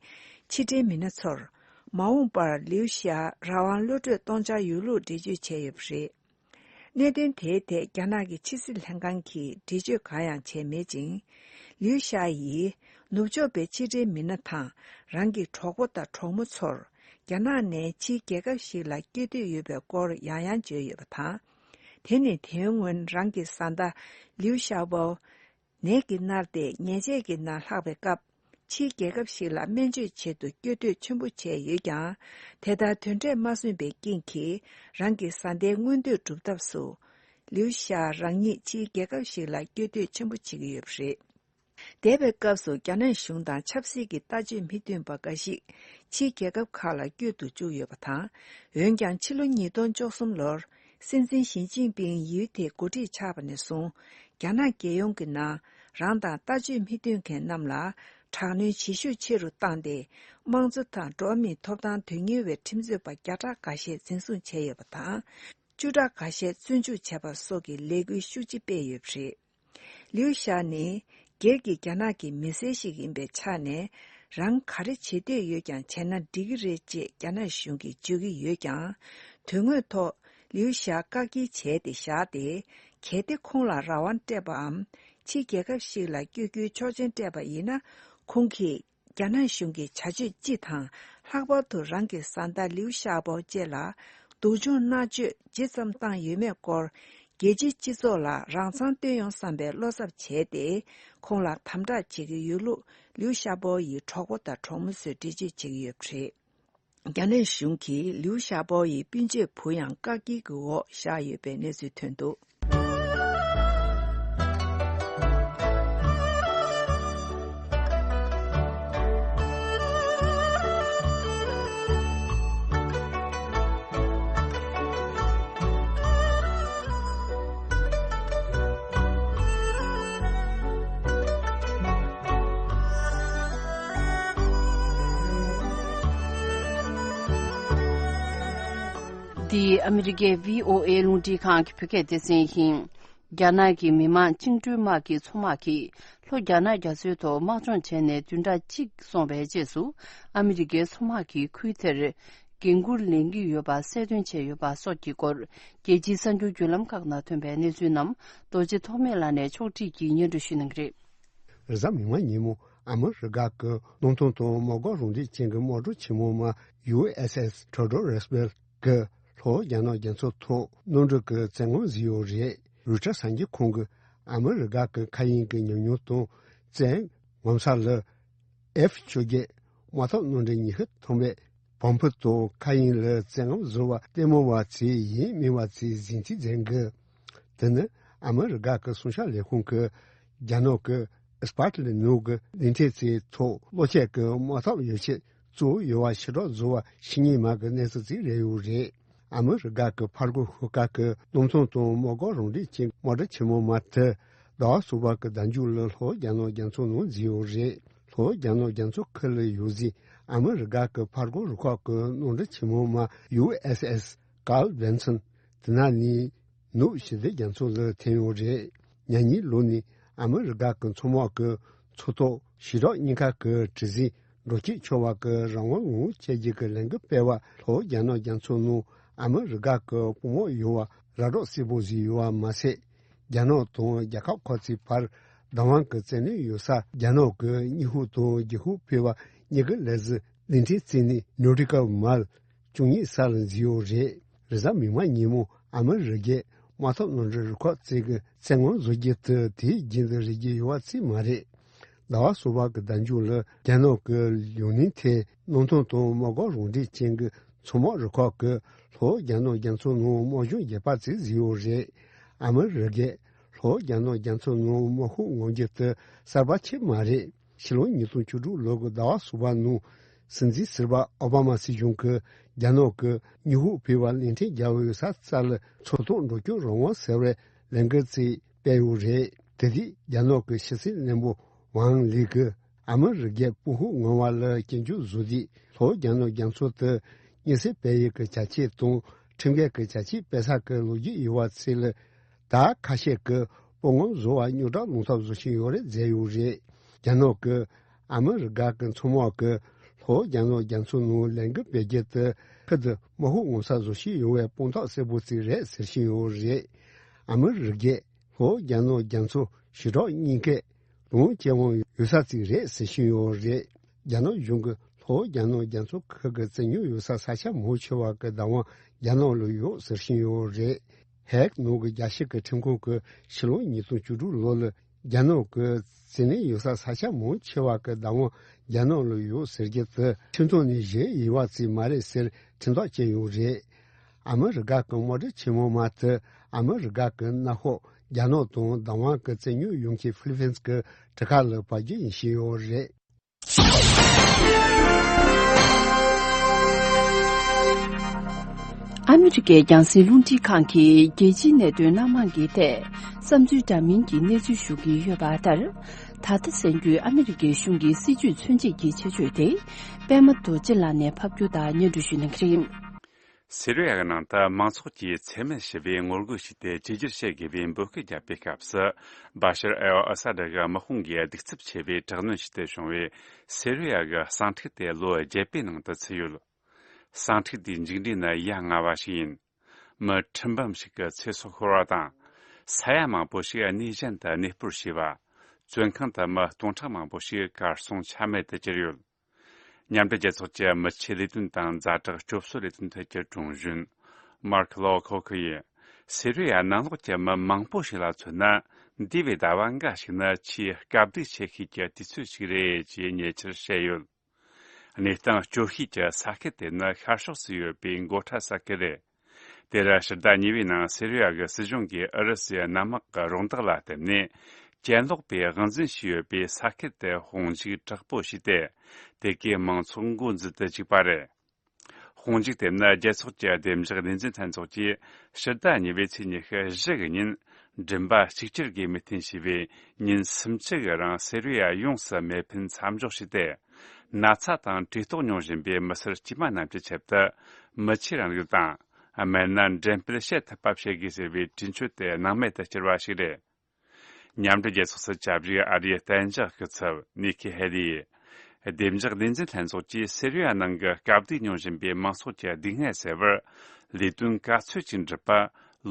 ཕྱི་འབྲེལ་མི་སྣ་ཚོར། མ་འོངས་པར་ལིའུ་ཞའོ་རང་དབང་གློད་གྲོལ་གཏོང་འཆར་ཡོད་ལུགས་འགྲེལ་བརྗོད་བྱས་ཡོད་པ་རེད། གནད་དོན་དེའི་ཐད་རྒྱ་ནག་གི་ཕྱི་སྲིད་ལྷན་ཁང་གིས་འགྲེལ་བརྗོད་གང་ཡང་བྱས་མེད་ཅིང་། ལིའུ་ཞའོ་ཡིས་ནུབ་ཕྱོགས་པའི་ཕྱི་འབྲེལ་མི་སྣ་དང་རང་གི་གྲོགས་པོ་དང་གྲོགས་མོ་ཚོར་རྒྱ་ནག་ནས་ཕྱིའི་རྒྱལ་ཁབ་ཞིག་ལ་བསྐྱོད་འདོད་ཡོད་པའི་སྐོར་ཡང་ཡང་བརྗོད་ཡོད་པ་དང་། དེ་ནི་དེའི་སྔོན་རང་གི་བཟའ་ཟླ་ལིའུ་ཞའོ་པོ། ནད་ཀྱིས་མནར་ཏེ་ཉལ་ཆས་ཀྱི་ནང་ལྷག་པའི་སྐབས། ཕྱིའི་རྒྱལ་ཁབ་ཞིག་ལ་སྨན་བཅོས་ཆེད་དུ་སྐྱོད་འདོད་ཆེན་པོ་བྱས་ཡོད་ཀྱང་། དེ་ལྟར་དོན་འབྲས་མ་སོན་པའི་རྐྱེན་གྱིས། རང་གི་བཟའ་ཟླའི་མངོན་འདོད་སྒྲུབ་ཐབས་སུ། ལིའུ་ཞའོ་རང་ཉིད་ཕྱིའི་རྒྱལ་ཁབ་ཞིག་ལ་སྐྱོད་འདོད་ཆེན་པོ་བྱེད་ཀྱི་ཡོད་པ་རེད། འདས་པའི་སྐབས་སུ་རྒྱ་ནག་གཞུང་དང་ཆབ་སྲིད་ཀྱི་ལྟ་སྤྱོད་མི་མཐུན་པ་འགའ་ཞིག་ཕྱིའི་རྒྱལ་ཁབ་ཁག་ལ་བསྐྱོད་དུ་བཅུག་ཡོད་པ་དང་། འོན་ཀྱང་ཕྱི་ལོ་ཉིས་སྟོང་བཅུ་གསུམ་ལོར། སྲིད་འཛིན་ཞི་ཅིན་ཕིང་ཡུལ་དེའི་འགོ་ཁྲིད་ཆགས་པ་ནས་བཟུང་། རྒྱ་ནག་རྒྱལ་ཡོངས་ཀྱི་ནང་རང་དང་ལྟ་སྤྱོད་མི་མཐུན་མཁན་རྣམས་ལ་དྲག་གནོན་བྱེད་ཤུགས་ཆེ་རུ་བཏང་སྟེ། དམངས་གཙོ་དང་འགྲོ་བ་མིའི་ཐོབ་ཐང་དོན་གཉེར་བའི་ཁྲིམས་རྩོད་པ་བརྒྱ་ཕྲག་འགའ་ཤས་འཛིན་བཟུང་བྱས་ཡོད་པ་དང་། བཅུ་ཕྲག་འགའ་ཤས་བཙོན་འཇུག་བྱས་པ་སོགས་ཀྱི་ལས་འགུལ་ཤུགས་ཆེ་སྤེལ་ཡོད་པ་རེད། ལིའུ་ཞའོ་ནི་སྒེར་གྱི་རྒྱ་ནག་གི་མི་སེར་ཞིག་ཡིན་པའི་ཆ་ནས། རང་ག་རེ་བྱེད་འདོད་ཡོད་ཀྱང་བྱས་ན་འགྲིག་གི་རེད་ཅེས་རྒྱ་ནག་གཞུང་གིས་བརྗོད་ཀྱི་ཡོད་ཀྱང་། དོན་དངོས་ཐོག་ལིའུ་ཞའོ་བཀག་སྐྱིལ་བྱས་ཏེ་བཞག་སྟེ། གལ་ཏེ་ཁོང་ལ་རང་དབང་སྤྲད་པའམ། ཕྱིའི་རྒྱལ་ཁབ་ཞིག་ལ་བསྐྱོད་རྒྱུའི་ཆོག་མཆན་སྤྲད་པ་ཡིན་ན། ཁོང་གིས་རྒྱ་ནག་གཞུང་གི་བྱ་སྤྱོད་སྤྱི་དང་། ལྷག་པར་དུ་རང་གི་བཟའ་ཟླ་ལིའུ་ཞའོ་པོ་བཅས་ལ་སྡུག་སྦྱོང་མནར་གཅོད་ཇི་ཙམ་བཏང་ཡོད་མེད་སྐོར། རྒྱལ་སྤྱིའི་སྤྱི་ཚོགས་ལ་རང་མཚང་སྟོན་ཡོང་བསམ་པའི་བློ་འཚབ་བྱས་ཏེ། ཁོང་ལ་དམ་དྲག་བྱེད་ཀྱི་ཡོད་ལུགས་ལིའུ་ཞའོ་པོ་ཡི་གྲོགས་པོ་དང་གྲོགས་མོ་ཚོས་འགྲེལ་བརྗོད་བྱེད་ཀྱི་ཡོད་པ་རེད། རྒྱ་ནག་གཞུང་གིས་ལིའུ་ཞའོ་པོ་ཡི་སྤུན་མཆེད་བུ་ཡང་བཀག་སྐྱིལ་གྱི་འོག་བཞག་ཡོད་པའི་གནས་ཚུལ་ཐོན་འདུག། འདི་ཨ་མི་རི་ཀའི་བྷི་ཨོ་ཨེ་རླུང་འཕྲིན་ཁང་གི་བོད་སྐད་སྡེ་ཚན་ཡིན། རྒྱ་ནག་གི་མི་དམངས་བཅིངས་འགྲོལ་དམག་གི་མཚོ་དམག་གིས་ལྷོ་རྒྱ་ནག་རྒྱ་མཚོའི་ཐོག་དམག་སྦྱོང་བྱས་ནས་བདུན་ཕྲག་གཅིག་སོང་བའི་རྗེས་སུ། ཨ་མི་རི་ཀའི་མཚོ་དམག་གིས་ཁུལ་དེར་འགན་འཁུར་ལེན་གྱི་ཡོད་པ་གསལ་སྟོན་བྱས་ཡོད་པ་སོགས་ཀྱི་སྐོར། རྒྱལ་སྤྱིའི་གསར་འགྱུར་བརྒྱུད་ལམ་ཁག་ནང་ཐོན་པའི་གནས་ཚུལ་རྣམས་རྡོ་རྗེ་ཐོགས་མེད་ལགས་ནས་ཕྱོགས་སྒྲིག་གིས་སྙན་སྒྲོན་ཞུ་གནང་གི་རེད། རེས་གཟའ་མིག་དམར་ཉིན་མོ་ཨ་མི་རི་ཀ་གི་སྣུམ་ཐོན་དང་མ་འགག་རང་བདེན་ཅན་གྱི་དམག་གྲུ་ཆེན་མོ་མ་ཡུ་ཨེས་ཨེས་ཐི་ཡོ་ཌོ་རོ་རུ་སི་ཝེལ་གྱིས་ལྷོ་རྒྱ་ནག་རྒྱ་མཚོ་ཐོག་གནམ་གྲུ་གི་བཙན་དབང་བཟུང་ཡོད་རེད། རོའི་ཊར་གསར་འགྱུར་ཁང་གིས་ཨ་མི་རི་ཀ་གི་མཁའ་དབྱིངས་ཀྱི་ཉམས་མྱོང་དང་བཙན་ངོ་མཚར་ལ། ཨེཕ་བཅོ་བརྒྱད་ དམག་འཐབ་གནམ་གྲུ་ཉི་ཤུ་ཐམ་པའི་བོམ་ཕུ་དང་མཁའ་དབྱིངས་ལ་བཙན་རྔམ་བཟོ་བ་ལྟད་མོ་བ་ཚོས་ཡིན་མིན་བ་ཚོས་གཟིགས་འཛིན་མཛད་གི། དེ་ནི་ཨ་མི་རི་ཀ་གི་སྲུང་སྐྱོབ་ལས་ཁུངས་ཀྱིས་རྒྱ་ནག་གི་ཨིས་པཱར་ལི་ནང་གི་གླིང་ཕྲན་ཚོའི་ཐོག་གློག་ཆས་ཀྱི་དམག་འཐབ་ཡོ་བྱད་གཙོ་བོ་ཡོད་པ་ཕྱིར་སྒྲོག་བཟོ་བ་ཕྱི་ཉིན་མ་གི་གནས་ཚུལ་ཅིག་རེད་ཡོད་རེད། ཨ་མི་རི་ཀ་གི་ཕར་རྒོལ་ཤོག་ཁག་གི་གནམ་ཐང་དང་དམག་སྒར་རང་འགྲེལ་གྱི་དམག་གྲུ་ཆེན་མོ་མ་དེ་ཟླ་བ་གསུམ་པ་གི་ཟླ་མཇུག་ལ་ལྷོ་རྒྱ་ནག་རྒྱ་མཚོ་ནང་འཛུལ་ཡོད་རེད། ལྷོ་རྒྱ་ནག་རྒྱ་མཚོ་ཁུལ་ལ་ཡོད་ཟིན་ཨ་མི་རི་ཀ་གི་ཕར་རྒོལ་རུ་ཁག་གི་གནམ་གྲུ་ཆེན་མོ་མ་ཡུ་ཨེས་ཨེས་ཀཱརལ་བྷེན་སོན་དེ་ན་ནས་ནུབ་ཞི་བདེ་རྒྱ་མཚོ་ལ་ཐོན་ཡོད་རེད། ཉ་ཉིན་ལོ་ནས་ཨ་མི་རི་ཀ་གི་མཚོ་དམག་གི་མཚོ་ཐོག་ཞི་དྲག་གཉིས་ཁག་གི་གྲུ་གཟིངས་འགྲོ་སྐྱོད་འཆོལ་བ་གི་རང་དབང་ངོ་བོ་བཅད་རྒྱུ་གི་ལས་འགུལ་སྤེལ་བ་ལྷོ་རྒྱ་ནག་རྒྱ་མཚོ་ནང་ཨ་མི་རི་ཀ་གི་དཔུང་དམག་ཡོད་པ་ར་སྤྲོད་གསལ་པོ་བཟོས་ཡོད་པ་མ་ཟད། རྒྱ་ནག་དང་རྒྱལ་ཁབ་ཁག་ཅིག་བར་བདག་དབང་གི་བཙན་གནོན་ཡོད་ས་རྒྱ་ནག་གི་སྙི་ཧུ་དང་ཇི་ཧུ་ཕུའུ་བ་གཉིས་ཀྱི་ལས་གཞི་གླིང་ཕྲན་བརྩིས་ནས་ནོ་ཊི་ཀལ་མལ་བཅུ་གཉིས་ས་ལ་འཛུལ་ཡོད་རེད། རེས་གཟའ་མིག་དམར་ཉིན་མོ་ཨ་མི་རི་ཀའི་དམག་འཐབ་གནམ་གྲུ་རུ་ཁག་བཅས་ཀྱིས་བཙན་རྔམ་བཟོ་རྒྱུ་དེ་དེའི་རྒྱུན་དུ་རེད་ཀྱི་ཡོད་པ་ཅིག་མ་རེད། ཟླ་བ་གསུམ་པ་གི་ཟླ་མཇུག་ལ་རྒྱ་ནག་གི་ཡུན་ནན་ཐའེ་གནམ་ཐང་དང་དམག་སྒར་རང་འགྲེལ་ཅན་གྱི་མཚོ་དམག་རུ་ཁག་གིས་ལྷོ་རྒྱ་ནག་རྒྱ་མཚོ་ནང་དམག་སྦྱོང་རྒྱས་པ་ཅིག་བཟོས་ཡོད་རེད། ཨ་མི་རི་ཀས་ལྷོ་རྒྱ་ནག་རྒྱ་མཚོ་ནང་དམག་ཤུགས་མངོན་འགྱུར་དེ་གསར་པ་ཆེ་མ་རེད། ཕྱི་ལོ་ཉིས་སྟོང་བཅུ་དྲུག་ལོ་གི་ཟླ་བ་གསུམ་པ་ནང་སྲིད་འཛིན་ཟུར་པ་ཨོ་བྷ་མ་སྲིད་གཞུང་གིས་རྒྱ་ནག་གི་སྙི་ཧུ་ཕུའུ་བ་གླིང་ཕྲན་རྒྱལ་པོ་ཡོད་ས་རྩ་ལ་མཚོ་ཐོག་འགྲོ་སྐྱོད་རང་དབང་ཟེར་བའི་ལས་འགུལ་ཅིག་སྤེལ་ཡོད་རེད། དེ་དུས་རྒྱ་ནག་གི་ཕྱི་སྲིད་བློན་པོ་ཝང་ལི་གིས་ཨ་མི་རི་ཀའི་དཔུང་ཤུགས་མངོན་པ་ལ་སྐྱོན་བརྗོད་བཟོ་དུས་ལྷོ་རྒྱ་ནག་རྒྱ་མཚོ་དེ་མཉེན་སྲེག་སྤེལ་ཡུལ་གྱི་བྱ་སྤྱོད་དང་ཁྲིམས་འགལ་གྱི་བྱ་སྤྱོད་སྤེལ་ས་གི་ལོ་རྒྱུས་ཡོད་པ་ཚོ་ལ་ད་ཁ་ཤས་ཀྱིས་དཔུང་ངོམ་བཟོ་བ་རྙོག་དྲ་སློང་ཐབས་བཟོ་བཞིན་ཡོད་རེད་བརྗོད་ཡོད་རེད། རྒྱ་ནག་གི་ཨ་མི་རི་ཀ་གི་མཚོ་དམག་གིས་ལྷོ་རྒྱ་ནག་རྒྱ་མཚོ་ནང་ལས་འགུལ་སྤེལ་རྒྱུ་དེ་ཁུལ་དུ་དམག་ཤུགས་མངོན་གསལ་བཟོ་བཞིན་ཡོད་པའི་དཔང་རྟགས་གསལ་པོ་ཅིག་རེད་ཟེར་བཞིན་ཡོད་རེད། ཨ་མི་རི་ཀས་ལྷོ་རྒྱ་ནག་རྒྱ་མཚོ་ཞི་དྲག་གཉིས་ཀའི་ལོངས་སྤྱོད་དབང་ཡོད་ས་ཅིག་རེད་ཟེར་བཞིན་ཡོད་རེད། རྒྱ་ནག་གཞུང་གིས་ལྷོ་རྒྱ་ནག་རྒྱ་མཚོ་ཁུལ་གྱི་བཙན་ཉར་ཡོད་ས་ས་ཆ་མང་ཆེ་བ་གི་བདག་དབང་རྒྱ་ནག་ལ་ཡོད་ཟེར་བཞིན་ཡོད་རེད། ཧེག་ནང་གི་རྒྱལ་སྤྱི་གི་ཁྲིམས་ཁང་གིས་ཕྱི་ལོ་ཉིས་སྟོང་བཅུ་དྲུག་ལོ་ལ་རྒྱ་ནག་གི་བཙན་གནོན་ཡོད་ས་ས་ཆ་མང་ཆེ་བ་གི་བདག་དབང་རྒྱ་ནག་ལ་ཡོད་ཟེར་རྒྱུ་དེ་ཁྲིམས་ཐོག་ནས་བཞེས་ཡོད་པ་ཅིག་མ་རེད་ཟེར་ཁྲིམས་ཐག་བཅད་ཡོད་རེད། ཨ་མི་རི་ཀ་གི་དམག་གྲུ་ཆེན་མོ་མ་དེ་ཨ་མི་རི་ཀ་གི་མནའ་ཤོག་རྒྱ་ནག་དང་བདག་དབང་གི་བཙན་ཉར་ཡོང་མཁན་ཧྥི་ལི་ཕིན་གྱི་གྲུ་ཁ་ལ་བབས་རྒྱུ་ཡིན་བཞིན་ཡོད་རེད། ཨ་མི་རི་ཀའི་རྒྱང་སྲིང་རླུང་འཕྲིན་ཁང་གིས་རྒྱལ་སྤྱིའི་གནད་དོན་སྣ་མང་གི་ཐད་བསམ་ཚུལ་འདྲ་མིན་གྱི་གནས་ཚུལ་ཞུ་གི་ཡོད་པ་ལྟར། ད་ལྟ་གསན་རྒྱུའི་ཨ་མི་རི་ཀའི་གཞུང་གི་སྲིད་ཇུས་མཚོན་བྱེད་ཀྱི་ཆེད་བརྗོད་དེ་པད་མ་རྡོ་རྗེ་ལགས་ནས་ཕབ་སྒྱུར་དང་སྙན་སྒྲོན་ཞུ་གནང་གི་རེད། སི་རི་ཡ་གི་ནང་དུ་མང་ཚོགས་ཀྱིས་འཚེ་མེད་ཞི་བའི་ངོ་རྒོལ་བྱས་ཏེ་བཅོས་བསྒྱུར་བྱེད་དགོས་པའི་འབོད་སྐུལ་བརྒྱབ་པའི་སྐབས་སུ། བཱ་ཤར་ཨལ་ཨ་ས་ད་གི་དམག་དཔུང་གིས་གདུག་རྩུབ་ཆེ་བའི་དྲག་གནོན་བྱས་ཏེ་བྱུང་བའི་སི་རི་ཡ་གི་ཟིང་འཁྲུག་དེ་ལོ་བརྒྱད་པའི་ནང་དུ་ཚུད་ཡོད། ཟིང་འཁྲུག་དེའི་མཇུག་འབྲས་ནི་ཡ་ང་བ་ཞིག་ཡིན། མི་ཁྲི་འབུམ་ཞིག་གི་ཚེ་སྲོག་ཤོར་བ་དང་། ས་ཡ་མང་པོ་ཞིག་གནས་གཞན་དུ་གནས་སྤོར་བྱས་པ། བཙོན་ཁང་དུ་མི་སྟོང་ཕྲག་མང་པོ་ཞིག་གར་སོང་ཆ་མེད་དུ་གྱུར་ཡོད། མཉམ་འབྲེལ་རྒྱལ་ཚོགས་ཀྱི་མི་ཆོས་ལས་དོན་དང་ཛ་དྲག་སྐྱོབ་གསོ་ལས་དོན་ཐད་ཀྱི་དྲུང་གཞོན་མར་ཁི་ལོ་ཁོ་ཁི་ཡིས། སི་རི་ཡ་ནང་ལོགས་ཀྱི་མི་མང་པོ་ཞིག་ལ་མཚོན་ན། འདས་པའི་ཟླ་བ་འགའ་ཞིག་ནི་ཆེས་དཀའ་སྡུག་ཆེ་ཤོས་ཀྱི་དུས་ཚོད་ཅིག་རེད་ཅེས་ཉེ་ཆར་བཤད་ཡོད། གནས་སྟངས་སྐྱོ་ཤོས་ཀྱི་ས་ཁུལ་དེ་ནི་ཤར་ཕྱོགས་སུ་ཡོད་པའི་མགོ་ཁྲ་ས་ཁུལ་རེད། དེར་ཕྱི་ཟླ་གཉིས་པའི་ནང་སི་རི་ཡ་གི་སྲིད་གཞུང་གིས་ཨུ་རུ་སུའི་གནམ་དམག་གི་རོགས་འདེགས་ལ་བརྟེན་ནས། གྱེན་ལོག་པའི་དབང་འཛིན་བྱས་ཡོད་པའི་ས་ཁུལ་དེ་དཔུང་འཇུག་དྲག་པོ་བྱས་ཏེ། དེ་གའི་མང་ཚོགས་འགོ་འཛུལ་དུ་བཅུག་པ་རེད། དཔུང་འཇུག་དེ་ནི་རྒྱལ་ཚོགས་ཀྱི་བདེ་འཇགས་བདེན་འཛིན་ལྷན་ཚོགས་ཀྱིས་ཕྱི་ཟླ་གཉིས་པའི་ཚེས་ཉི་ཤུ་བཞི་གི་ཉིན། མགྲིན་པ་གཅིག་གྱུར་སྒོས་མོས་མཐུན་བྱས་པའི་ཉིན་སུམ་ཅུ་གི་རིང་སི་རི་ཡ་ཡོངས་སུ་མེ་འཕེན་མཚམས་འཇོག་བྱས་ཏེ། ན་ཚ་དང་གྲོས་ཐོག་མྱོང་བཞིན་པའི་མི་སེར་དཀྱུས་མ་རྣམས་ཀྱི་ཆེད་དུ། མི་ཆོས་རིང་ལུགས་དང་། དམན་ན་འགྲེམས་སྤེལ་བྱེད་ཐུབ་པ་བྱེད་དགོས་ཟེར་བའི་གྲོས་ཆོད་དེ་སྣང་མེད་དུ་གྱུར་བ་ཞིག་རེད། མཉམ་འབྲེལ་རྒྱལ་ཚོགས་སུ་བཅའ་བཞུགས་ཨ་རིའི་གཏན་འཇགས་སྐུ་ཚབ་ནི་ཁི་ཧེ་ལིས། བདེ་འཇགས་བདེན་འཛིན་ལྷན་ཚོགས་ཀྱིས་སི་རི་ཡ་ནང་གི་དཀའ་སྡུག་མྱོང་བཞིན་པའི་མང་ཚོགས་ཀྱི་སྡུག་བསྔལ་སེལ་བར། ལས་དོན་ག་ཚོད་ཅིག་འགྲུབ་པ།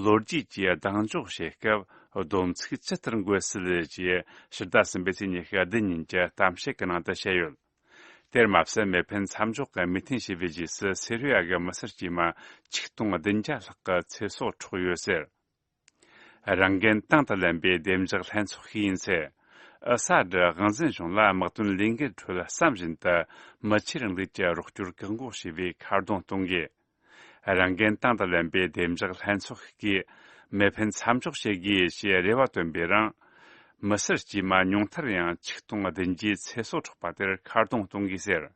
ལོ་རྒྱུས་ཀྱིས་གདེང་འཇོག་བྱེད་སྐབས་བསྡོམས་ཚིག་ཇི་ལྟར་འགོད་སྲིད་ཅེས་ཕྱི་ཟླ་གསུམ་པའི་ཚེས་ཉི་ཤུ་བདུན་ཉིན་གྱི་གཏམ་བཤད་ཀྱི་ནང་དུ་བཤད་ཡོད། དེར་མ་ཟད། མེ་འཕེན་མཚམས་འཇོག་གི་མོས་མཐུན་བྱས་པའི་རྗེས་སུ་སི་རི་ཡ་གི་མི་སེར་དཀྱུས་མ་ཆིག་སྟོང་བདུན་བརྒྱ་ལྷག་གི་ཚེ་སྲོག་འཕྲོག་ཡོད་ཟེར། རང་འགན་དང་དུ་ལེན་པའི་བདེ་འཇགས་ལྷན་ཚོགས་ཤིག་ཡིན་ཚེ། ཨ་ས་ཌི་དབང་འཛིན་གཞུང་ལ་དམག་དོན་ལས་འགུལ་ཁྲོད་བསམ་བཞིན་དུ་མི་ཆོས་རིང་ལུགས་ཀྱི་རོགས་སྐྱོར་བཀག་འགོག་བྱས་པའི་ཁ་རྡུང་གཏོང་དགོས། རང་འགན་དང་དུ་ལེན་པའི་བདེ་འཇགས་ལྷན་ཚོགས་ཤིག་གིས་མེ་འཕེན་མཚམས་འཇོག་བྱེད་དགོས་ཞེས་རེ་བ་བཏོན་པའི་རིང་། མི་སེར་དཀྱུས་མ་ཉུང་མཐར་ཡང་ཆིག་སྟོང་བདུན་བརྒྱའི་ཚེ་སྲོག་འཕྲོག་པ་དེར་ཁ་རྡུང་གཏོང་དགོས་ཟེར།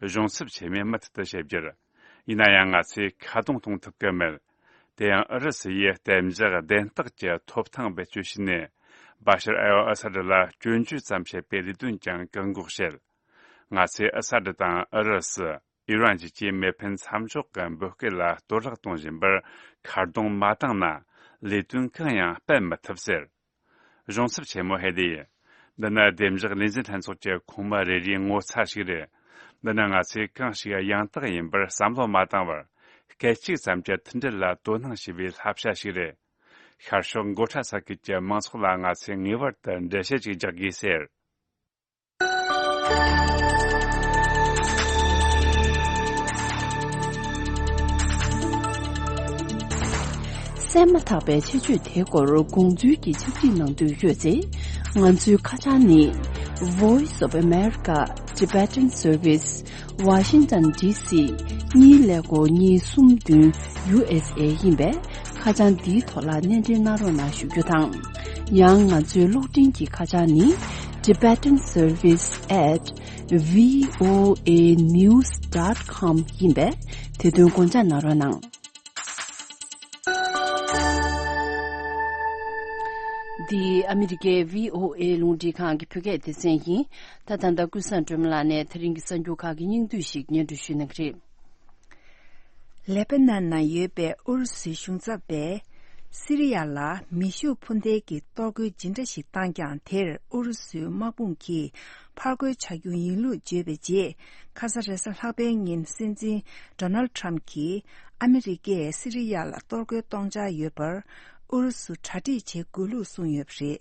གཞུང་ཚབ་ཆེན་མོས་མུ་མཐུད་དུ་བཤད་རྒྱུར། ཡིན་ན་ཡང་ང་ཚོས་ཁ་རྡུང་གཏོང་ཐུབ་ཀྱི་མེད། དེ་ཡང་ཨུ་རུ་སུ་ཡིས་གཏན་འཇགས་བདེན་རྟགས་ཀྱི་ཐོབ་ཐང་བེད་སྤྱོད་བྱས་ནས། བ་ཤར་ཨལ་ཨ་ས་ཌི་ལ་སྐྱོན་བརྗོད་ཙམ་བྱེད་པའི་ལས་དོན་ཀྱང་བཀག་འགོག་བྱེད། ང་ཚོས་ཨ་ས་ཌི་དང་ཨུ་རུ་སུ། ཨི་རན་བཅས་ཀྱིས་མེ་འཕེན་མཚམས་འཇོག་གི་འབོད་སྐུལ་ལ་གཏོར་བརླག་གཏོང་བཞིན་པར་ཁ་རྡུང་མ་བཏང་ན། ལས་དོན་གང་ཡང་སྤེལ་མི་ཐུབ་ཟེར། གཞུང་ཚབ་ཆེན་མོ་ཧེ་ལིས། འདི་ནི་བདེ་འཇགས་ལས་འཛིན་ལྷན་ཚོགས་ཀྱི་ཁོངས་མི་རེ་རེའི་ངོ་ཚ་ཞིག་རེད། འདི་ནི་ང་ཚོས་གང་ཞིག་ཡང་དག་ཡིན་པར་བསམ་བློ་མ་བཏང་བར། སྐད་ཅིག་ཙམ་གྱི་མཐུན་སྒྲིལ་ལ་དོ་སྣང་བྱས་པའི་བསླབ་བྱ་ཞིག་རེད། ཤར་ཕྱོགས་མགོ་ཁྲ་ས་ཁུལ་གྱི་མང་ཚོགས་ལ་ང་ཚོས་ངེས་པར་དུ་འགྲེལ་བཤད་ཅིག་རྒྱག་དགོས་ཟེར། གསན་མ་ཐག་པའི་ཆེད་བརྗོད་དེའི་སྐོར་དགོངས་ཚུལ་གྱི་ཆབ་སྲིད་གནང་འདོད་ཡོད་ཚེ། ང་ཚོའི་ཁ་བྱང་ནི། Voice of America Tibetan Service, Washington D C གཉིས་ཀླད་ཀོར་གཉིས་གསུམ་བདུན་ཡུ་ཨེས་ཨེ་ཡིན་པས། ཁ་བྱང་འདིའི་ཐོག་ལ་སྣེ་འདྲེན་གནང་རོགས་གནང་ཞུ་རྒྱུ་དང་། ཡང་ང་ཚོའི་གློག་འཕྲིན་གྱི་ཁ་བྱང་ནི། Tibetan Service at V O A news dot com ཡིན་པས། དེ་དོན་དགོངས་འཇགས་གནང་རོགས་གནང་། འདི་ཨ་མི་རི་ཀའི་བྷི་ཨོ་ཨེ་རླུང་འཕྲིན་ཁང་གི་བོད་སྐད་སྡེ་ཚན་ཡིན། ད་ད་ལྟ་ཀུན་བཟང་སྒྲོལ་མ་ལགས་ནས་དེ་རིང་གི་གསར་འགྱུར་ཁག་གི་སྙིང་བསྡུས་ཤིག་སྙན་སྒྲོན་ཞུ་གནང་གི་རེད། ལེ་པ་ནན་ནང་ཡོད་པའི་ཨུ་རུ་སུའི་གཞུང་ཚབ་པས། སི་རི་ཡ་ལ་མེ་ཤུགས་འཕུར་མདེལ་གྱི་གཏོར་རྒོལ་ཇི་འདྲ་ཞིག་བཏང་ཀྱང་དེར་ཨུ་རུ་སུའི་དམག་དཔུང་གིས་ཕར་རྒོལ་བྱ་རྒྱུ་ཡིན་ལུགས་བརྗོད་པའི་རྗེས། ཁ་ས་རེས་གཟའ་ལྷག་པའི་ཉིན་སྲིད་འཛིན་ཌོ་ནལ་ཊམ་གྱིས་ཨ་མི་རི་ཀས་སི་རི་ཡ་ལ་གཏོར་རྒོལ་གཏོང་འཆར་ཡོད་པར་ཨུ་རུ་སུ་གྲ་སྒྲིག་བྱེད་དགོས་ལུགས་གསུངས་ཡོད་པ་རེད།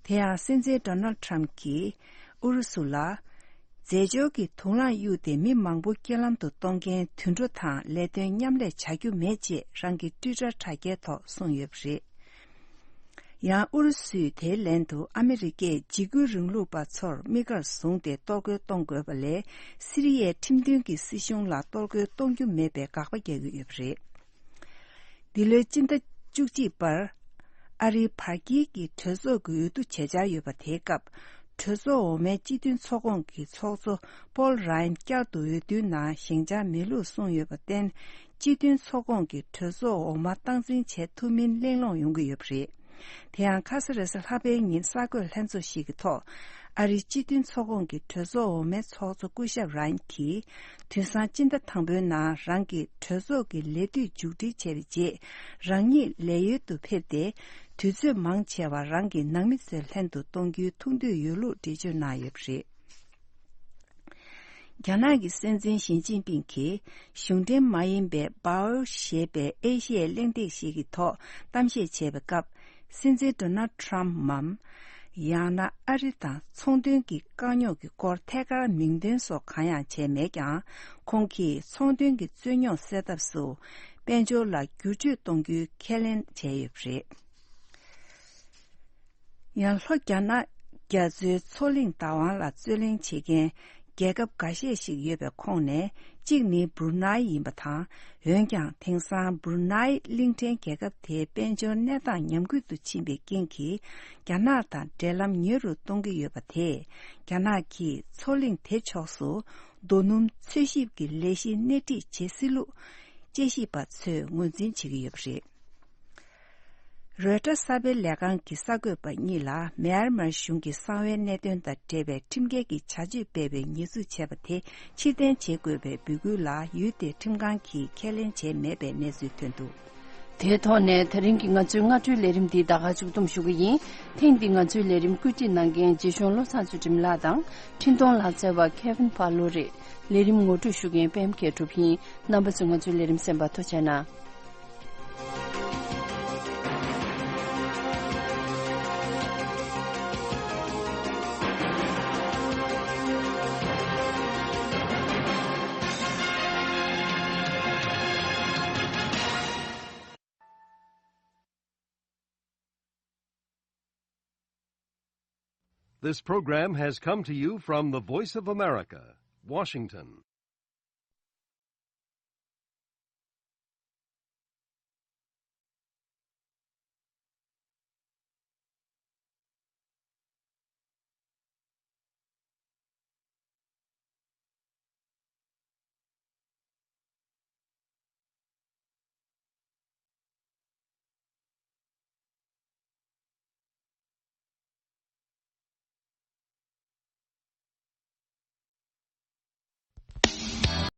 དེ་ཡང་སྲིད་འཛིན་ཌོ་ནལ་ཊམ་གྱིས་ཨུ་རུ་སུ་ལ། རྫས་སྦྱོར་གྱི་དུག་རླངས་གཡུགས་ཏེ་མི་མང་པོ་རྐྱེན་ལམ་དུ་གཏོང་མཁན་དུད་འགྲོ་དང་ལས་དོན་མཉམ་ལས་བྱ་རྒྱུ་མེད་ཅེས་རང་གི་ཊུའི་ཊར་དྲ་རྒྱའི་ཐོག་གསུངས་ཡོད་པ་རེད། ཡང་ཨུ་རུ་སུས་དེའི་ལན་དུ་ཨ་མི་རི་ཀས་འཇིགས་སྐུལ་རིང་ལུགས་པ་ཚོར་དམིགས་བཀར་བཟུང་སྟེ་གཏོར་རྒོལ་གཏོང་དགོས་པ་ལས། སི་རི་ཡའི་ཁྲིམས་མཐུན་གྱི་སྲིད་གཞུང་ལ་གཏོར་རྒོལ་གཏོང་རྒྱུ་མེད་པའི་དགག་པ་རྒྱག་གི་ཡོད་པ་རེད། འདི་ལོའི་སྤྱི་ཟླ་བཅུ་གཅིག་པར། ཨ་རིའི་བར་དཀྱིལ་གྱི་གྲོས་ཚོགས་ཀྱི་འོས་བསྡུ་བྱེད་འཆར་ཡོད་པ་དེའི་སྐབས། གྲོས་ཚོགས་འོག་མའི་སྤྱི་མཐུན་ཚོགས་ཁོངས་ཀྱི་ཚོགས་གཙོ་པོལ་རཱ་ཡན་བསྐྱར་དུ་འོས་བསྡུའི་ནང་བཞེངས་འཆར་མེད་ལུགས་གསུངས་ཡོད་པར་བརྟེན། སྤྱི་མཐུན་ཚོགས་ཁོངས་ཀྱི་གྲོས་ཚོགས་འོག་མ་སྟངས་འཛིན་བྱེད་ཐུབ་མིན་གླེང་སློང་ཡོང་གི་ཡོད་པ་རེད། དེ་ཡང་ཁ་ས་རེས་གཟའ་ལྷག་པའི་ཉིན་གསར་འགོད་ལྷན་ཚོགས་ཤིག་གི་ཐོག་ཨ་རིའི་སྤྱི་མཐུན་ཚོགས་ཁོངས་ཀྱི་གྲོས་ཚོགས་འོག་མའི་ཚོགས་གཙོ་སྐུ་ཞབས་རཱ་ཡན་གྱིས། དུས་སང་སྤྱི་ཟླ་དང་པོའི་ནང་རང་གི་གྲོས་ཚོགས་ཀྱི་ལས་དུས་མཇུག་སྒྲིལ་བྱས་པའི་རྗེས། རང་ཉིད་ལས་ཡུལ་དུ་ཕེབས་ཏེ། དུས་ཚོད་མང་ཆེ་བ་རང་གི་ནང་མི་ཚོའི་ལྷན་དུ་གཏོང་རྒྱུའི་ཐུགས་འདུན་ཡོད་ལུགས་འགྲེལ་བརྗོད་གནང་ཡོད་པ་རེད། རྒྱ་ནག་གི་སྲིད་འཛིན་ཞི་ཅིན་ཕིང་གིས་གཞུང་འབྲེལ་མ་ཡིན་པའི་བའོ་ཞེས་པའི་ཨེ་ཤི་ཡའི་གླེང་སྟེགས་ཤིག་གི་ཐོག་གཏམ་བཤད་བྱས་པའི་སྐབས། སྲིད་འཛིན་ཌོ་ནལ་ཊམ་མམ། ཡང་ན་ཨ་རི་དང་ཚོང་དོན་གྱི་དཀའ་རྙོག་གི་སྐོར་ཐད་ཀར་མིང་འདོན་སོགས་གང་ཡང་བྱས་མེད་ཀྱང་། ཁོང་གིས་ཚོང་དོན་གྱི་རྩོད་རྙོག་སེལ་ཐབས་སུ། དཔལ་འབྱོར་ལ་བསྒྱུར་བཅོས་གཏོང་རྒྱུའི་ཁས་ལེན་བྱས་ཡོད་པ་རེད། ཡང་ལྷོ་རྒྱ་ནག་རྒྱ་མཚོའི་མཚོ་གླིང་བདག་དབང་ལ་རྩོད་གླེང་བྱེད་མཁན་རྒྱལ་ཁབ་འགའ་ཤས་ཤིག་ཡོད་པའི་ཁོངས་ནས་གཅིག་ནི་འབུར་ནཱི་ཡིན་པ་དང་། འོན་ཀྱང་དེང་སང་འབུར་ནཱི་གླིང་ཕྲན་རྒྱལ་ཁབ་དེའི་དཔལ་འབྱོར་གནས་སྟངས་ཉམས་རྒུད་དུ་ཕྱིན་པའི་རྐྱེན་གྱིས། རྒྱ་ནག་དང་འབྲེལ་ལམ་ཉེ་རུ་གཏོང་གི་ཡོད་པ་དེས། རྒྱ་ནག་གིས་མཚོ་གླིང་དེ་ཕྱོགས་སུ་རྡོ་སྣུམ་འཚོལ་ཞིབ་ཀྱི་ལས་གཞི་སྣེ་ཁྲིད་བྱེད་སྲིད་ལུགས། དཔྱད་ཞིབ་པ་ཚོས་ངོས་འཛིན་བྱེད་ཀྱི་ཡོད་པ་རེད། རོའི་ཊར་གསར་སྤེལ་ལས་ཁང་གི་གསར་འགོད་པ་གཉིས་ལ་མེ་ཨན་མར་གཞུང་གི་གསང་བའི་གནད་དོན་དང་འབྲེལ་བའི་ཁྲིམས་འགལ་གྱི་བྱ་སྤྱོད་སྤེལ་བའི་ཉེས་འཛུགས་བྱས་པ་དེ་ཕྱིར་འཐེན་བྱེད་དགོས་པའི་འབོད་སྐུལ་ལ་ཡུལ་དེའི་ཁྲིམས་ཁང་གིས་ཁས་ལེན་བྱས་མེད་པའི་གནས་ཚུལ་ཐོན་འདུག། དེའི་ཐོག་ནས་དེ་རིང་གི་ང་ཚོའི་སྔ་དྲོའི་ལས་རིམ་འདི་ད་ག་མཇུག་བསྡོམས་ཞུ་གི་ཡིན། ཐེངས་འདིའི་ང་ཚོའི་ལས་རིམ་བཀོད་སྒྲིག་གནང་མཁན་རྗེ་གཞུང་བློ་བཟང་ཚུལ་ཁྲིམས་ལགས་དང་། འཕྲིན་གཏོང་ལག་རྩལ་བ་ཁེ་ཝིན་ཕ་ལོ་རེད། ལས་རིམ་ངོ་སྤྲོད་ཞུ་མཁན་པད་མ་མཁས་གྲུབ་ཡིན། རྣམ་པ་ཚོས་ང་ཚོའི་ལས་རིམ་གསན་པར་ཐུགས་རྗེ་གནང་། This program has come to you from the Voice of America, Washington.